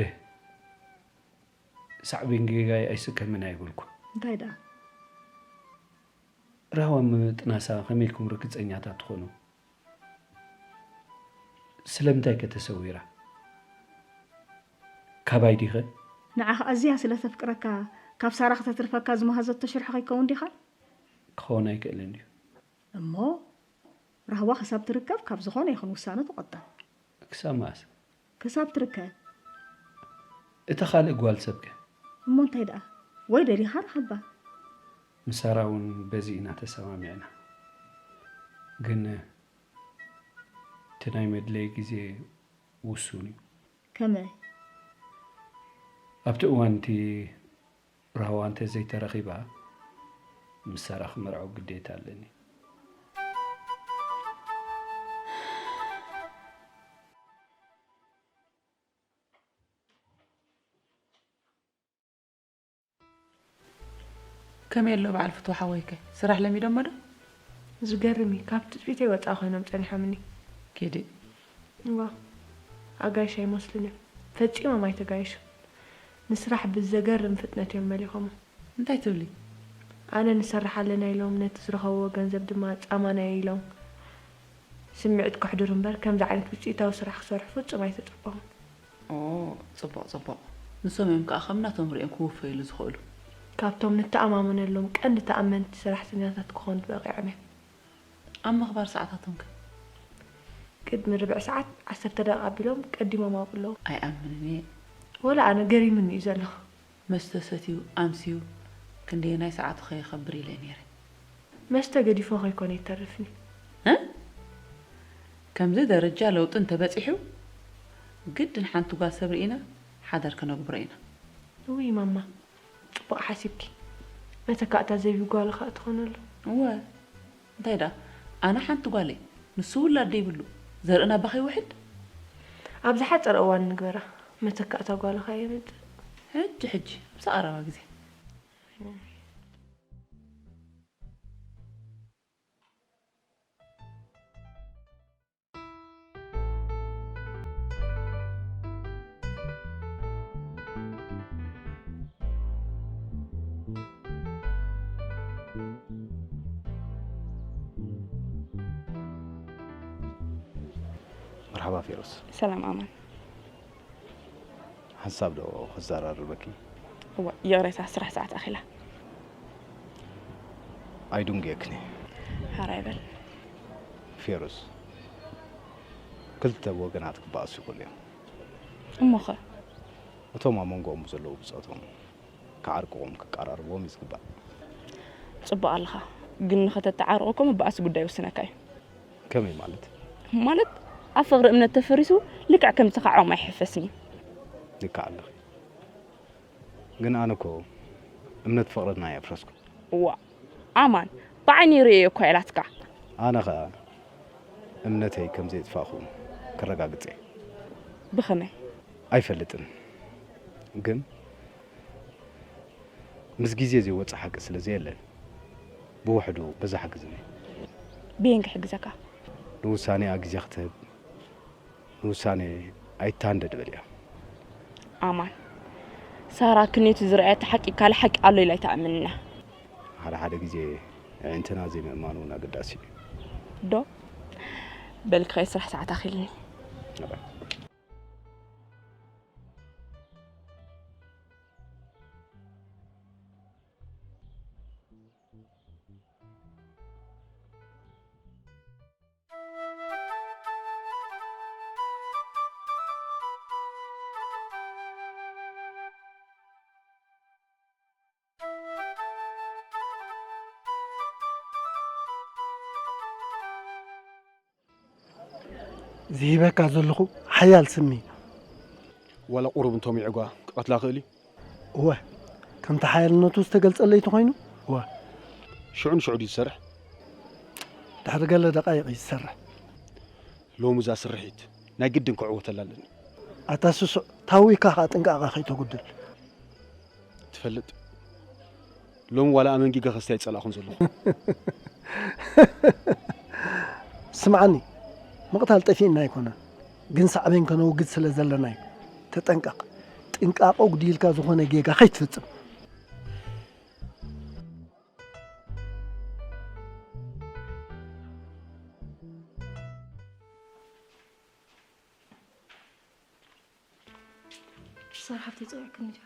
ሳዕቤን ጌጋይ ኣይስከምን ኣይበልኩን። እንታይ ደኣ? ራህዋ ምጥናሳ ከመይ ኢልኩም ርግጸኛታት ትኾኑ? ስለምንታይ ከ ተሰዊራ? ካባይ ዲኸ? ንዓኻ ኣዝያ ስለ ተፍቅረካ፣ ካብ ሳራ ከተትርፈካ ዝመሃዘቶ ሽርሒ ከይከውን ዲኻ? ክኸውን ኣይክእልን ድዩ? እሞ ራህዋ ክሳብ ትርከብ ካብ ዝኾነ ይኹን ውሳነ ትቖጠብ። ክሳብ መኣስ? ክሳብ ትርከብ። እታ ካልእ ጓል ሰብከ? እሞ እንታይ ደኣ? ወይ ደሊኻ ርኸባ። ምስ ሳራ እውን በዚ ኢና ተሰማሚዕና። ግን እቲ ናይ መድለዪ ግዜ ውሱን እዩ። ከመይ? ኣብቲ እዋን እቲ ራህዋ እንተ ዘይተረኺባ፣ ምስ ሳራ ክመርዖ ግዴታ ኣለኒ። ከመይ ኣሎ በዓል ፍትዋ ሓወይከ? ስራሕ ለሚዶሞ ዶ? ዝገርም እዩ። ካብ ትጽቢተይ ወጻኢ ኮይኖም ጸኒሖምኒ። ኪዲ። እዋ፣ ኣጋይሽ ኣይመስሉን እዮም። ፈጺሞም ኣይተጋየሹን። ንስራሕ ብዘገርም ፍጥነት እዮም መሊኾሞ። እንታይ ትብሊ? ኣነ ንሰርሕ ኣለና ኢሎም፣ ነቲ ዝረኸብዎ ገንዘብ ድማ ጻማና ኢሎም ስምዒት ከሕድሩ እምበር፣ ከምዚ ዓይነት ውጽኢታዊ ስራሕ ክሰርሑ ፍጹም ኣይተጸበኹን። ኦ፣ ጽቡቕ፣ ጽቡቕ። ንሶም እዮም ከኣ ከም ናቶም ርእዮም ክውፈዩሉ ዝኽእሉ። ካብቶም ንተኣማመነሎም ቀንዲ ተኣመንቲ ሰራሕተኛታት ክኾኑ በቒዖም እዮም። ኣብ ምኽባር ሰዓታቶም ከ? ቅድሚ ርብዕ ሰዓት ዓሰርተ ደቂቕ ኣቢሎም ቀዲሞም ኣብኡ ኣለዉ። ኣይኣምንን እየ። ወላ ኣነ ገሪሙኒ እዩ ዘሎ። መስተ ሰትዩ ኣምስዩ ክንደየናይ ሰዓቱ ከየኸብር ኢለ ነይረ። መስተ ገዲፎ ከይኮነ ይተርፍኒ። እ? ከምዚ ደረጃ ለውጢ እንተበጺሑ፣ ግድን ሓንቲ ጓል ሰብ ርኢና ሓዳር ከነግብሮ ኢና። እውይ ማማ፣ ጽቡቕ ሓሲብኪ። መተካእታ ዘይብሉ ጓል ከኣ ትኾነሉ። እወ፣ እንታይ ደኣ፣ ኣነ ሓንቲ ጓል እየ፣ ንሱ ውላድ ደይብሉ፣ ዘርእና እባ ከይውሕድ። ኣብ ዝሓጸረ እዋን ንግበራ፣ መተካእታ ጓል ከኣ የምጽእ። ሕጂ ሕጂ፣ ምስ ኣቐረባ ግዜ። መርሓባ ፌሮስ። ሰላም ኣማን። ሓንሳብ ዶ ክዘራርበኪ? እዋ፣ ይቕሬታ፣ ስራሕ ሰዓት ኣኺላ። ኣይዱንግየክን እየ። ሓራይ በል። ፌሮስ፣ ክልተ ወገናት ክበኣሱ ይኽእሉ እዮም። እሞኸ? እቶም ኣብ መንጎኦም ዘለዉ ብጾቶም ክዓርቅዎም ክቀራርብዎም እዩ ዝግባእ። ጽቡቕ ኣለኻ፣ ግን ንኸተተዓርቑ እኮ ምብኣስ ጉዳይ ይውስነካ እዩ። ከመይ ማለት? ማለት ኣብ ፍቕሪ እምነት ተፈሪሱ ልክዕ ከምቲ ካዕኦም ኣይሕፈስን እዩ። ልክዕ ኣለኺ። ግን ኣነ እኮ እምነት ፍቕርና የፍረስኩ። እዋ፣ ኣማን፣ ብዓይኒ ርእየ እኳ ኢላትካ። ኣነ ኸኣ እምነተይ ከም ዘየጥፋእኹ ከረጋግጽ እየ። ብኸመይ? ኣይፈልጥን፣ ግን ምስ ግዜ ዘይወጽእ ሓቂ ስለ ዘየለ ብውሕዱ በዛ ሓግዝኒ። ብየን ክሕግዘካ? ንውሳኔኣ ግዜ ክትህብ፣ ንውሳኔ ኣይታንደድ በል እያ። ኣማን፣ ሳራ ክንዮቱ ዝረኣየት ሓቂ ካልእ ሓቂ ኣሎ ኢላ ኣይትኣምንና። ሓደ ሓደ ግዜ ኣዒንትና ዘይምእማን እውን ኣገዳሲ እዩ። ዶ በልክኸይ ስራሕ ሰዓት ኣኺልኒ። ዝሂበካ ዘለኹ ሓያል ስሚ እዩ። ዋላ ቁሩብ እንቶም ይዕጓ ክቐትላ ክእል እዩ። እወ፣ ከምቲ ሓያልነቱ ዝተገልጸለይ ተኾይኑ፣ እወ። ሽዑ ንሽዑ ድዩ ዝሰርሕ? ድሕሪ ገለ ደቃይቕ እዩ ዝሰርሕ። ሎሚ እዛ ስርሒት ናይ ግድን ክዕወተላ ኣለኒ። ኣታ ስሱዕ፣ ታዊካ ኸዓ ጥንቃቐ ከይተጉድል። ትፈልጥ፣ ሎሚ ዋላ ኣመንጊገ ከስታይ ጸላእኹም ዘለኹ። ስምዓኒ፣ ምቕታል ጠፊእና ኣይኮነን፣ ግን ሳዕቤን ከነውግድ ስለ ዘለና እዩ። ተጠንቀቕ። ጥንቃቐ ጉዲልካ ዝኾነ ጌጋ ከይትፍጽም። ሳራ ሓፍተይ ጸዊዕክኒ ድዩ?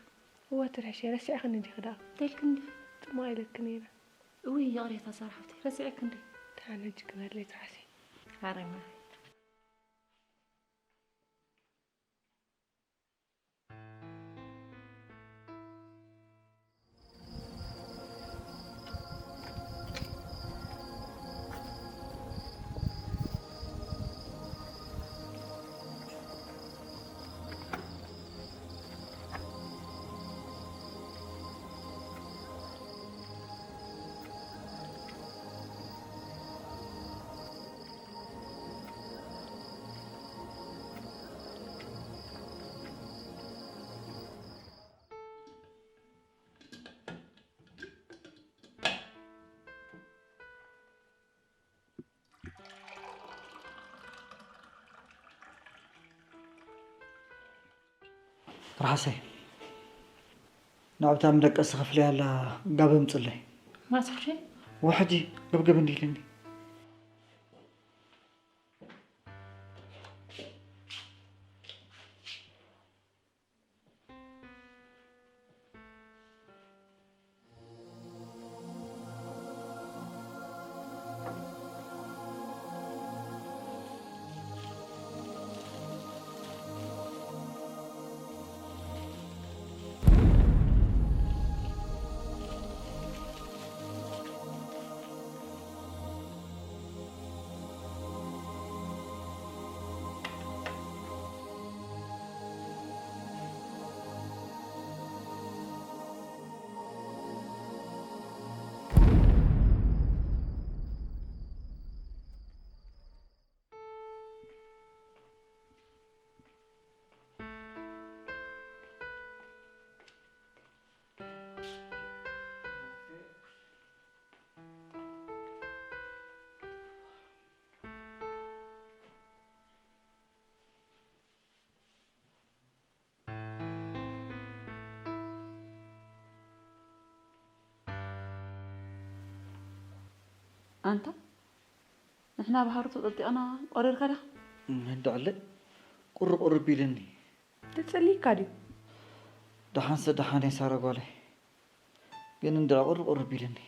እወ ትርሕሸይ፣ ረሲዕክኒ ዲኺ ደኣ? እንታይ ኢልክኒ ድዩ? ጽማእ ኢለክኒ ነይረ። እውይ ይቕሬታ ሳራ ሓፍተይ፣ ረሲዐኪ እንድየ። ደሓን ሕጂ ግን ኣድለይ ትርሓሰይ። ሓራይ ማረይ። ትርሓሰይ፣ ንዕብታ መደቀሲ ክፍለያ ኣላ፣ ጋቢ ምጽለይ። ማስሕሸ? ወሕጂ ገብገብ እንዲልኒ። ኣንታ ንሕና ብሃሩ ተጠጢቕና ቆሪርካ ዲኻ? እንዳዕለ ቁሪ ቁሪ ቢልኒ። ተጸሊካ ድዩ? ደሓንሰ ደሓን እየ ሳራ ጓለይ። ግን እንድዒ ቁሪ ቁሪ ቢልኒ።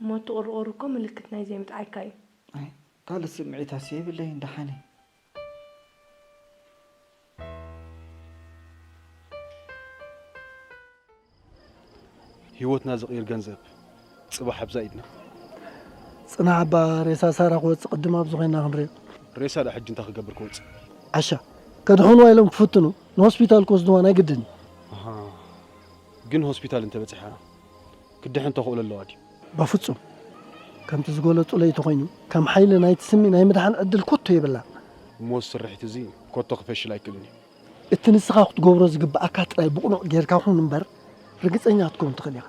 እሞ እቲ ቁሪ ቁሪ እኮ ምልክት ናይ ዘይምጥዓይካ እዩ። ኣይ ካልእ ስምዒታሲ የብለይን ደሓን እየ። ህይወትና ዝቕይር ገንዘብ ጽባሕ ኣብዛ ኢድና። ጽናሕ እባ ሬሳ ሳራ ክወጽእ ቅድም ኣብዚ ኮይና ክንሪኦ። ሬሳ ደኣ ሕጂ እንታይ ክገብር ክወጽእ? ዓሻ ከድሕንዋ ኢሎም ክፍትኑ ንሆስፒታል ክወስድዋ ናይ ግድን እዩ። ኣሃ፣ ግን ሆስፒታል እንተበጺሓ ክድሕን ተኽእሎ ኣለዋ ድዩ? በፍጹም። ከምቲ ዝገለጹለይ ተኾይኑ ከም ሓይሊ ናይቲ ስሚ ናይ ምድሓን ዕድል ኮቶ የብላን። እሞ እዚ ስርሒት እዚ ኮቶ ክፈሽል ኣይክእልን እዩ። እቲ ንስኻ ክትገብሮ ዝግብኣካ ጥራይ ብቕኑዕ ጌርካ ኩን እምበር፣ ርግጸኛ ክትከውን ትኽእል ኢኻ።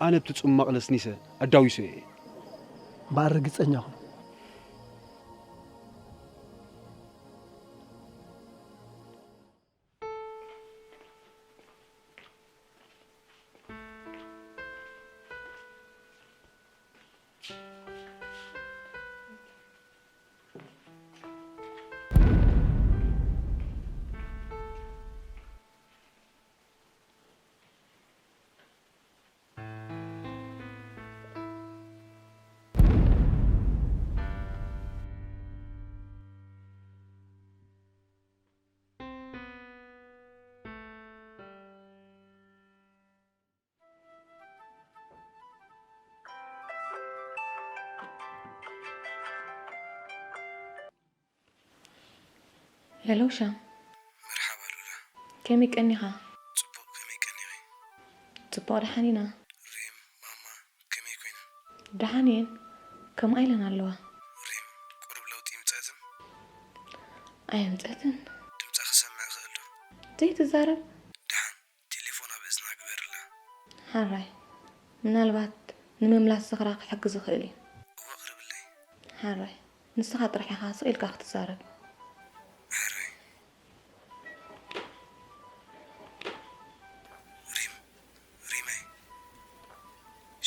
ኣነ ብቲ ጽማቕ ለስኒሰ ኣዳዊሰ እየ። እምበኣር ርግጸኛ ኩን። ሄሎ ሻም። መርሓባ ሉላ። ከመይ ቀኒኻ? ጽቡቕ፣ ከመይ ቀኒኺ? ጽቡቕ፣ ደሓን ኢና። ሪም፣ ማማ፣ ከመይ ኮይነን? ደሓን እየን። ከምኣ ኢለን ኣለዋ። ሪም፣ ቁሩብ ለውጢ ይምጸትን? ኣየምጸትን። ድምጻ ክሰምዕ ክእል ዶ? ዘይትዛረብ? ደሓን፣ ቴሌፎን ኣብ እዝና ግበርላ። ሓራይ፣ ምናልባት ንምምላስ ዝኽራ ክሕግዝ ይኽእል እዩ። እወ፣ ቅርብለይ። ሓራይ፣ ንስኻ ጥራሕ ኢኻ ስቕ ኢልካ ክትዛረብ። ሕራይ። ሪም፣ ሪመይ።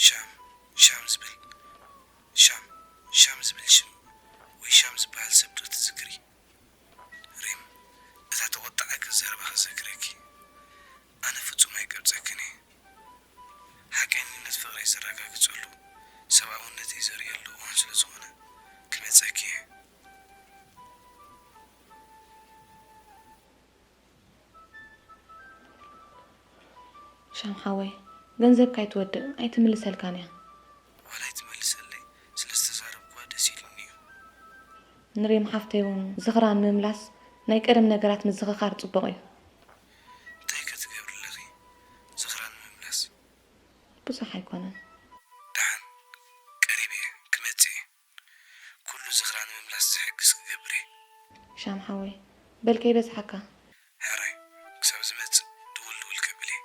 ሻም፣ ሻም ዝብል፣ ሻም፣ ሻም ዝብል ሽም ወይ ሻም ዝበሃል ሰብ ዶ ትዝክሪ? ሪም፣ እታ ተቖጣዓኪ ዘረባ ክዘክረኪ። ኣነ ፍጹም ኣይቀብጸክን እየ። ሓቀኝነት ፍቕረይ ዘረጋግጸሉ፣ ሰብኣውነተይ ዘርእየሉ እዋን ስለ ዝኾነ ክመጸኪ እየ። ሻም ሓወይ፣ ገንዘብካ ኣይትወድእ፣ ኣይትምልሰልካን እያ። ዋላ ኣይትመልሰለይ፣ ስለ ዝተዛረብኩዋ ደስ ኢሉኒ እዩ። ንሪም ሓፍተይ እውን ዝኽራ ንምምላስ ናይ ቀደም ነገራት ምዝኽኻር ጽቡቕ እዩ። እንታይ ከ ትገብሪ ኣለኺ ዝኽራ ንምምላስ? ብዙሕ ኣይኮነን። ደሓን ቀሪበ እየ ክመጽእ እየ። ኩሉ ዝኽራ ንምምላስ ዝሕግዝ ክገብር እየ። ሻም ሓወይ፣ በል ከይበዝሓካ። ሕራይ ክሳብ ዝመጽእ ድውል ድውል ከብል እየ።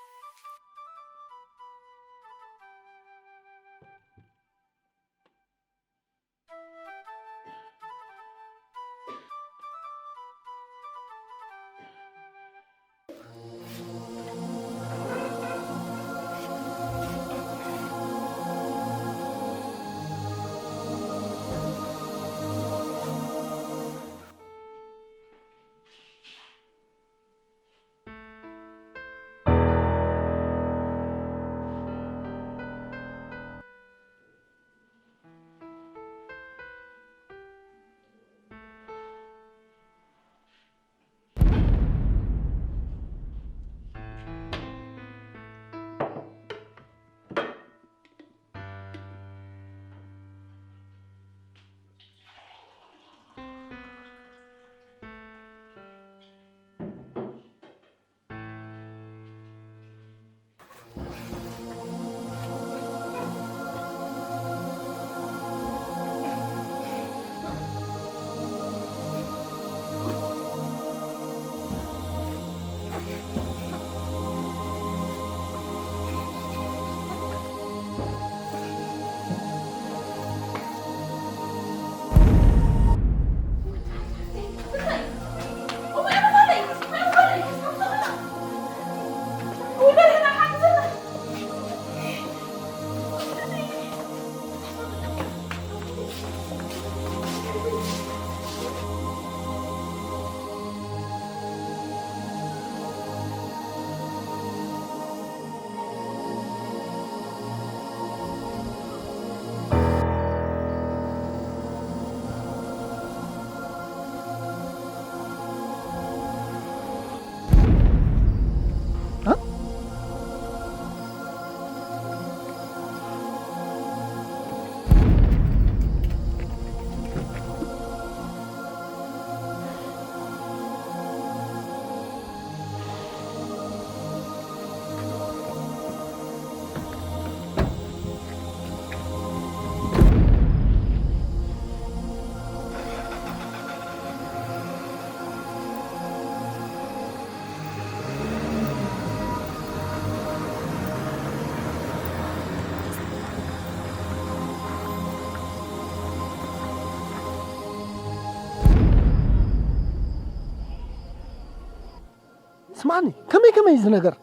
ማኒ፣ ከመይ ከመይ እዚ ነገር?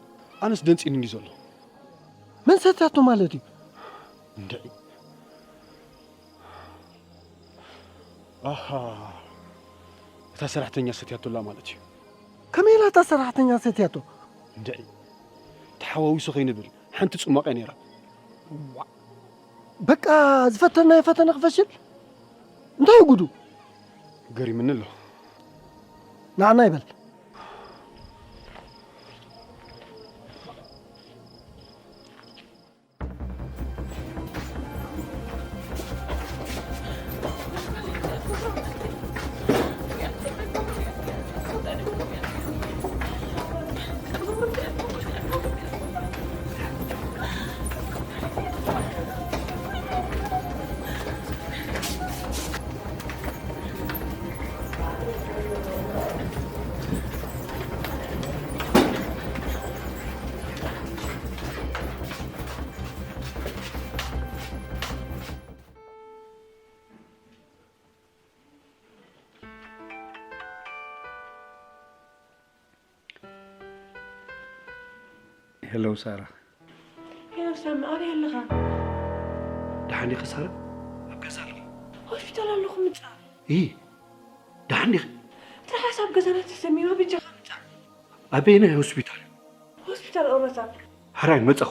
ኣነስ ደንጺኒ እንዲ ዘሎ። መን ሰትያቶ ማለት እዩ? እንድዒ። ኣሃ። እታ ሰራሕተኛ ሰትያቶላ ማለት እዩ። ከመይ ኢላ እታ ሰራሕተኛ ሰትያቶ? እንድዒ። ተሓዋዊሱ ከይንብል ሓንቲ ጽሟቕ እያ ነይራ። ዋ። በቃ ዝፈተናዮ ፈተነ ክፈሽል? እንታይ እዩ ጉዱ? ገሪምኒ ኣሎ። ንዓና ይበል። ሄሎ ሳራ። ሄሎ ሳሚ፣ ኣበይ ኣለኻ? ደሓን ዲኺ ሳራ? ኣብ ገዛ ኣለኹ። ሆስፒታል ኣለኹ፣ ምጻእ። ኢ፣ ደሓን ዲኺ? ትርሓስ ኣብ ገዛና ተሰሚማ፣ በጃኻ ምጻእ። ኣበየናይ ሆስፒታል? ሆስፒታል ኦሮታ። ሕራይ መጻኹ።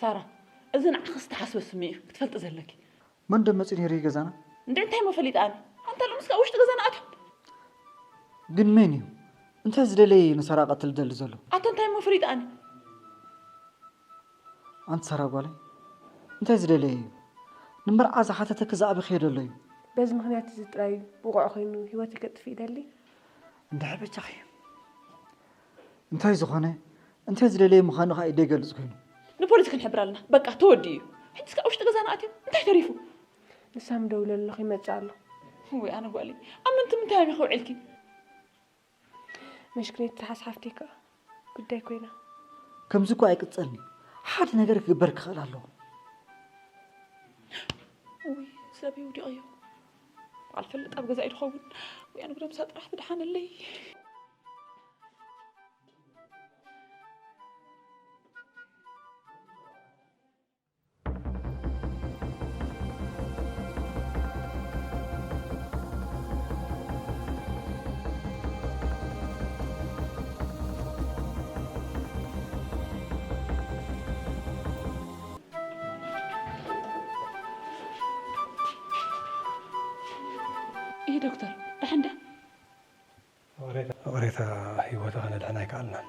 ሳራ፣ እዚ ንዓኺ ዝተሓስበ ስሚ እዩ ክትፈልጢ ዘለኪ። መን ዶ መፂኡ ነይሩ እዩ ገዛና? እንደ እንታይ እሞ ፈሊጠ ኣነ? ኣንታ ሎምስ ካብ ውሽጢ ገዛና ኣትዮም። ግን መን እዩ? እንታይ ዝደለየ እዩ ንሳራ ቀትል ደሊ ዘሎ? ኣቶ እንታይ እሞ ፈሊጠ ኣነ? ኣንቲ ሳራ ጓለይ፣ እንታይ ዝደለየ እዩ? ንመርዓ ዝሓተተኪ ዝኣበኽዮ ደሎ እዩ። በዚ ምኽንያት እዚ ጥራይ ብቑዕ ኮይኑ ህይወተይ ከጥፍእ ይደሊ? እንድሕር በጃኺ። እንታይ ዝኾነ፣ እንታይ ዝደለየ ምዃኑ ኸኣ እዩ ደይገልጽ ኮይኑ። ንፖሊስ ክንሕብር ኣለና። በቃ ተወዲኡ እዩ። ሕጂስ ከኣ ውሽጢ ገዛና ኣትዮም እንታይ ተሪፉ? ንሳም ደውለ ኣለኹ ይመጽእ ኣሎ። ወይ ኣነ ጓለይ፣ ኣብ ምንቲ ምንታይ ኢኺ ውዒልኪ? መሽክኔት ትሓዝ ሓፍተይ ከኣ ጉዳይ ኮይና። ከምዚ እኮ ኣይቅጸልኒ። ሓደ ነገር ክግበር ክኽእል ኣለዎ። ውይ፣ ሰብ ይውዲቕ እዮ። በዓል ፈልጥ ኣብ ገዛ እዩ ድኸውን። ወይ ኣነ ጉዳምሳ ጥራሕ ትድሓነለይ። ይሄ ዶክተር፣ ደሓን ዳ? ይቕሬታ፣ ይቕሬታ፣ ህይወታ ከነድሕን ኣይከኣልናን።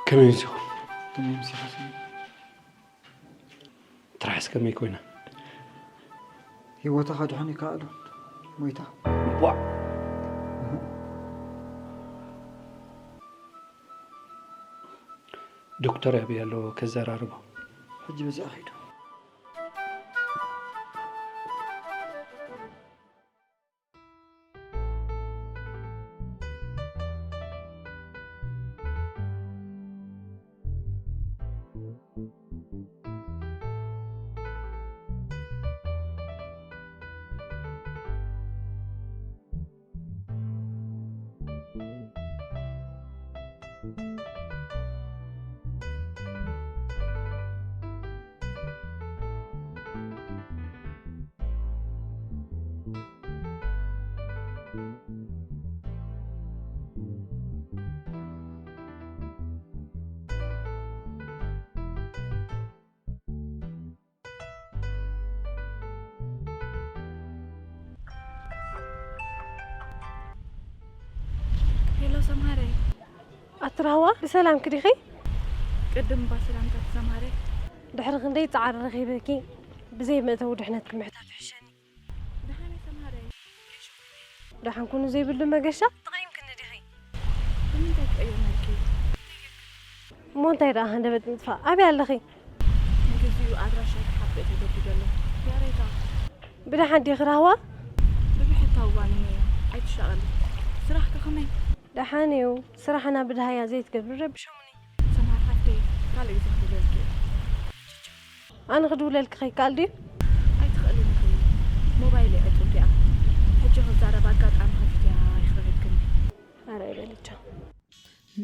ከመይ ምሲኹም? ከመይ ምሲኹም? ትራሕስ ከመይ ኮይና? ህይወታ ከድሕን ይከኣል ዶ? ሞይታ? ቧዕ! ዶክተር ኣበይ ኣሎ ከዘራርቦ? ሕጂ በዚኣ ኸይዱ። ሄሎ ሰምሃረይ። ኣቲ ራህዋ፣ ብሰላም ክዲኺ? ቅድም እባ ሰላምታ ሰምሃረይ። ድሕሪ ክንደይ ጻዕሪ ረኺበኪ፣ ብዘይ መእተዊ ድሕነት ክምሕታት ይሕሸኒ። ደሓን እየ ሰምሃረይ። ደሓን ኩኑ ዘይብሉ መገሻ ተቐይምክኒ ዲኺ? ንምንታይ ትቀይምኪ? እሞ እንታይ ደኣ ሃንደበት ምጥፋእ? ኣበይ ኣለኺ? ንግዚኡ ኣድራሻ ተሓቢአ ተገዲደ ኣሎ። ያሬዳ። ብደሓን ዲኺ ራህዋ? ብብሕታዊ እዋን እየ። ኣይትሻቐሊ። ስራሕ ከ ከመይ? ደሓን እዩ። ስራሕና ብድሃያ ዘይትገብሪ ረቢሾሙኒ። ሰምሃር ሓፍተይ፣ ካልእ ግዜ ክድውለልኪ እየ። ኣነ ክድውለልኪ ከይከኣል ድዩ? ኣይትኽእልን ኢኺ። ሞባይለይ ዕጽውቲ እያ። ሕጂ ክዛረብ ኣጋጣሚ ከፊተያ ኣይኽረክብክን። ኣረ በልቻ።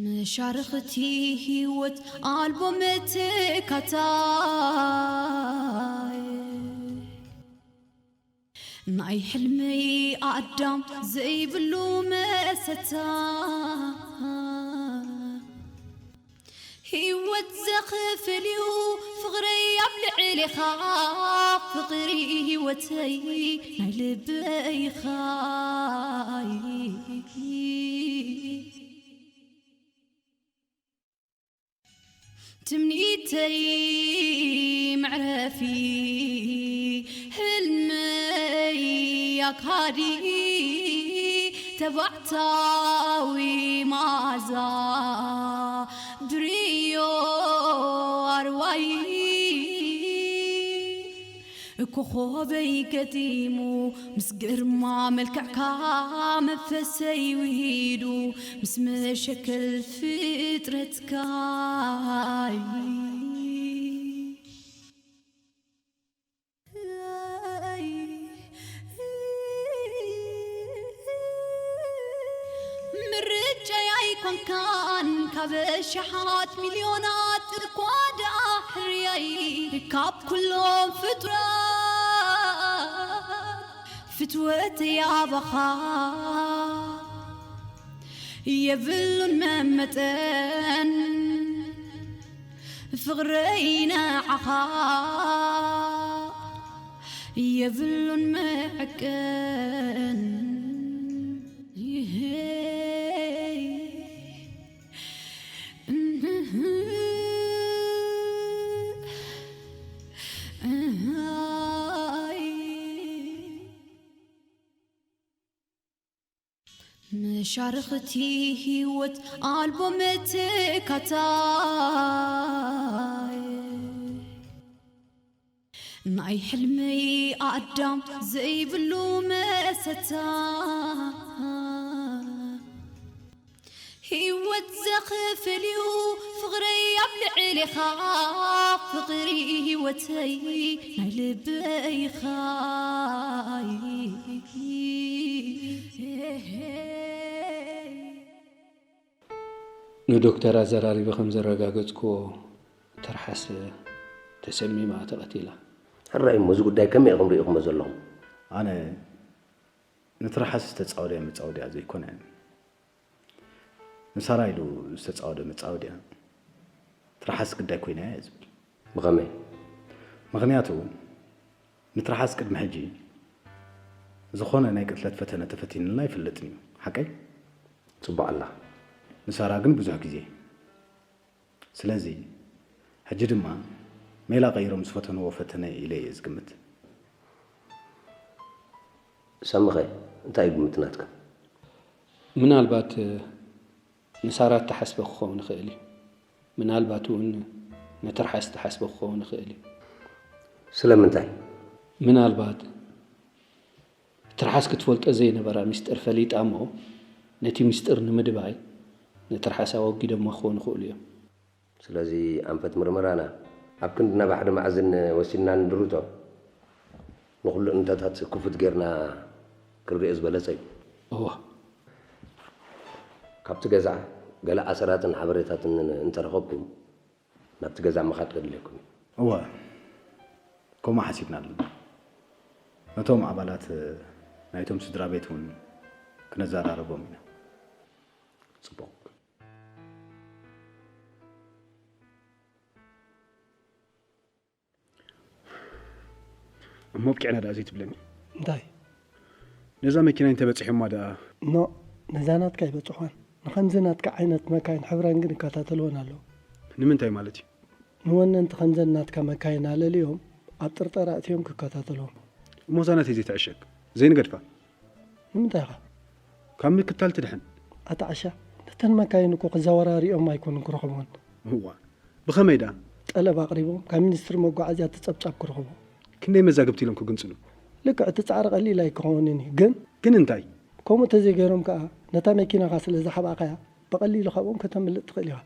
መሻርኽቲ ህይወት ኣልቦ መተካታይ። ናይ ሕልመይ ኣዳም ዘይብሉ መሰታ። ህይወት ዘኽፍል እዩ ፍቕረይ ኣብ ልዕሌኻ። ፍቕሪ ህይወተይ ናይ ልበይኻ። ትምኒተይ መዕረፊ፣ ህልመይ ኣካዲ፣ ተባዕታዊ መኣዛ፣ ብርዮ ኣርዋይ። ኮኾበይ ገጢሙ ምስ ግርማ መልክዕካ፣ መንፈሰይ ውሂዱ ምስ መሸክል ፍጥረትካ። ምርጫይ ኣይኮንካን ካብ ኣሽሓት ሚልዮናት እኳ ደኣ ሕርያይ፣ ካብ ኩሎም ፍጡራት ፍትወተይ ኣባኻ የብሉን መመጠን። ፍቕረይ ንዓኻ የብሉን መዐቀን። መሻርኽቲ ህይወት ኣልቦ መተካታይ፣ ናይ ሕልመይ ኣዳም ዘይብሉ መሰታ። ህይወት ዘኽፍል እዩ ፍቕረይ ኣብ ልዕሌኻ፣ ፍቕሪ ህይወተይ ናይ ልበይኻ። ንዶክተር ኣዘራሪበ ከም ዘረጋገጽክዎ፣ ትርሓስ ተሰሚማ ተቐቲላ። ሕራይ እሞ፣ እዚ ጉዳይ ከመይ ኢኹም ርኢኹሞ ዘለኹም? ኣነ ንትርሓስ ዝተጻወደያ መጻወድያ ዘይኮነ፣ ንሳራ ኢሉ ዝተጻወደ መጻወድያ ትርሓስ ግዳይ ኮይና እያ ዝብል። ብኸመይ? ምኽንያቱ፣ ንትርሓስ ቅድሚ ሕጂ ዝኾነ ናይ ቅትለት ፈተነ ተፈቲንልና ኣይፈልጥን እዩ። ሓቀይ? ጽቡቕ ኣላ። ንሳራ ግን ብዙሕ ግዜ ስለዚ ሕጂ ድማ ሜላ ቀይሮም ዝፈተንዎ ፈተነ ኢለ እየ ዝግምት። ሳምኸ እንታይ እዩ ግምት ናትካ? ምናልባት ንሳራ እተሓስበ ክኸውን ይኽእል እዩ። ምናልባት እውን ንትርሓስ እተሓስበ ክኸውን ይኽእል እዩ። ስለምንታይ? ምናልባት ትርሓስ ክትፈልጦ ዘይነበራ ሚስጥር ፈሊጣ እሞ ነቲ ሚስጥር ንምድባይ ንትርሓስ ኣወጊዶማ ክኾኑ ይኽእሉ እዮም። ስለዚ ኣንፈት ምርመራና ኣብ ክንዲ ናብ ሓደ መኣዝን ወሲድና ንድርቶ ንኹሉ እምነታት ክፉት ጌርና ክንሪኦ ዝበለጸ እዩ። እወ። ካብቲ ገዛ ገለ ኣሰራትን ሓበሬታትን እንተረኸብኩም ናብቲ ገዛ ምኻድ ከድልየኩም እዩ። እወ፣ ከምኡ ሓሲብና ኣለና። ነቶም ኣባላት ናይቶም ስድራ ቤት እውን ክነዘራርቦም ኢና። ጽቡቕ። እሞ ኣብቂዕና ደኣ ዘይትብለኒ? እንታይ? ነዛ መኪና እንተበጺሖማ ደኣ? ኖእ፣ ነዛ ናትካ ኣይበጽሖን። ንኸምዚ ናትካ ዓይነት መካይን ሕብረን ግን ይከታተልወን ኣለዉ። ንምንታይ ማለት እዩ? ንወነንቲ ከምዘን ናትካ መካይን ኣለልዮም ኣብ ጥርጠራ እትዮም ክከታተልዎም። እሞ እዛ ናተይ ዘይትዕሸግ ዘይንገድፋ? ንምንታይ ኢኻ? ካብ ምክታል ትድሕን። ኣታ ዓሻ፣ ነተን መካይን እኮ ክዘወራርኦም ኣይኮኑን ክረኽብወን። እዋ፣ ብኸመይ ደኣ? ጠለብ ኣቕሪቦም ካብ ሚኒስትሪ መጓዓዝያ እቲ ጸብጻብ ክረኽቡ። ክንደይ መዛግብቲ ኢሎም ክግንጽሉ? ልክዕ፣ እቲ ጻዕሪ ቀሊል ኣይክኸውንን እዩ፣ ግን። ግን እንታይ? ከምኡ እንተዘይገይሮም ከኣ፣ ነታ መኪናኻ ስለ ዝሓብኣኻያ፣ ብቐሊሉ ካብኦም ከተምልጥ ትኽእል ኢኻ።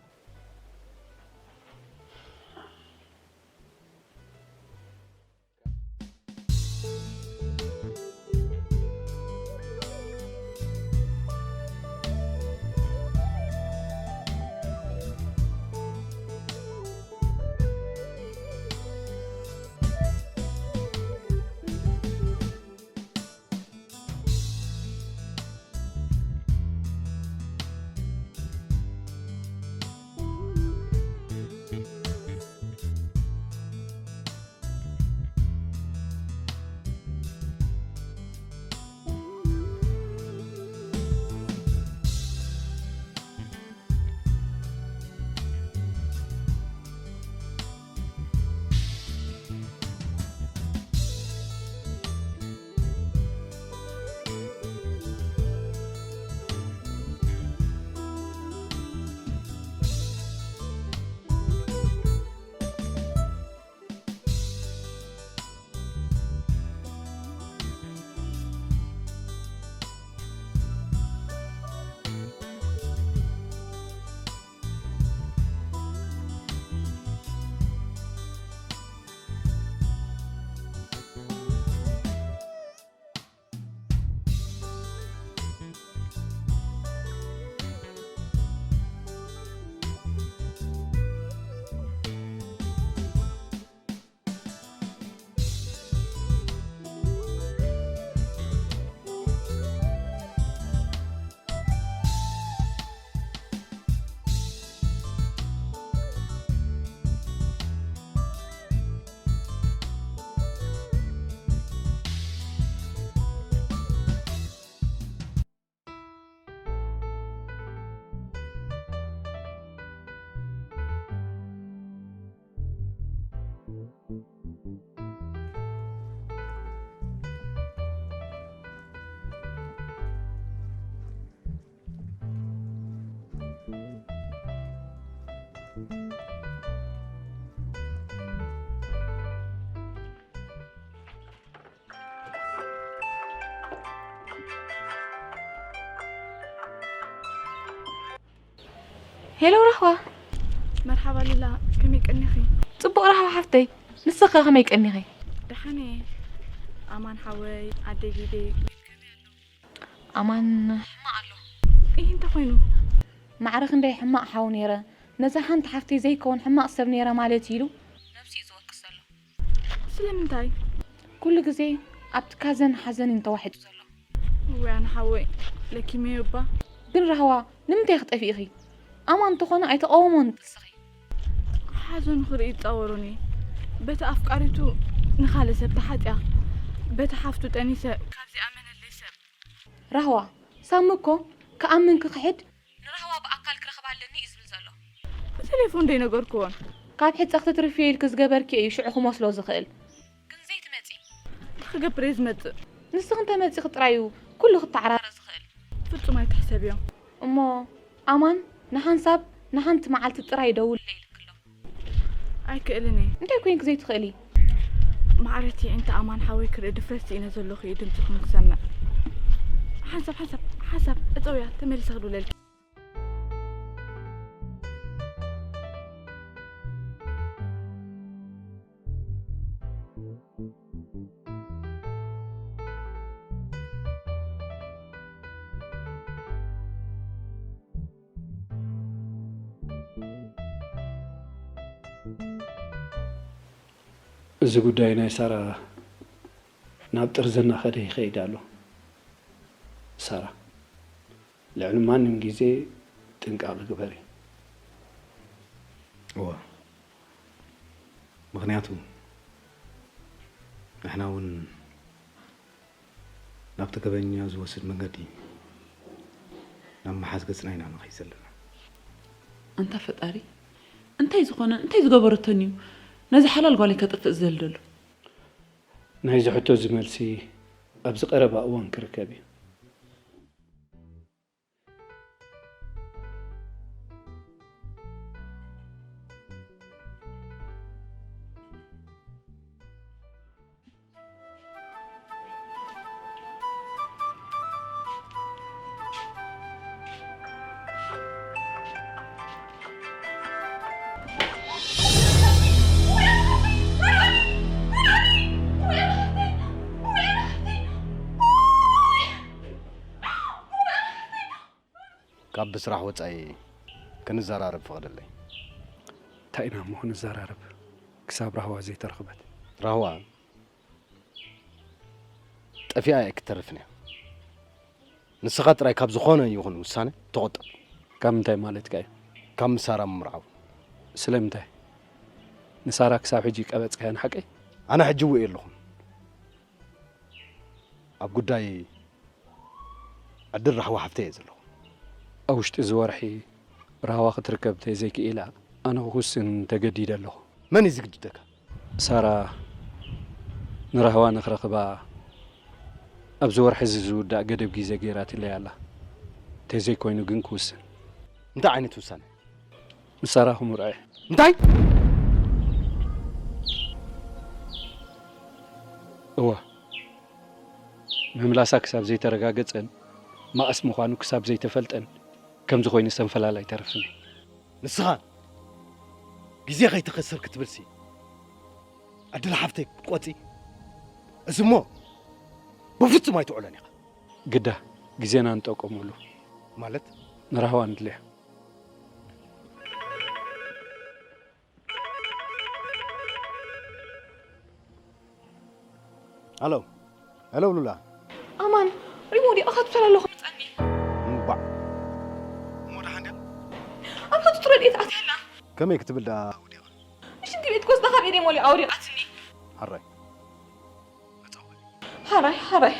ሄሎ ራህዋ። መርሓባ ሉላ፣ ከመይ ቀኒኺ? ጽቡቕ ራህዋ ሓፍተይ፣ ንስኺ ከ ከመይ ቀኒኺ? ደሓን እየ። ኣማን ሓወይ፣ ኣደይ ጊደይ ከመይ ኣለዉ? ኣማን ሕማቕ ኣሎ። እይ፣ እንታይ ኮይኑ? ማዕረ ክንደይ ሕማቕ ሓው ነይረ፣ ነዛ ሓንቲ ሓፍተይ ዘይከውን ሕማቕ ሰብ ነይረ ማለት ኢሉ ነብሱ እዩ ዝወቅስ ዘሎ። ስለምንታይ? ኩሉ ግዜ ኣብ ትካዘን ሓዘንን ተዋሒጡ ዘሎ። እዋይ ኣነ ሓወይ ለኪመዮ እባ። ግን ራህዋ ንምንታይ ክጠፊእኺ? ኣማን እንተኾነ ኣይተቐወሞን ጥስኺ። ሓዘኑ ክርኢ ይጻወሮን እየ። በቲ ኣፍቃሪቱ ንኻልእ ሰብ ተሓጽያ፣ በቲ ሓፍቱ ጠኒሰ ካብዚ ኣመነለይ ሰብ። ራህዋ ሳሚ እኮ ክኣምን ክኽሕድ ንራህዋ ብኣካል ክረኽባ ኣለኒ እዩ ዝብል ዘሎ። ብቴሌፎን ዶ ይነገርክዎን? ካብ ሕጸ ክትትርፍዮ ኢልኪ ዝገበርክዮ እዩ ሽዑ ክመስሎ ዝኽእል። ግን ዘይትመጺ። እንታይ ክገብር እየ ዝመጽእ? ንስኺ እንተመጺኺ ጥራይ እዩ ኩሉ ክተዓራረ ዝኽእል። ፍጹም ኣይትሕሰብዮ። እሞ ኣማን ንሓንሳብ ንሓንቲ መዓልቲ ጥራይ ደውል ኢልኪ ኣሎ። ኣይክእልን እየ። እንታይ ኮይንኪ ዘይትኽእሊ? ማዕረቲ፣ እንተ ኣማን ሓወይ ክርኢ ድፍረት ስኢነ ዘለኹ እዩ ድምፅኹም ክሰምዕ። ሓንሳብ ሓንሳብ ሓንሳብ እፀውያ ተመሊሰ ክድውለልኪ። እዚ ጉዳይ ናይ ሳራ ናብ ጥርዚ እናኸደ ይኸይድ ኣሎ። ሳራ፣ ልዕሊ ማንም ግዜ ጥንቃቐ ግበሪ። እወ፣ ምኽንያቱ ንሕና እውን ናብቲ ገበኛ ዝወስድ መንገዲ ናብ ምሓዝ ገጽና ኢና ንኸይድ ዘለና። ኣንታ ፈጣሪ፣ እንታይ ዝኾነን እንታይ ዝገበረቶን እዩ ነዚ ሓላል ጓለይ ከጥፍእ ዝደሊ ዘሎ? ናይዚ ሕቶ እዚ መልሲ ኣብዚ ቀረባ እዋን ክርከብ እዩ። ካብ ብስራሕ ወጻኢ ክንዘራረብ ፍቐደለይ። እንታይ ኢና እሞ ክንዘራረብ ክሳብ ራህዋ ዘይተረኽበት? ራህዋ ጠፊኣ ኣይክተርፍን እያ። ንስኻ ጥራይ ካብ ዝኾነ ይኹን ውሳነ ተቖጠብ። ካብ ምንታይ ማለትካ እዩ? ካብ ምሳራ ምምርዓው። ስለምንታይ? ንሳራ ክሳብ ሕጂ ቀበጽካያ ንሓቀይ? ኣነ ሕጂ ውእ የለኹን። ኣብ ጉዳይ ዕድል ራህዋ ሓፍተይ እየ ዘለኹ። ኣብ ውሽጢ እዚ ወርሒ ራህዋ ክትርከብ ተዘይክኢላ፣ ኣነ ክውስን ተገዲደ ኣለኹ። መን እዩ ዝግድደካ? ሳራ ንራህዋ ንኽረኽባ ኣብዚ ወርሒ እዚ ዝውዳእ ገደብ ግዜ ገይራትለይ ኣላ። ተዘይኮይኑ ግን ክውስን። እንታይ ዓይነት ውሳነ? ንሳራ ክምርዖ እየ። እንታይ? እወ። ምምላሳ ክሳብ ዘይተረጋገጸን መኣስ ምዃኑ ክሳብ ዘይተፈልጠን ከምዚ ኮይኑ ሰንፈላል ኣይተርፍን እዩ። ንስኻ ግዜ ከይትኸስር ክትብልሲ ዕድል ሓፍተይ ክትቆጺ? እዚ እሞ ብፍጹም ኣይትዕሎን ኢኻ። ግዳ ግዜና ንጠቀመሉ። ማለት? ንራህዋ ንድልያ። ኣሎ። ሄሎ ሉላ። ኣማን፣ ሪሞ ወዲቓ ክትብሰል ኣለኹ መጻኒ። እምባዕ። እሞ ደሓን ድያ? ኣብ ሕጹጽ ረድኤት ኣትያ ኣላ። ከመይ ክትብል ደኣ ወዲቓ? ንሽንቲ ቤት ክወስዳ ካብ ኢደይ ሞሊቓ ወዲቓትኒ። ሓራይ። መጻወኒ። ሓራይ፣ ሓራይ።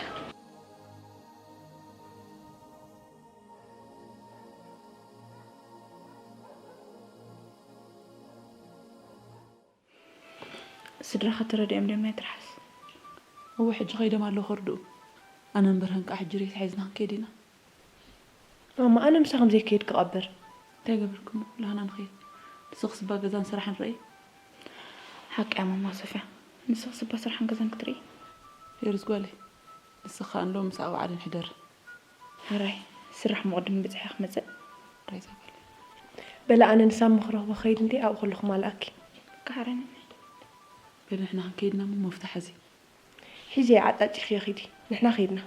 ስድራኻ ተረዲኦም ድዮም ናይ ትርሓስ? እወ፣ ሕጂ ከይዶም ኣለዉ ከርድኡ። ኣነን ብርሃን ከኣ ሕጂ ሬሳ ሒዝና ክንከይድ ኢና። ማማ፣ ኣነ ምሳኹም ዘይከይድ ክቐብር። እንታይ ገበርክሞ? ላህና ንኸይድ። ንስኽስ እባ ገዛን ስራሕን ርኣይ። ሓቂ እያ ማማ ሶፍያ። ንስኽስ እባ ስራሕን ገዛን ክትርኢ። ፌሩዝ ጓለይ፣ ንስኻ እንዶ ምስ ኣብዓልን ሕደር። ሕራይ፣ ስራሕ ምቕድም ብጽሐ ክመጽእ። ራይ ዛጓል። በለ ኣነ ንሳብ ምኽረኽቦ ኸይድ እንዴ ኣብኡ ከለኹ ማልኣኪ። ካሕረኒ። በለ ንሕና ክንከይድና እሞ መፍትሕ ሕዚ። ሒዚ ዓጣጢኽዮ ኺዲ። ንሕና ኸይድና።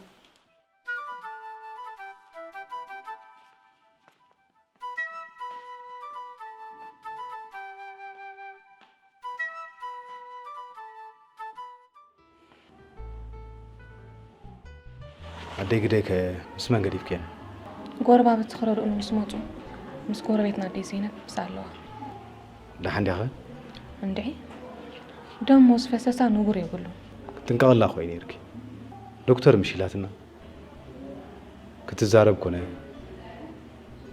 ኣደይ ግደይ ከ ምስ መን ገዲፍክየን? ጎረባብቲ ክረድኡኒ ምስ መጹ፣ ምስ ጎረቤትና ኣደይ ዘይነብ ምስ ኣለዋ። ደሓን ዲኻ? እንድዒ፣ ደም ምስ ፈሰሳ ንቡር የብሉን። ክትጥንቀቕላ እኮ እዩ ነይርኪ። ዶክተር ምሽ ኢላትና። ክትዛረብ ኮነ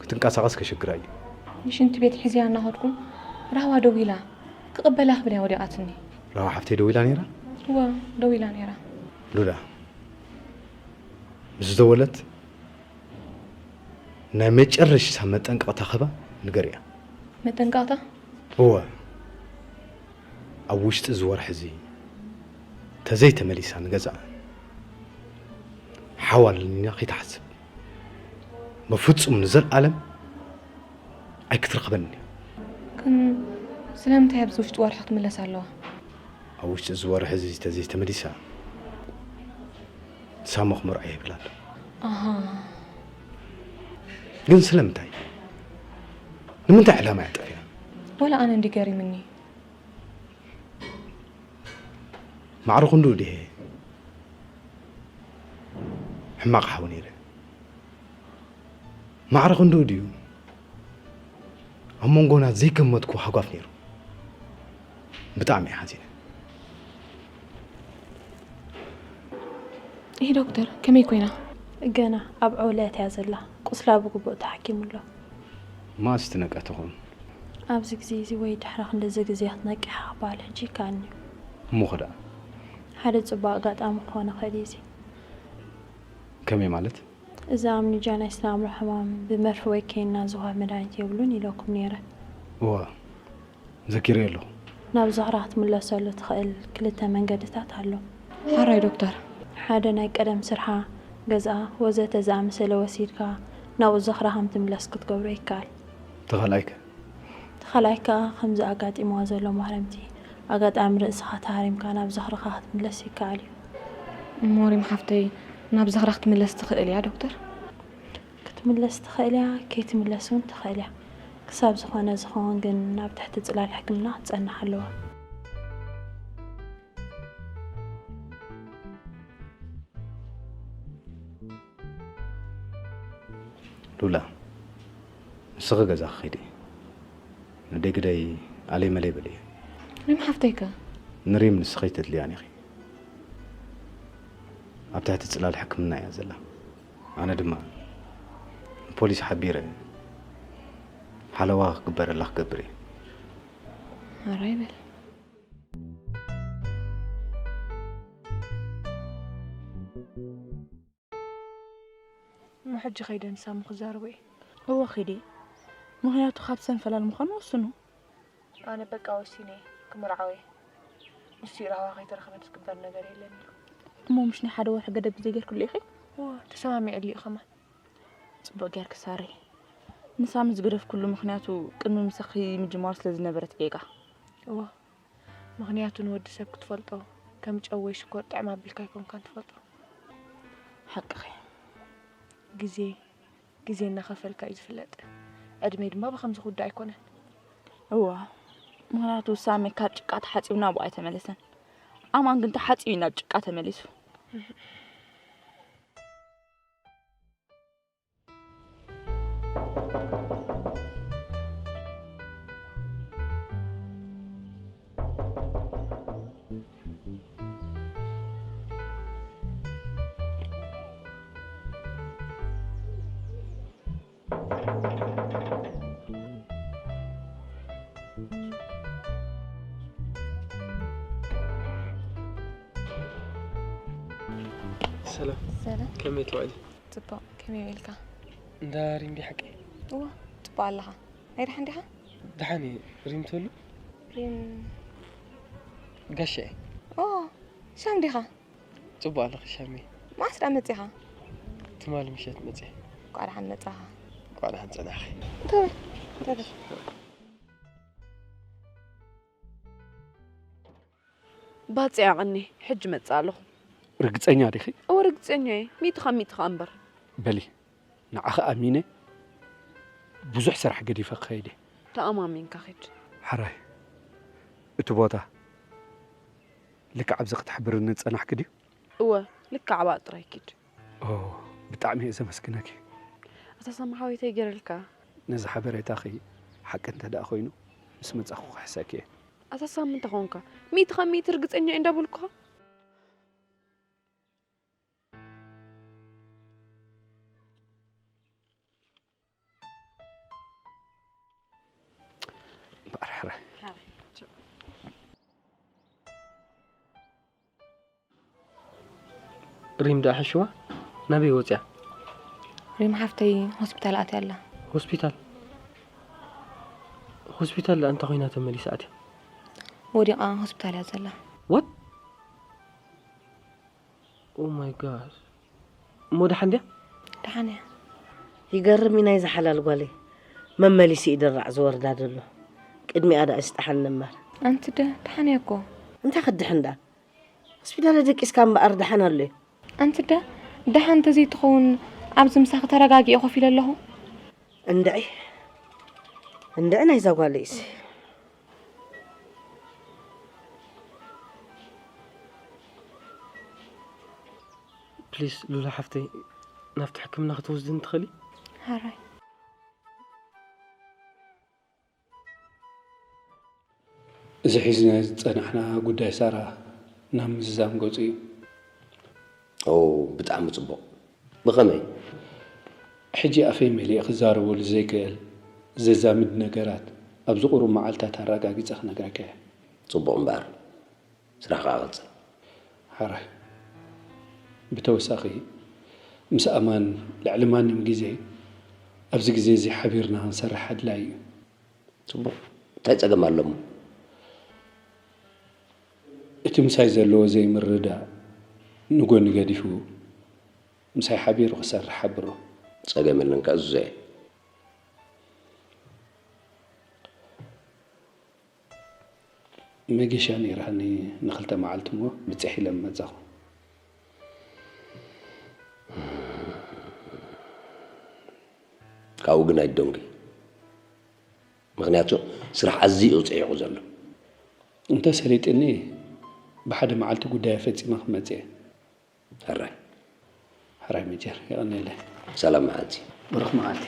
ክትንቀሳቐስ ከሸግራ እዩ። ሽንቲ ቤት ሒዝያ እናኸድኩ ራህዋ ደዊላ ክቕበላ ክብል እያ ወዲቓትኒ። ራህዋ ሓፍተይ ደዊላ ነይራ? እወ፣ ደዊላ ነይራ። ሉላ፣ ምስ ደወለት ናይ መጨረሽታ መጠንቀቕታ ክህባ ንገርያ። መጠንቀቕታ? እወ፣ ኣብ ውሽጢ እዚ ወርሒ እዚ ተዘይተመሊሳ ንገዛኣ ሓው ኣለኒ ኢላ ከይትሓስብ። በፍጹም ንዘለኣለም ኣይክትረኽበንን እያ። ግን ስለምንታይ ኣብዚ ውሽጢ ወርሒ ክትምለስ ኣለዋ? ኣብ ውሽጢ እዚ ወርሒ እዚ ተዘይተመሊሳ ሳሞ ክመርዖ ይብል ኣሎ። ኣሃ። ግን ስለምንታይ? ንምንታይ ዕላማ እያ ጠፊኣ? ወላ ኣነ እንዲ ገሪምኒ። ማዕረ ክንድኡ ድየ ሕማቕ ሓው ነይረ? ማዕረ ክንድኡ ድዩ ኣብ መንጎና ዘይገመትኩ ሃጓፍ ነይሩ? ብጣዕሚ እየ ሓዚነ። ይህ ዶክተር ከመይ ኮይና? ገና ኣብ ዕውለት እያ ዘላ። ቁስላ ብግቡእ ተሓኪሙ ኣሎ። መኣስ ትነቅሕ ትኸውን? ኣብዚ ግዜ እዚ ወይ ድሕሪ ክንድዚ ግዜ ክትነቅሕ ክበሃል ሕጂ ይከኣልኒ እዩ። እሞ ኸ ደኣ? ሓደ ጽቡቕ ኣጋጣሚ ክኾን ይኽእል እዩ እዚ። ከመይ ማለት? እዚ ኣምኒጃ ናይ ስነ ኣእምሮ ሕማም ብመርፌ ወይ ኬንና ዝወሃብ መድሃኒት የብሉን ኢለኩም ነይረ። እወ፣ ዘኪረዮ ኣለኹ። ናብ ዝኽራ ክትምለሰሉ ትኽእል ክልተ መንገድታት ኣሎ። ሓራይ ዶክተር። ሓደ ናይ ቀደም ስርሓ፣ ገዝኣ፣ ወዘተ ዝኣመሰለ ወሲድካ ናብኡ ዝኽራ ከም ትምለስ ክትገብሮ ይከኣል። ተኻልኣይ ከ? ተኻልኣይ ከኣ ከምዚ ኣጋጢምዋ ዘሎ ማህረምቲ ኣጋጣሚ ርእስኻ ተሃሪምካ ናብ ዝኽርኻ ክትምለስ ይከኣል እዩ። እሞ ሪም ሓፍተይ ናብ ዝኽራ ክትምለስ ትኽእል እያ ዶክተር? ክትምለስ ትኽእል እያ፣ ከይትምለስ እውን ትኽእል እያ። ክሳብ ዝኾነ ዝኸውን ግን ናብ ትሕቲ ጽላል ሕክምና ክትጸንሕ ኣለዋ። ሉላ፣ ንስኺ ገዛኺ ኺዲ። ንደይ ግደይ ኣለይ መለይ በልዮ። ሪም ሓፍተይ ከ? ንሪም ንስኺ ኣይተድልያን ኢኺ። ኣብ ትሕቲ ጽላል ሕክምና እያ ዘላ። ኣነ ድማ ንፖሊስ ሓቢረ ሓለዋ ክግበረላ ክገብር እየ። ሕራይ በል። እሞ ሕጂ ከይደ ንሳሚ ክዛረቦ እየ። እወ ኺዲ። ምኽንያቱ ካብ ሰንፈላል ምዃኑ ወስኑ። ኣነ በቃ ወሲነ እየ፣ ክምርዓው እየ። ንሱ ራህዋ ከይተረኸበት ዝግበር ነገር የለን ኢሉ። እሞ ምሽ ናይ ሓደ ወርሒ ገደብ ግዜ ጌርክሉ ኢኺ? እወ፣ ተሰማሚዐሉ እዩ ከማን። ጽቡቕ ጌርኪ ሳሪ። ንሳሚ ዝገደፍኩሉ ምኽንያቱ ቅድሚ ምሳኺ ምጅማሩ ስለ ዝነበረት ጌጋ። እወ፣ ምኽንያቱ ንወዲ ሰብ ክትፈልጦ ከም ጨው ወይ ሽኮር ጥዕም ኣቢልካ ኣይኮንካን ትፈልጦ። ሓቅኺ። ግዜ፣ ግዜ እናኸፈልካ እዩ ዝፍለጥ። ዕድመ ድማ ብኸምዚ ክውዳእ ኣይኮነን። እወ፣ ምኽንያቱ ሳሚ ካብ ጭቃ ተሓጺቡ ናብኡ ኣይተመለሰን። ኣማን ግን ተሓጺቡ እዩ ናብ ጭቃ ተመሊሱ። ሰላም። ሰላም። ከመይ ትውዕሊ? ጽቡቕ፣ ከመይ ውዒልካ? እንዳ ሪም ድያ ሓቀይ? እወ፣ ጽቡቕ ኣለኻ። ናይ ደሓን ዲኻ? ደሓን እየ። ሪም ትብሉ? ሪም ጋሻ እየ። ኦ፣ ሻም ዲኻ? ጽቡቕ ኣለኺ ሻመይ። መዓስ ደኣ መጺኻ? ትማሊ ምሸት መጺኤ። እንቋዕ ደሓን መጻኻ። እንቋዕ ደሓን ጸናሕኺ። እንተ በል፣ እንተ በል። ባጽዕ ኣቐኒ፣ ሕጂ መጽእ ኣለኹ። ርግጸኛ ዲኺ? እወ፣ ርግጸኛ እየ። ሚእቲ ካብ ሚእቲ ከኣ እምበር። በሊ፣ ንዓኺ ኣሚነ ብዙሕ ስራሕ ገዲፈ ክኸይድ እየ። ተኣማሚንካ ኺድ። ሕራይ፣ እቲ ቦታ ልክዕ ኣብዚ ክትሕብርኒ ዝጸናሕኪ ድዩ? እወ፣ ልክዕ ኣብኣ ጥራይ ኪድ። ኦ፣ ብጣዕሚ እየ ዘመስግነኪ። ኣታ ሳሚ ሓወይ፣ እንታይ ገይረልካ? ነዚ ሓበሬታኺ ሓቂ እንተ ደኣ ኮይኑ፣ ምስ መጻኹ ክሕሰኪ እየ። ኣታ ሳሚ፣ እንታይ ኾንካ? ሚእቲ ካብ ሚእቲ ርግጸኛ እየ እንዳበልኩኻ? ሕራይ። ሪም ደኣ ሓሽዋ ናበይ ወፅያ? ሪም ሓፍተይ ሆስፒታል ኣትያ ኣላ። ሆስፒታል? ሆስፒታል ደኣ እንታይ ኮይና ተመሊሳ ኣትያ? ወዲቓ ሆስፒታል እያ ዘላ። What? Oh my God. እሞ ደሓን ድያ? ደሓን እያ። ይገርም እዩ ናይዛ ሓላል ጓለይ። መመሊሱ እዩ ድራዕ ዝወርዳ ዘሎ። ቅድሚኣ ደኣ ይስጥሓኒ እምበር። ኣንቲ ደ ደሓን እያ እኮ። እንታይ ክድሕን ደኣ? ሆስፒታል ደቂስካ እምበኣር ደሓን ኣሎ እዩ። ኣንቲ ደ ደሓን እንተዘይትኸውን ኣብዚ ምሳኺ ተረጋጊኤ ኮፍ ኢለ ኣለኹ። እንድዒ፣ እንድዒ ናይዛ ጓለይሲ። ፕሊስ ሉላ ሓፍተይ፣ ናብቲ ሕክምና ክትወስድኒ ትኽእሊ? ሃራይ። እዚ ሒዝና ዝጸናሕና ጉዳይ ሳራ ናብ ምዝዛም ገጹ እዩ። ኦ፣ ብጣዕሚ ጽቡቕ። ብኸመይ? ሕጂ ኣፈይ መሊኤ ክዛረበሉ ዘይክእል ዘዛምድ ነገራት ኣብዚ ቁሩብ መዓልታት ኣረጋጊጸ ክነግረካ እየ። ጽቡቕ እምበኣር፣ ስራሕኻ ቀጽል። ሓራይ። ብተወሳኺ፣ ምስ ኣማን ልዕሊ ማንም ግዜ ኣብዚ ግዜ እዚ ሓቢርና ክንሰርሕ ኣድላዪ እዩ። ጽቡቕ። እንታይ ጸገም ኣሎ እሞ? እቲ ምሳይ ዘለዎ ዘይምርድዳእ ንጎኒ ገዲፉ፣ ምሳይ ሓቢሩ ክሰርሕ ሓብሮ። ጸገም የለን፣ ክእዝዞ እየ። መገሻ ነይራኒ ንኽልተ መዓልቲ እሞ ብጽሕ ኢለ መጻኹ። ካብኡ ግን ኣይደንጉይ። ምኽንያቱ ስራሕ ኣዝዩ እዩ ጸይቑ ዘሎ። እንተ ሰሊጥኒ ብሓደ መዓልቲ ጉዳይ ፈጺመ ክመጽእ እየ። ሕራይ። ሕራይ መጀር፣ የቐንየለይ። ሰላም መዓልቲ። ብሩኽ መዓልቲ።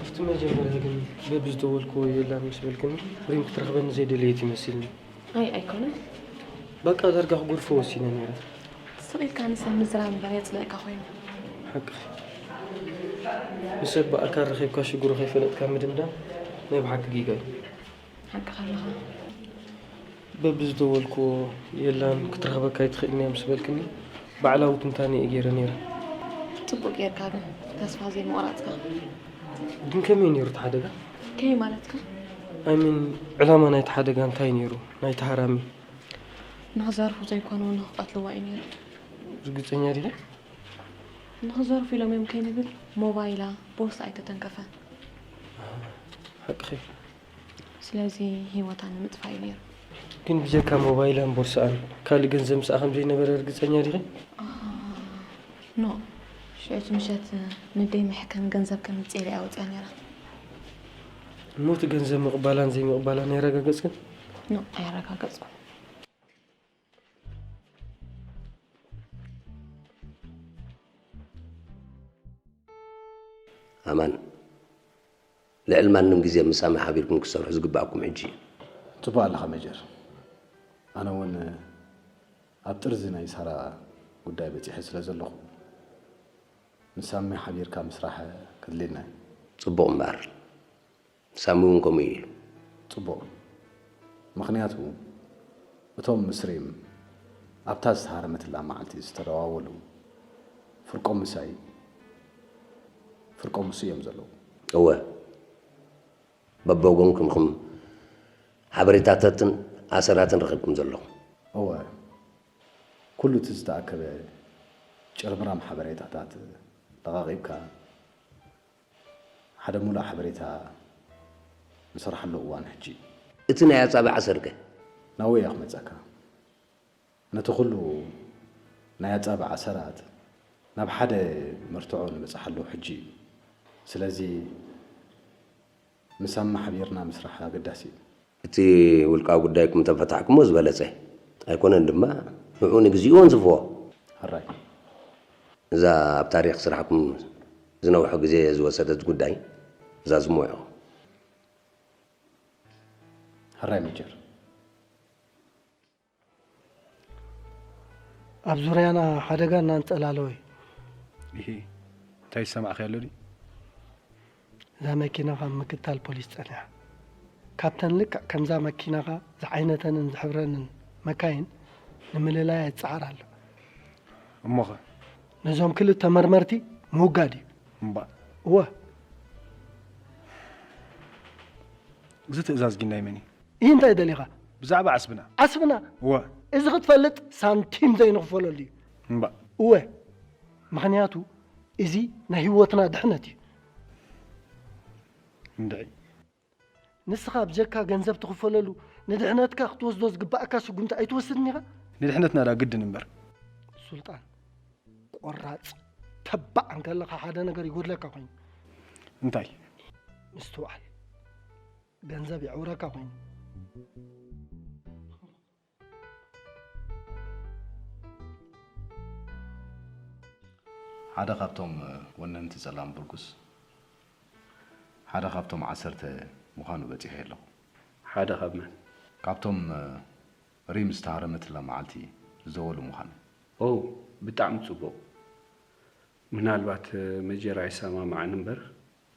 ኣብቲ መጀመርያ ግን በብዝደወልክዎ የላን ምስ በልክኒ፣ ሪም ክትረኽበኒ ዘይደለየት ይመሲልኒ። ኣይ፣ ኣይኮነን። በቃ ዳርጋ ክጎርፎ ወሲነ ነይረ። ስቕ ኢልካ ንሰብ ምዝራብ እምበር የጽልእካ ኮይኑ። ሓቅኺ። ንሰብ ብኣካል ረኺብካ ሽግሩ ከይፈለጥካ ምድምዳም ናይ ብሓቂ ጌጋ እዩ። ሓቅኻ ኣለኻ። በብዝደወልክዎ የላን ክትረኽበካ ኣይትኽእልን እያ ምስ በልክኒ፣ ባዕላዊ ትንታነ እየ ገይረ ነይረ። ጽቡቕ ጌርካ ግን ተስፋ ዘይምቑራጽካ። ግን ከመይ ነይሩ እቲ ሓደጋ? ከመይ ማለትካ? I mean ዕላማ ናይቲ ሓደጋ እንታይ ነይሩ? ናይቲ ሃራሚ? ንኽዘርፉ ዘይኮኑ ንኽቐትልዋ እዩ ነይሩ። ርግጸኛ ዲኻ? ንኽዘርፉ ኢሎም እዮም ከይንብል ሞባይላ፣ ቦርሳ ኣይተተንከፈን። ሓቅኺ። ስለዚ ህይወታ ንምጥፋእ እዩ ነይሩ። ግን ብጀካ ሞባይላን ቦርሳኣን ካልእ ገንዘብ ምስኣ ከም ዘይነበረ ርግጸኛ ዲኺ? ኖ፣ ሽዑ እቲ ምሸት ንደይ መሕከሚ ገንዘብ ከምጽኤላ እያ ወጺኣ ነይራ። እሞ እቲ ገንዘብ ምቕባላን ዘይምቕባላን ኣየረጋገጽክን? ኖ፣ ኣየረጋገጽኩን። ኣማን፣ ልዕሊ ማንም ግዜ ምስ ሳሚ ሓቢርኩም ክትሰርሑ ዝግባኣኩም ሕጂ እዩ። ጽቡቕ ኣለኻ መጀር። ኣነ እውን ኣብ ጥርዚ ናይ ሳራ ጉዳይ በጺሐ ስለ ዘለኹ፣ ምስ ሳሚ ሓቢርካ ምስራሕ ከድልየና እዩ። ጽቡቕ እምበኣር፣ ሳሚ እውን ከምኡ እዩ ኢሉ። ጽቡቕ። ምኽንያቱ፣ እቶም ምስ ሪም ኣብታ ዝተሃረመትላ መዓልቲ ዝተደዋወሉ ፍርቆም ምሳይ፣ ፍርቆም ምስ እዮም ዘለዉ። እወ፣ በብወገንኩም ኢኹም ሓበሬታታትን ኣሰራትን ረኺብኩም ዘለኹም። እወ፣ ኩሉ እቲ ዝተኣከበ ጭርምራም ሓበሬታታት ለቓቒብካ ሓደ ሙሉእ ሓበሬታ ንሰርሓሉ እዋን ሕጂ እዩ። እቲ ናይ ኣጻብዕ ኣሰር'ከ? ናብኡ እየ ክመጸካ። ነቲ ኩሉ ናይ ኣጻብዕ ኣሰራት ናብ ሓደ መርትዖ ንበጽሓሉ ሕጂ እዩ። ስለዚ፣ ምስ ኣማሓቢርና ምስራሕ ኣገዳሲ እዩ። እቲ ውልቃዊ ጉዳይኩም ተፈታሕኩሞ ዝበለጸ። ኣይኮነን ድማ፣ ንዑ ንግዚኡ ወንዝፍዎ። ሕራይ። እዛ ኣብ ታሪኽ ስራሕኩም ዝነውሐ ግዜ ዝወሰደት ጉዳይ እዛ ዝሞያ። ሕራይ መጀር። ኣብ ዙርያና ሓደጋ እናንጸላለወ እዩ። ይሄ እንታይ ዝሰማዕኸ ኣሎ ድዩ? እዛ መኪናኻ ምክታል ፖሊስ ጸኒሓ። ካብተን ልክዕ ከምዛ መኪናኻ ዝዓይነተንን ዝሕብረንን መካይን ንምልላያ ይጸዓር ኣሎ። እሞኸ? ነዞም ክልተ መርመርቲ ምውጋድ እዩ። እምባእ እወ እዚ ትእዛዝ ግን ናይ መን እዩ? ይህ እንታይ ደሊኻ? ብዛዕባ ዓስብና ዓስብና እወ እዚ ክትፈልጥ ሳንቲም ዘይንኽፈለሉ እዩ። እምባእ እወ ምኽንያቱ እዚ ናይ ህይወትና ድሕነት እዩ። እንድዒ ንስኻ ብጀካ ገንዘብ ትኽፈለሉ ንድሕነትካ ክትወስዶ ዝግባእካ ስጉምቲ ኣይትወስድን ኢኻ። ንድሕነትና ዳ ግድን እምበር ሱልጣን ቆራፅ ተባዕ እንከለኻ ሓደ ነገር ይጎድለካ ኮይኑ እንታይ ምስትውዓል ገንዘብ የዕውረካ ኮይኑ ሓደ ካብቶም ወነንቲ ጸላም ብርጉስ ሓደ ካብቶም ዓሰርተ ምዃኑ በጺሐ ኣለኹ። ሓደ ካብ መን? ካብቶም ሪም ዝተሃረመትላ መዓልቲ ዝደወሉ ምዃኑ። ኦ ብጣዕሚ ጽቡቕ። ምናልባት መጀር ኣይሰማማዕን እምበር።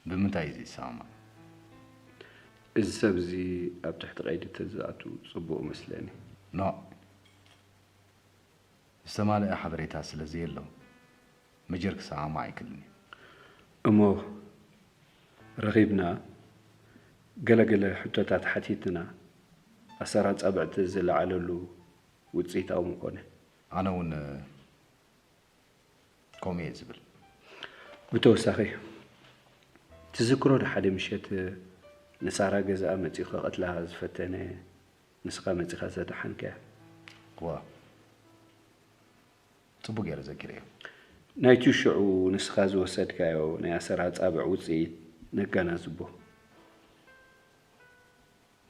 ብምንታይ እዩ ዘይሰማማዕ? እዚ ሰብ እዚ ኣብ ትሕቲ ቀይዲ ተዝኣቱ ጽቡቕ መስለኒ። ኖ ዝተማልአ ሓበሬታ ስለ ዘየሎ መጀር ክሰማማዕ ኣይክእልን እዩ። እሞ ረኺብና ገለገለ ሕቶታት ሓቲትና ኣሰር ኣጻብዕቲ ዝለዓለሉ ውጽኢታዊ ምኾነ። ኣነ እውን ከምኡ እየ ዝብል። ብተወሳኺ ትዝክሮ ዶ ሓደ ምሸት ንሳራ ገዛኣ መጺኡ ክቐትላ ዝፈተነ ንስኻ መጺኻ ዘድሓንካያ? እዋ ጽቡቅ ገይረ ዘኪረዮ። ናይቲ ሽዑ ንስኻ ዝወሰድካዮ ናይ ኣሰር ኣጻብዕ ውጽኢት ነጋናዝቦ።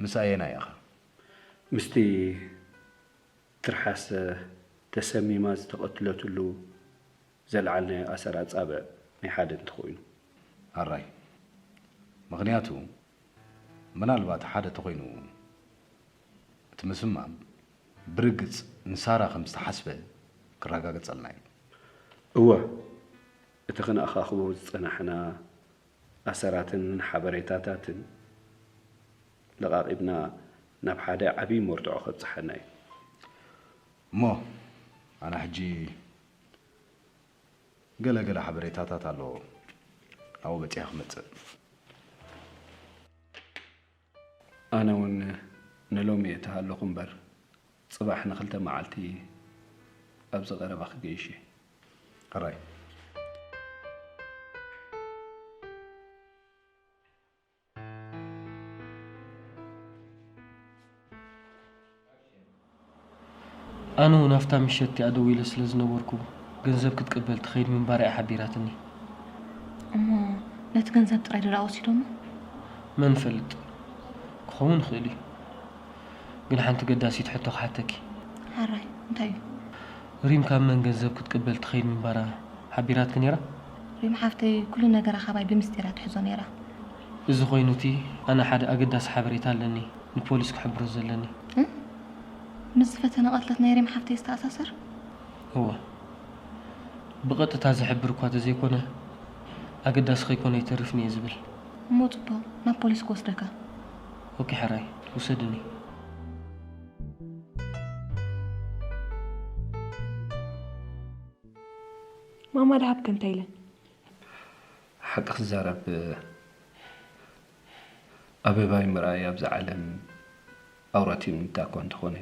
ምስ ኣየናይ ኢኻ? ምስቲ ትርሓስ ተሰሚማ ዝተቐትለትሉ ዘልዓልናዮ ኣሰር ኣጻብዕ ናይ ሓደ እንተኾይኑ። ኣራይ ምኽንያቱ ምናልባት ሓደ ተኾይኑ እቲ ምስማም ብርግጽ ንሳራ ከም ዝተሓስበ ክረጋገጸልና እዩ። እወ እቲ ክንኣኻኽቦ ዝጸናሕና ኣሰራትን ሓበሬታታትን ለቓቒብና ናብ ሓደ ዓብዪ መርትዖ ከብጽሓና እዩ። እሞ ኣነ ሕጂ ገለ ገለ ሓበሬታታት ኣለዎ ናብኡ በጺሐ ክመጽእ። ኣነ እውን ንሎሚ እየ ተሃለኹ እምበር ጽባሕ ንኽልተ መዓልቲ ኣብዚ ቀረባ ክገይሽ እየ። ሕራይ። ኣነ እውን ኣብታ ምሸት እቲኣ ደው ኢለ ስለ ዝነበርኩ ገንዘብ ክትቅበል ትኸይድ ምንባራ እያ ሓቢራትኒ። እሞ ነቲ ገንዘብ ጥራይ ዶ ደኣ ወሲዶሞ? መን ይፈልጥ ክኸውን ይኽእል እዩ። ግን ሓንቲ ገዳሲት ሕቶ ክሓተኪ። ሓራይ እንታይ እዩ? ሪም ካብ መን ገንዘብ ክትቅበል ትኸይድ ምንባራ ሓቢራትኪ ነይራ? ሪም ሓፍተይ ኩሉ ነገራ ካባይ ብምስጢር እያ ትሕዞ ነይራ። እዚ ኮይኑ እቲ ኣነ ሓደ ኣገዳሲ ሓበሬታ ኣለኒ ንፖሊስ ክሕብሮ ዘለኒ። ምስ ዝፈተነ ቐትለት ናይ ሪም ሓፍተይ ዝተኣሳሰር? እወ። ብቐጥታ ዝሕብር እኳ ተዘይኮነ ኣገዳሲ ከይኮነ ኣይተርፍን እየ ዝብል። እሞ ጽቡቕ ናብ ፖሊስ ክወስደካ። ኦኬ ሕራይ ውሰድኒ። ማማ ደሃብ ከምታ ኢለን ሓቂ ክዛረብ ኣበባይ ምርኣይ ኣብዚ ዓለም ኣውራቲም እንታ እኳ እንተኾነ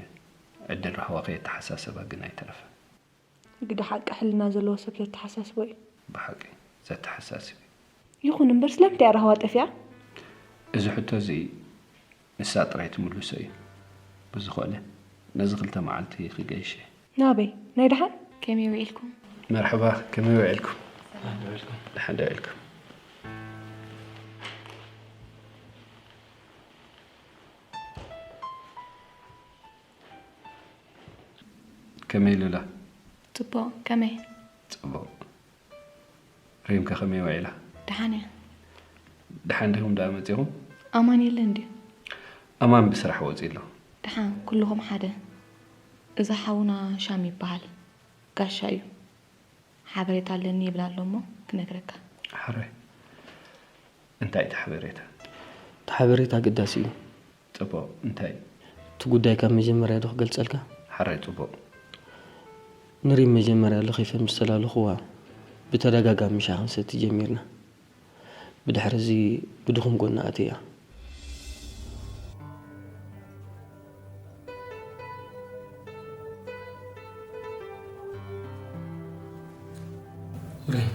ዕድል ራህዋ ከየተሓሳሰባ ግን ኣይተረፈን። ግደ ሓቂ ሕልና ዘለዎ ሰብ ዘተሓሳስቦ እዩ። ብሓቂ ዘተሓሳስብ እዩ። ይኹን እምበር ስለምንታይ እያ ራህዋ ጠፊኣ? እዚ ሕቶ እዚ ንሳ ጥራይ ትምልሶ እዩ። ብዝኾነ ነዚ ክልተ መዓልቲ ክገይሽ እየ። ናበይ? ናይ ደሓን? ከመይ ውዒልኩም? መርሓባ ከመይ ውዒልኩም? ደሓን ዶ ውዒልኩም? ከመይ ሉላ? ጽቡቕ ከመይ? ጽቡቕ። ሪምከ ከመይ ውዒላ? ደሓን እያ። ደሓን ዲኹም ደኣ መጺኹም? ኣማን የለን ድዩ? ኣማን ብስራሕ ወፂ ኣሎ። ደሓን ኩልኹም ሓደ። እዚ ሓውና ሻም ይበሃል። ጋሻ እዩ። ሓበሬታ ኣለኒ ይብል ኣሎ እሞ ክነግረካ። ሓራይ እንታይ እቲ ሓበሬታ? እቲ ሓበሬታ ኣገዳሲ እዩ። ፅቡቕ እንታይ? እቲ ጉዳይ ካብ መጀመርያ ዶ ክገልፀልካ? ሓራይ ፅቡቕ። ንሪም መጀመርያ ለኺፈ ምስ ተላለኹዋ ብተደጋጋሚ ሻሂ ክንሰቲ ጀሚርና። ብድሕሪ እዚ ብድኹም ጎና ኣትያ። ሪም፣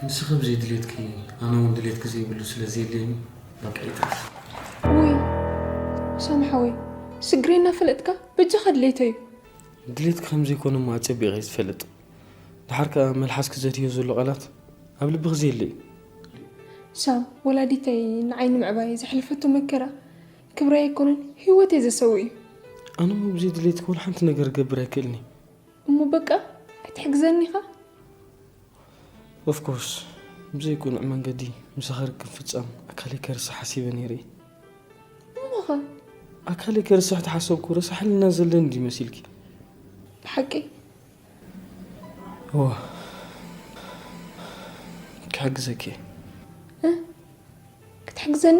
ንስኺ ብዘይ ድሌትኪ ኣነ እውን ድሌትኪ ዘይብሉ ስለ ዘየድልየኒ በቃ ይትረፍ። ውይ ሳሚ ሓወይ፣ ስግረይ እናፈለጥካ በጃኻ ድሌተይ እዩ። ድሌትኪ ከም ዘይኮነ እሞ ኣጸቢቐ እየ ዝፈልጥ። ደሓር ከኣ መልሓስኪ ዘትዮ ዘሎ ቃላት ኣብ ልብኺ ዘየለ እዩ። ሳም፣ ወላዲተይ ንዓይ ንምዕባይ ዘሕለፈቶ መከራ ክብረይ ኣይኮነን ህይወተይ ዘሰውእ እዩ። ኣነ እሞ ብዘይ ድሌትኪ ወላ ሓንቲ ነገር ክገብር ኣይክእልን እየ። እሞ በቃ ኣይትሕግዘኒ ኢኻ? Of course፣ ብዘይ ቅኑዕ መንገዲ ምሳኺ ርክብ ምፍጻም ኣካለይ ከርስሕ ሓሲበ ነይረ እየ። እሞኸ? ኣካለይ ከርስሕ ተሓሰብኩ ረሳሕ ህልና ዘለኒ ድዩ መሲልኪ? ብሓቂ? እወ። ክሕግዘኪ እየ። እ? ክትሕግዘኒ?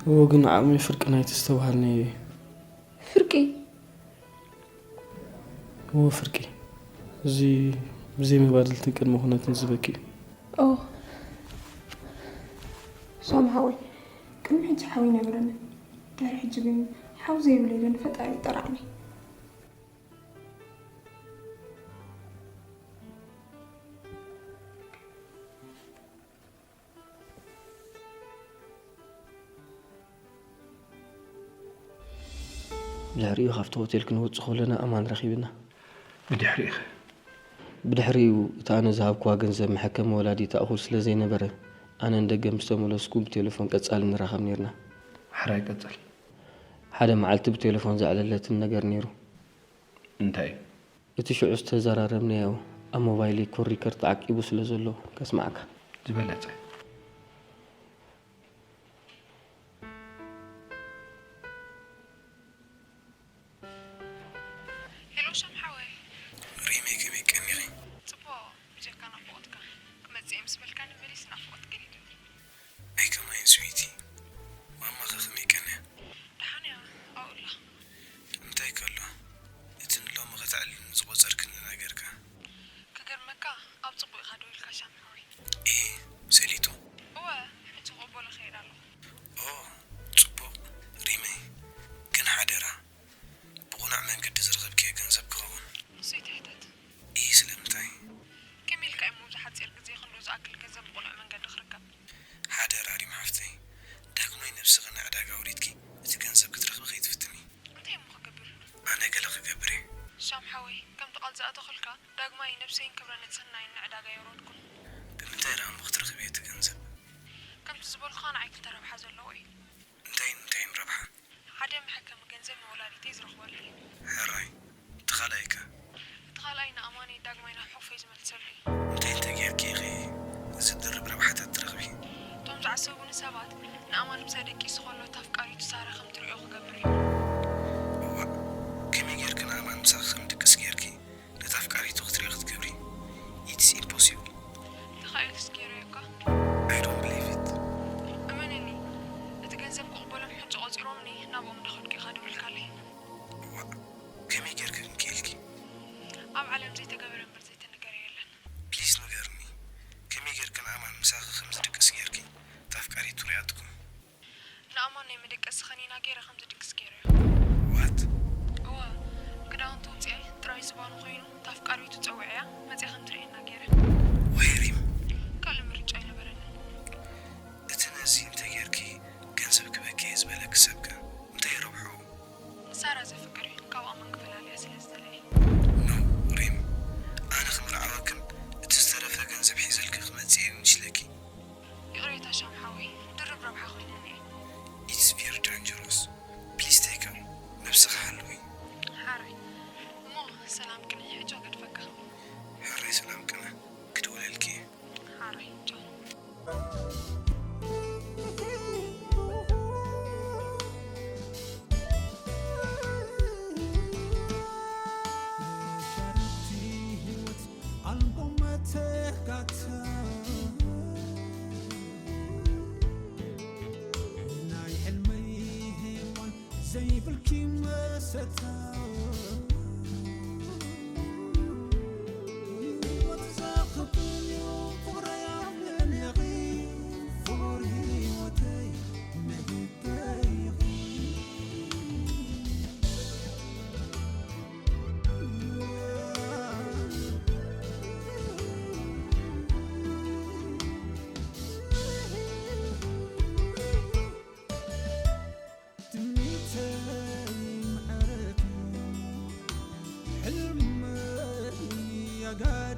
እወ፣ ግን ዓቕሚ ፍርቂ ናይቲ ዝተባሃልናዮ እዩ። ፍርቂ? እወ፣ ፍርቂ። እዚ ብዘይ መባድልትን ቅድመ ኩነትን ዝበኪ እዩ። ኦ። ሳሚ ሓወይ፣ ቅድሚ ሕጂ ሓው ኣይነበረንን። ድሕሪ ሕጂ ግን ሓው ዘይብለይ ግን ፈጣሪ ይጠራዕኒ። ድሕሪኡ ካብቲ ሆቴል ክንወጽእ ከለና ኣማን ረኺብና። ብድሕሪኡ ኸ? ብድሕሪኡ እቲ ኣነ ዝሃብክዋ ገንዘብ መሐከሚ ወላዲታ እኹል ስለ ዘይነበረ፣ ኣነ ንደገ ምስ ተመለስኩ ብቴለፎን ቀጻሊ ንራኸብ ኔርና። ሕራይ ቀጽል። ሓደ መዓልቲ ብቴለፎን ዘዕለለትኒ ነገር ኔሩ። እንታይ እዩ? እቲ ሽዑ ዝተዘራረብናዮ ኣብ ሞባይለይ ኮድ ሪከርድ ተዓቂቡ ስለ ዘሎ ከስምዓካ። ዝበለጸ። ሄሎ ሻም ሓወይ። ሪመይ ከመይ ቀኒኺ? ጽቡቕ፣ ብጀካ ናፍቖትካ። ክመጽእ እየ ምስ በልካኒ መሊስ ናፍቖት ገዲዱኒ። ኣይ ከማይን ስዊቲ፣ ማማኸ ከመይ ቀንያ? ደሓን እያ፣ ኣብኡ ኣላ። እንታይ ከሎ እቲ ንሎሚ ከተዕልልኒ ዝቖጸርክኒ ነገር ከ? ክገርመካ ኣብ ጽቡቕ ኢኻ ደዊልካ ሻም ሓወይ። ኤ ሰሊጡ? እወ ሕጂ ክቕበሎ እኸይድ ኣለኹ። ኦ ጽቡቕ ሪመይ፣ ግን ሓደራ ብቑኑዕ መንገዲ ዝረኸብክዮ ገንዘብ ክኸውን። ንሱ ይትሕተት። ኢሂ ስለምንታይ? ከመይ ኢልካ እሞ ኣብዚ ሓጺር ግዜ ክንድኡ ዝኣክል ገንዘብ ብቕኑዕ መንገዲ ክርከብ? ሓደራ ሪም ሓፍተይ፣ ዳግማይ ነብስኺ ንዕዳጋ ኣውሪድኪ እቲ ገንዘብ ክትረኽቢ ከይትፍትኒ። እንታይ እሞ ክገብር? ኣነ ገለ ክገብር እየ። ሻም ሓወይ፣ ከምቲ ቃል ዝኣተኹልካ ዳግማይ ነብሰይን ክብረ ንጽህናይን ንዕዳጋ ኣየውረድኩን። ብምንታይ ደኣ እሞ ክትረኽብዮ እቲ ገንዘብ? ከምቲ ዝበልኩኻ ንዓይ ክልተ ረብሓ ዘለዎ እዩ። እንታይን እንታይን ረብሓ? ሓደ መሐከሚ ገንዘብ ንወላዲተይ ዝረኽበሉ እዩ። ሕራይ። እቲ ካልኣይ ከ? እቲ ካልኣይ ንኣማነይ ዳግማይ ናብ ሕቑፈይ ዝመልሰሉ እዩ። እንታይ እንተጌርኪ ኢኺ እዚ ድርብ ረብሓታት ትረኽቢ? እቶም ዝዓሰቡኒ ሰባት ንኣማን ምሳይ ደቂሱ ከሎ እታ ኣፍቃሪቱ ሳራ ከም ትርእዮ ክገብር እዩ። እዋእ፣ ከመይ ጌርኪ ንኣማን ምሳኺ ከም ድቅስ ጌርኪ ነታ ኣፍቃሪቱ ክትሪኦ ክትገብሪ? It's impossible። ተኻኢሉስ ገይረዮ እኳ። I don't believe it። እመነኒ፣ እቲ ገንዘብ ክቕበሎም ሕጂ ቆጺሮምኒ ናብኦም እንዳኸድኩ ኢኻ ደዊልካለይ። እዋእ፣ ከመይ ጌርኪ ግን ክኢልኪ? ኣብ ዓለም ዘይተገበረ እምበር ዘይተነገረ የለን። Please ንገርኒ፣ ከመይ ጌርኪ ንኣማን ምሳኺ ከም ዝድቅስ ጌርኪ እታ ኣፍቃሪቱ ሪኣትኩም? ንኣማን ናይ መደቀሲ ከኒና ገይረ ከም ዝድቅስ ገይረዮ። What? እወ፣ ክዳውንቲ ኣውጺኤ ጥራይ ዝባኑ ኮይኑ እታ ኣፍቃሪቱ ጸዊዐያ መጺኣ ከም ትርእየና ገይረ። ወይ ሪም። ካልእ ምርጫ ኣይነበረንን። እቲ ነዚ እንተጌርኪ ገንዘብ ክበኪ እየ ዝበለኪ ሰብከ እንታይ ረብሕኡ? ንሳራ ዘፍቅር እዩ፣ ካብኣ መን ክፈላልያ ስለ ዝደለየ። No ሪም፣ ኣነ ክምርዓወክን እቲ ዝተረፈ ገንዘብ ሒዘልኪ ክመጽእ እየ ንሽለኪ። ይቕሬታ ሻም ሓወይ፣ ድርብ ረብሓ ኮይነኒ እየ። It's very dangerous። Please take care። ነብስኺ ሓልዊ። ሓራይ እሞ ሰላም ቅነ፣ ሕጂ ክገድፈካ። ሕራይ ሰላም ቅነ፣ ክድውለልኪ እየ። ሓራይ ቻው። ዘይብልኪ መሰታ ህይወት ዘኽብር እዩ ፍቕረይ ኣለኒ ኢኺ ፍቕር ህይወተይ መሂበይ ኢኺ ትምኒተይ ምዕረት ሕልመይ ኣጋር